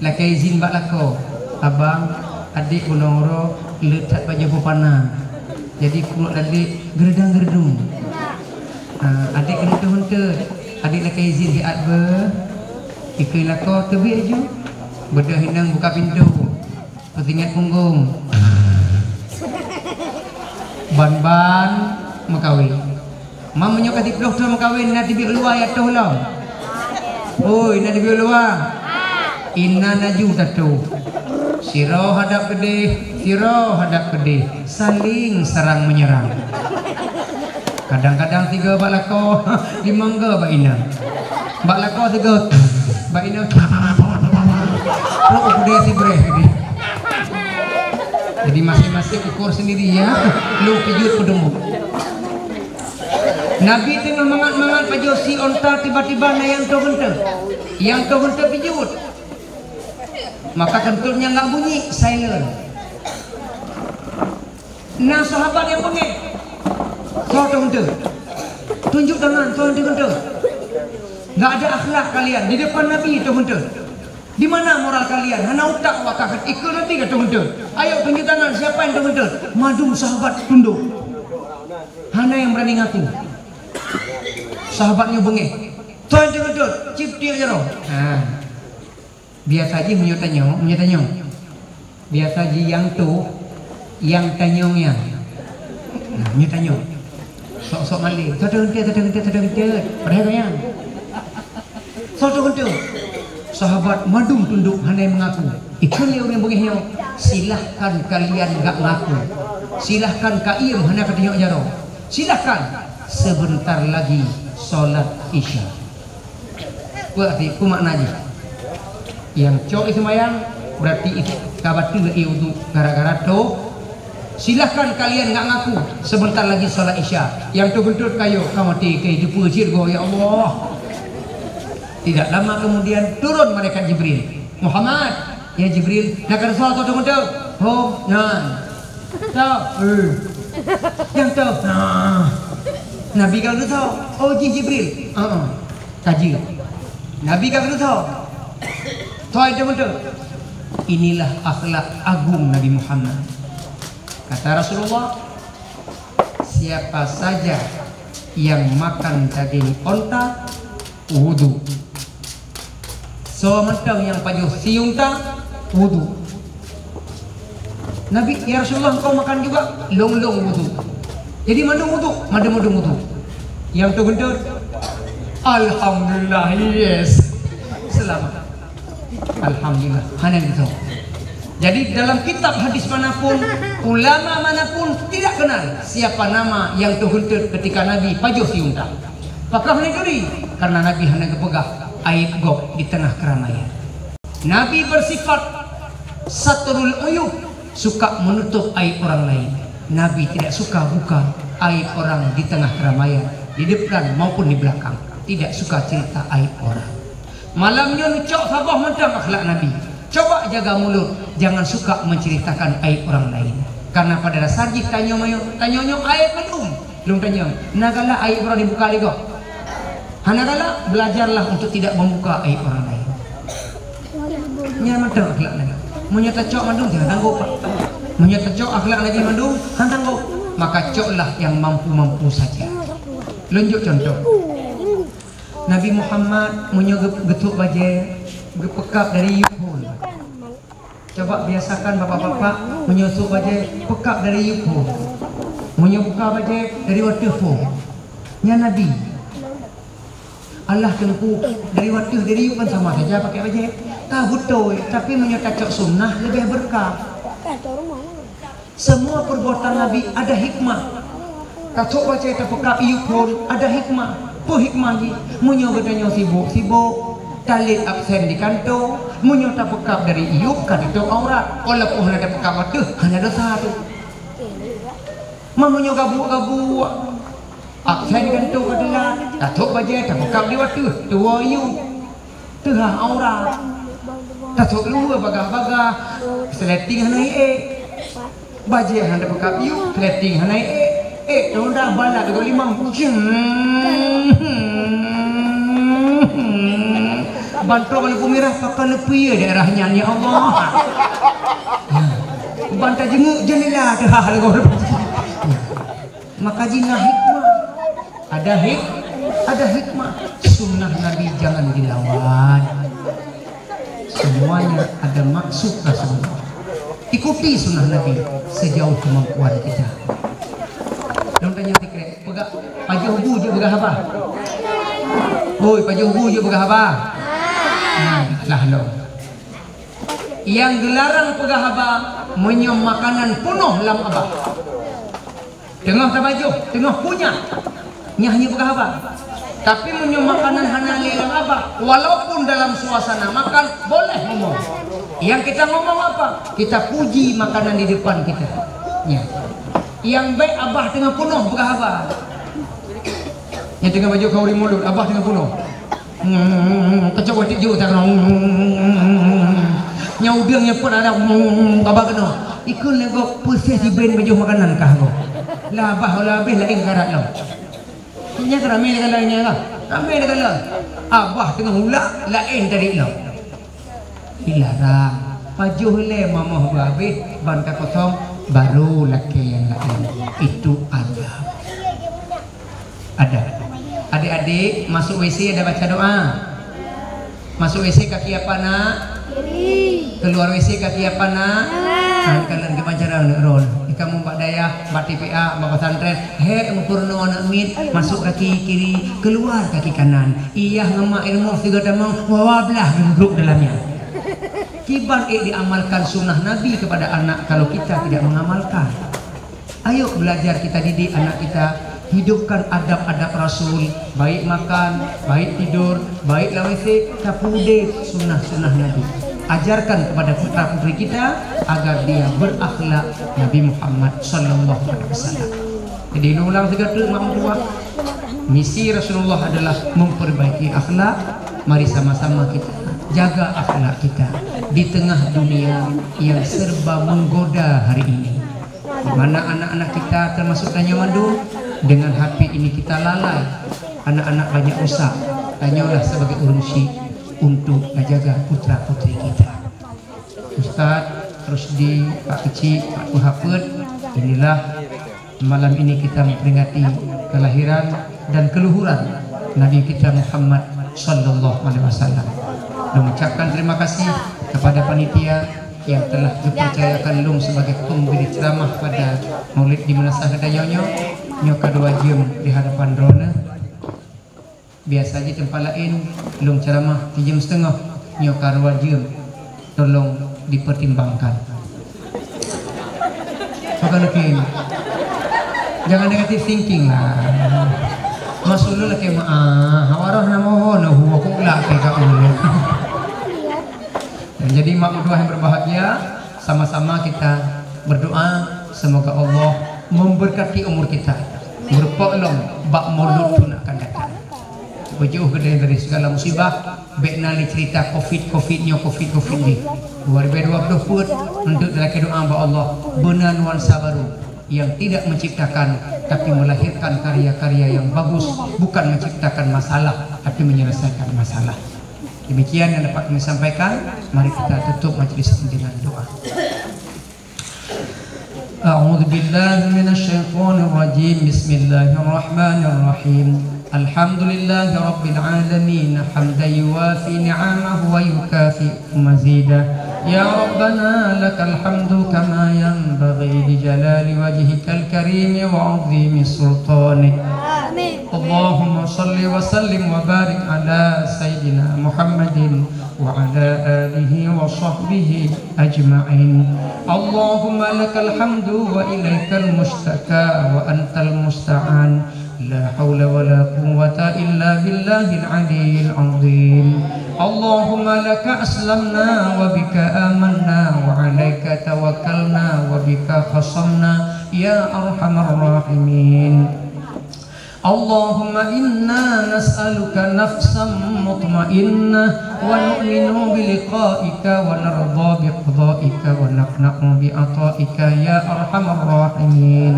Lakèe izin bak lakoe, "Abang, adék bunoe uroe le that pajoh peupana. Jadi, pruet adék geureudang-geureudung." Ha, adék keuneuk toh eunteuk, adék lakèe izin siat beuh. Dikeue lakoe teubiet ju. Beudôh inong buka pintoe. Peusingat punggong. Ban-ban meukawen. Mam meunyoe ka siplôh thôn meukawen, na teubiet luwa ya toh lom? Oi, na teubiet luwa? Inan laju tatoh. Sidroe hadap keudeh, sidroe hadap keudeh, saling serang menyerang. Kadang-kadang tiga bak lakoe, limong go bak inong. Bak lakoe tiga, bak inong. Trok u keudè sibreh. Jadi masing-masing ukur sendiri ya. Lu pijut peudeumu. Nabi teungoh mangat-mangat pajoh si onta, tiba-tiba na nyang toh geunteut. Nyang toh geunteut pijut. Maka keuntutnya nggak bunyi, silent. Na sahabat nyang beungéh, soe toh geunteut? Tunjuk tangan, soe toh geunteut? Nggak ada akhlak kalian, di depan Nabi toh geunteut. Di mana moral kalian? Hana utak awak kah, ikut Nabi ka toh geunteut. Ayo tunjuk tangan, siapa yang toh geunteut? Mandum sahabat tunduk. Hana yang berani ngaku. Sahabatnya beungéh. Soe toh geunteut? Cit tiek jaroe. Ha. Biasa jih meunyoe tanyoe, meunyoe tanyoe. Biasa jih nyang toh, nyang tanyoe nyan. Nah, meunyoe tanyoe. Sok-sok malém. Soe toh geunteut, soe toh geunteut, soe toh geunteut. Padahai gobnyan. Soe toh geunteut. Sahabat mandum tunduk hana meungaku. Ikheun lé ureueng beungéh nyoe, "Silahkan kalian nggak ngaku. Silahkan kaiem hana katinyok jaroe. Silahkan, sebentar lagi sholat Isya." Peue arti, peue makna jih? Nyang cok i seumayang, berarti i ka bateue i udhu gara-gara toh. Silahkan kalian nggak ngaku, sebentar lagi sholat Isya. Nyang toh geunteut kayo, ka maté keu teupeue cit goe, ya Allah. Tidak lama kemudian turun malaikat Jibril. "Muhammad, ya Jibril, na ka teusoe toh geunteut?" "Hom, nyan." "Toh?" "Eh." "Nyang toh?" "Nah." "Nabi ka geuteusoe?" "Oh, jih Jibril." "Heeh." Ka jeuet. Nabi ka geuteusoe. Toh geunteut. Inilah akhlak agung Nabi Muhammad. Kata Rasulullah, "Siapa saja yang makan daging onta, Wudu. Soe mantong nyang pajoh siuem ta, wudu. Nabi, "Ya Rasulullah, engkau makan juga?" "Lôn-lôn wudu." Jadi mandum wudu, mandum-mandum wudu. Nyang teuh geunteut, "Alhamdulillah, yes. Selamat." Alhamdulillah. Hana gitu. Jadi dalam kitab hadis manapun, ulama manapun tidak kenal siapa nama yang teuh geunteut ketika Nabi pajoh siuem ta. Pakon hana geuri? Karena Nabi hana geupeugah aib gob di tengah keramaian. Nabi bersifat satrul uyub, suka menutup aib orang lain. Nabi tidak suka buka aib orang di tengah keramaian, di depan maupun di belakang. Tidak suka cerita aib orang. Malam nyoe neucok saboh mantong akhlak Nabi. Coba jaga mulut, jangan suka menceritakan aib orang lain. Karena pada dasar jih tanyoe mayoe, tanyoe nyoe aib mandum. Lôn tanyong, na galak aib droe dibuka lé gob? Hana galak, belajarlah untuk tidak membuka aib orang lain. Nyan mantong akhlak Nabi. Meunyoe tacok mandum, jangan tanggop, Pak. Meunyoe tacok akhlak Nabi mandum, han tanggop. Maka coklah yang mampu-mampu saja. Lôn jok contoh. Nabi Muhammad meunyoe geu-, geutrok bajée, geupeukab dari yup phon. Coba biasakan bapak-bapak meunyoe trok bajée peukab dari yup phon. Meunyoe buka bajée dari wateuh phon. Nyan Nabi. Allah Teungku, dari wateuh dari yup kan sama saja pakai bajée. Ka beutôi, tapi meunyoe tacok sunnah leubeh beureukat. Semua perbuatan Nabi ada hikmah. Tatrok bajée tapeukab yup phon ada hikmah. Peue hikmah jih? Meunyoe geutanyoe sibok-sibok, talét absen di kantô, meunyoe tapeukab dari yup ka tutup aurat, walaupun hana tapeukab wateuh, hana desya tu. Meunyoe gabuek-gabuek, absen di kantô ka teulat, tatrok bajée tapeukab di wateuh, tuwoe yup. Teuhah aurat. Tatrok luweue bagah-bagah, seuleting hana ék. Bajée hana peukab yup, seuleting hana ék. Ék, tonda balat dua limong. Jeng. Ban trok lampu mirah, pakon leupie daerah nyan, ya Allah. Ban tajenguk jeundela teuhah lagoe. Maka jih na hikmah. Ada hik-, ada hikmah. Sunnah Nabi jangan dilawan. Semuanya ada maksud Rasulullah. Ikuti sunnah Nabi sejauh kemampuan kita. Lôn tanyong sikrek, peugah, pajoh bu jeuet peugah haba? Oi, pajoh bu jeuet peugah haba? Hmm, lah lom. Nyang geularang peugah haba meunyoe makanan peunoh lam abah. Teungoh tabajoh, teungoh kunyah, nyan hana peugah haba. Tapi meunyoe makanan hana lé lam abah, walaupun dalam suasana makan, boleh ngomong. Yang kita ngomong apa? Kita puji makanan di depan kita. Nya. Yang baik abah teungoh peunoh peugah haba. Nyang teungoh bajoh khauri mulod, abah teungoh peunoh. Hmm, kacau batik jauh tak kena. Hmm, nyang udeueng nyang pun ada, hmm, kaba kena. Ikut lego puseh siben bajoh makanan kah go. Lah abah lah habéh laén karat lo. Nya ramé dekat lain nya lah. Ramé dekat lain. Abah teungoh ulak laén tadi lo. Dilarang. Pajoh lé mamoh beuhabéh ban ka kosong baru lakée nyang laén. Itu adab. Ada. Adik-adik masuk W C ada baca doa? Masuk W C kaki apa nak? Kiri. Keluar W C kaki apa nak? Kanan. Nah, kalian gimana cara nak rol? Di kamu bak dayah, bak T P A, bak pesantren, hek meukurno anak mit, masuk kaki kiri, keluar kaki kanan. Iyah ngon mak ilmu sigoe tamong, wawa blah duduk dalamnya. Kiban ék diamalkan sunnah Nabi kepada anak kalau kita tidak mengamalkan? Ayo belajar kita didik anak kita, hidupkan adab-adab Rasul, baik makan, baik tidur, baik lam W C, tapi udeb sunnah-sunnah Nabi. Ajarkan kepada putra-putri kita agar dia berakhlak Nabi Muhammad sallallahu alaihi wasallam. Jadi, ulang tiga kali mak mertua. Misi Rasulullah adalah memperbaiki akhlak. Mari sama-sama kita jaga akhlak kita di tengah dunia yang serba menggoda hari ini. Di mana anak-anak kita, termasuk tanyoe mandum, dengan H P ini kita lalai. Anak-anak banyak rusak. Tanyoe lah sebagai ureueng syik untuk menjaga putra-putri kita. Ustaz Rusdi, Pak Keuchik, Pak Tuha Peuet, inilah malam ini kita memperingati kelahiran dan keluhuran Nabi kita Muhammad Sallallahu alaihi wasallam. Lôn ucapkan terima kasih kepada panitia yang telah dipercayakan lôn sebagai pemberi ceramah pada Maulid di Meunasah Geutanyoe nyoe. Nyoe ka dua jeuem di hadapan droeneuh. Biasa jih teumpat laén lôn ceramah sijeuem siteungoh, nyoe ka dua jeuem. Tolong dipertimbangkan. Bukan lagi. Jangan negative thinking lah. Maksud lôn lagi meu'ah, awak roh na mohon, oh, aku pula ke kau. Jadi, mak mertua yang berbahagia, sama-sama kita berdoa semoga Allah memberkati umur kita. Meureumpok lom bak mulod thon akan datang. Beujeuh geutanyoe dari segala musibah, bék na lé cerita covid, covid nyoe, covid, covid jih. Dua ribu dua puluh peuet, untuk dilakée doa bak Allah, beuna nuansa baru yang tidak menciptakan, tapi melahirkan karya-karya yang bagus, bukan menciptakan masalah, tapi menyelesaikan masalah. Demikian yang dapat kami sampaikan. Mari kita tutup majlis dengan doa. أعوذ بالله من الشيطان الرجيم. بسم الله الرحمن الرحيم. الحمد لله رب العالمين، حمدا يوافي نعمه ويكافئ مزيده. يا ربنا، لك الحمد كما ينبغي لجلال وجهك الكريم وعظيم سلطانك. آمين. اللهم صل وسلم وبارك على سيدنا محمد وعلى آله وصحبه أجمعين. اللهم لك الحمد وإليك المشتكى وأنت المستعان. لا حول ولا قوة إلا بالله العلي العظيم. اللهم لك أسلمنا وبك آمنا وعليك توكلنا وبك خصمنا يا أرحم الراحمين. اللهم إنا نسألك نفسا مطمئنة ونؤمن بلقائك ونرضى بقضائك ونقنع بعطائك يا أرحم الراحمين.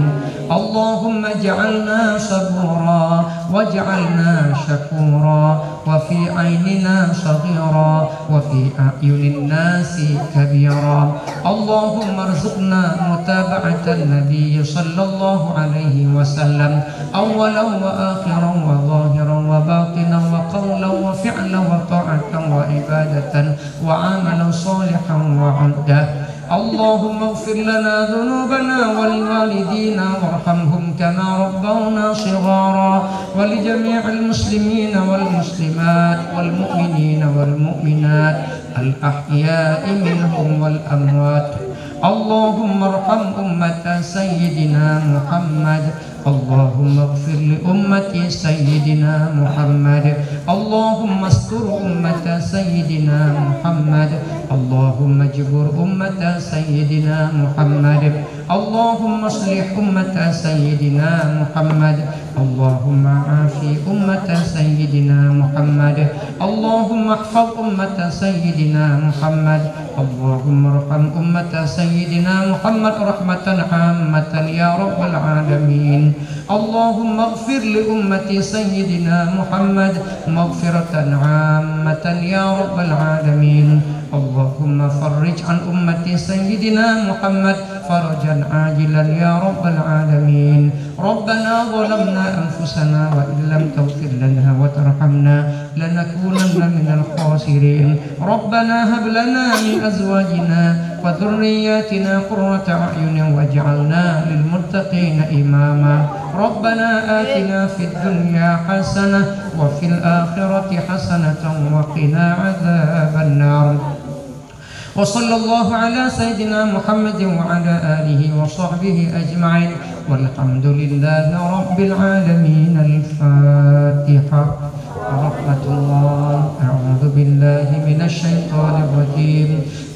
اللهم اجعلنا صبورا واجعلنا شكورا وفي عيننا صغيرا وفي أعين الناس كبيرا. اللهم ارزقنا متابعة النبي صلى الله عليه وسلم أولا وآخرا وظاهرا وباطنا وقولا وفعلا وطاعة وعبادة وعملا صالحا وعدا. اللهم اغفر لنا ذنوبنا ولوالدينا وارحمهم كما ربونا صغارا ولجميع المسلمين والمسلمات والمؤمنين والمؤمنات الأحياء منهم والأموات. اللهم ارحم أمة سيدنا محمد. اللهم اغفر لأمة سيدنا محمد. اللهم استر أمة سيدنا محمد. اللهم اجبر أمة سيدنا محمد. اللهم اصلح أمة سيدنا محمد. اللهم عاف أمة سيدنا محمد. اللهم احفظ أمة سيدنا محمد. اللهم ارحم أمة سيدنا محمد رحمة عامة يا رب العالمين. اللهم اغفر لأمة سيدنا محمد مغفرة عامة يا رب العالمين. اللهم فرج عن أمة سيدنا محمد فرجا عاجلا يا رب العالمين. ربنا ظلمنا أنفسنا وإن لم تغفر لنا وترحمنا لنكونن من الخاسرين. ربنا هب لنا من أزواجنا وذرياتنا قرة أعين واجعلنا للمتقين إماما. ربنا آتنا في الدنيا حسنة وفي الآخرة حسنة وقنا عذاب النار. وصلى الله على سيدنا محمد وعلى آله وصحبه أجمعين. والحمد لله رب العالمين. الفاتحة. ورحمة الله. أعوذ بالله من الشيطان الرجيم.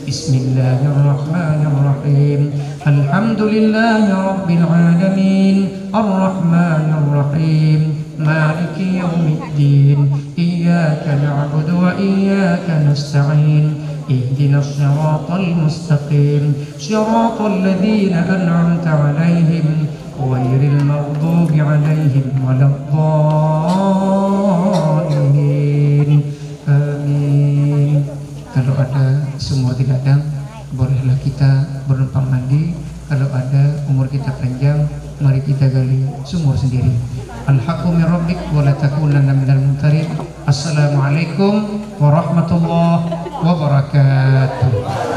بسم الله الرحمن الرحيم. الحمد لله رب العالمين. الرحمن الرحيم. مالك يوم الدين. إياك نعبد وإياك نستعين. اهدنا الصراط المستقيم. صراط الذين أنعمت عليهم غير المغضوب عليهم ولا الضالين. آمين. Kalau ada sumur di ladang, bolehlah kita bernumpang mandi. Kalau ada umur kita panjang, mari kita gali sumur sendiri. Al-haqqu min rabbik wa la takunanna minal mumtarin. Assalamualaikum warahmatullahi wabarakatuh.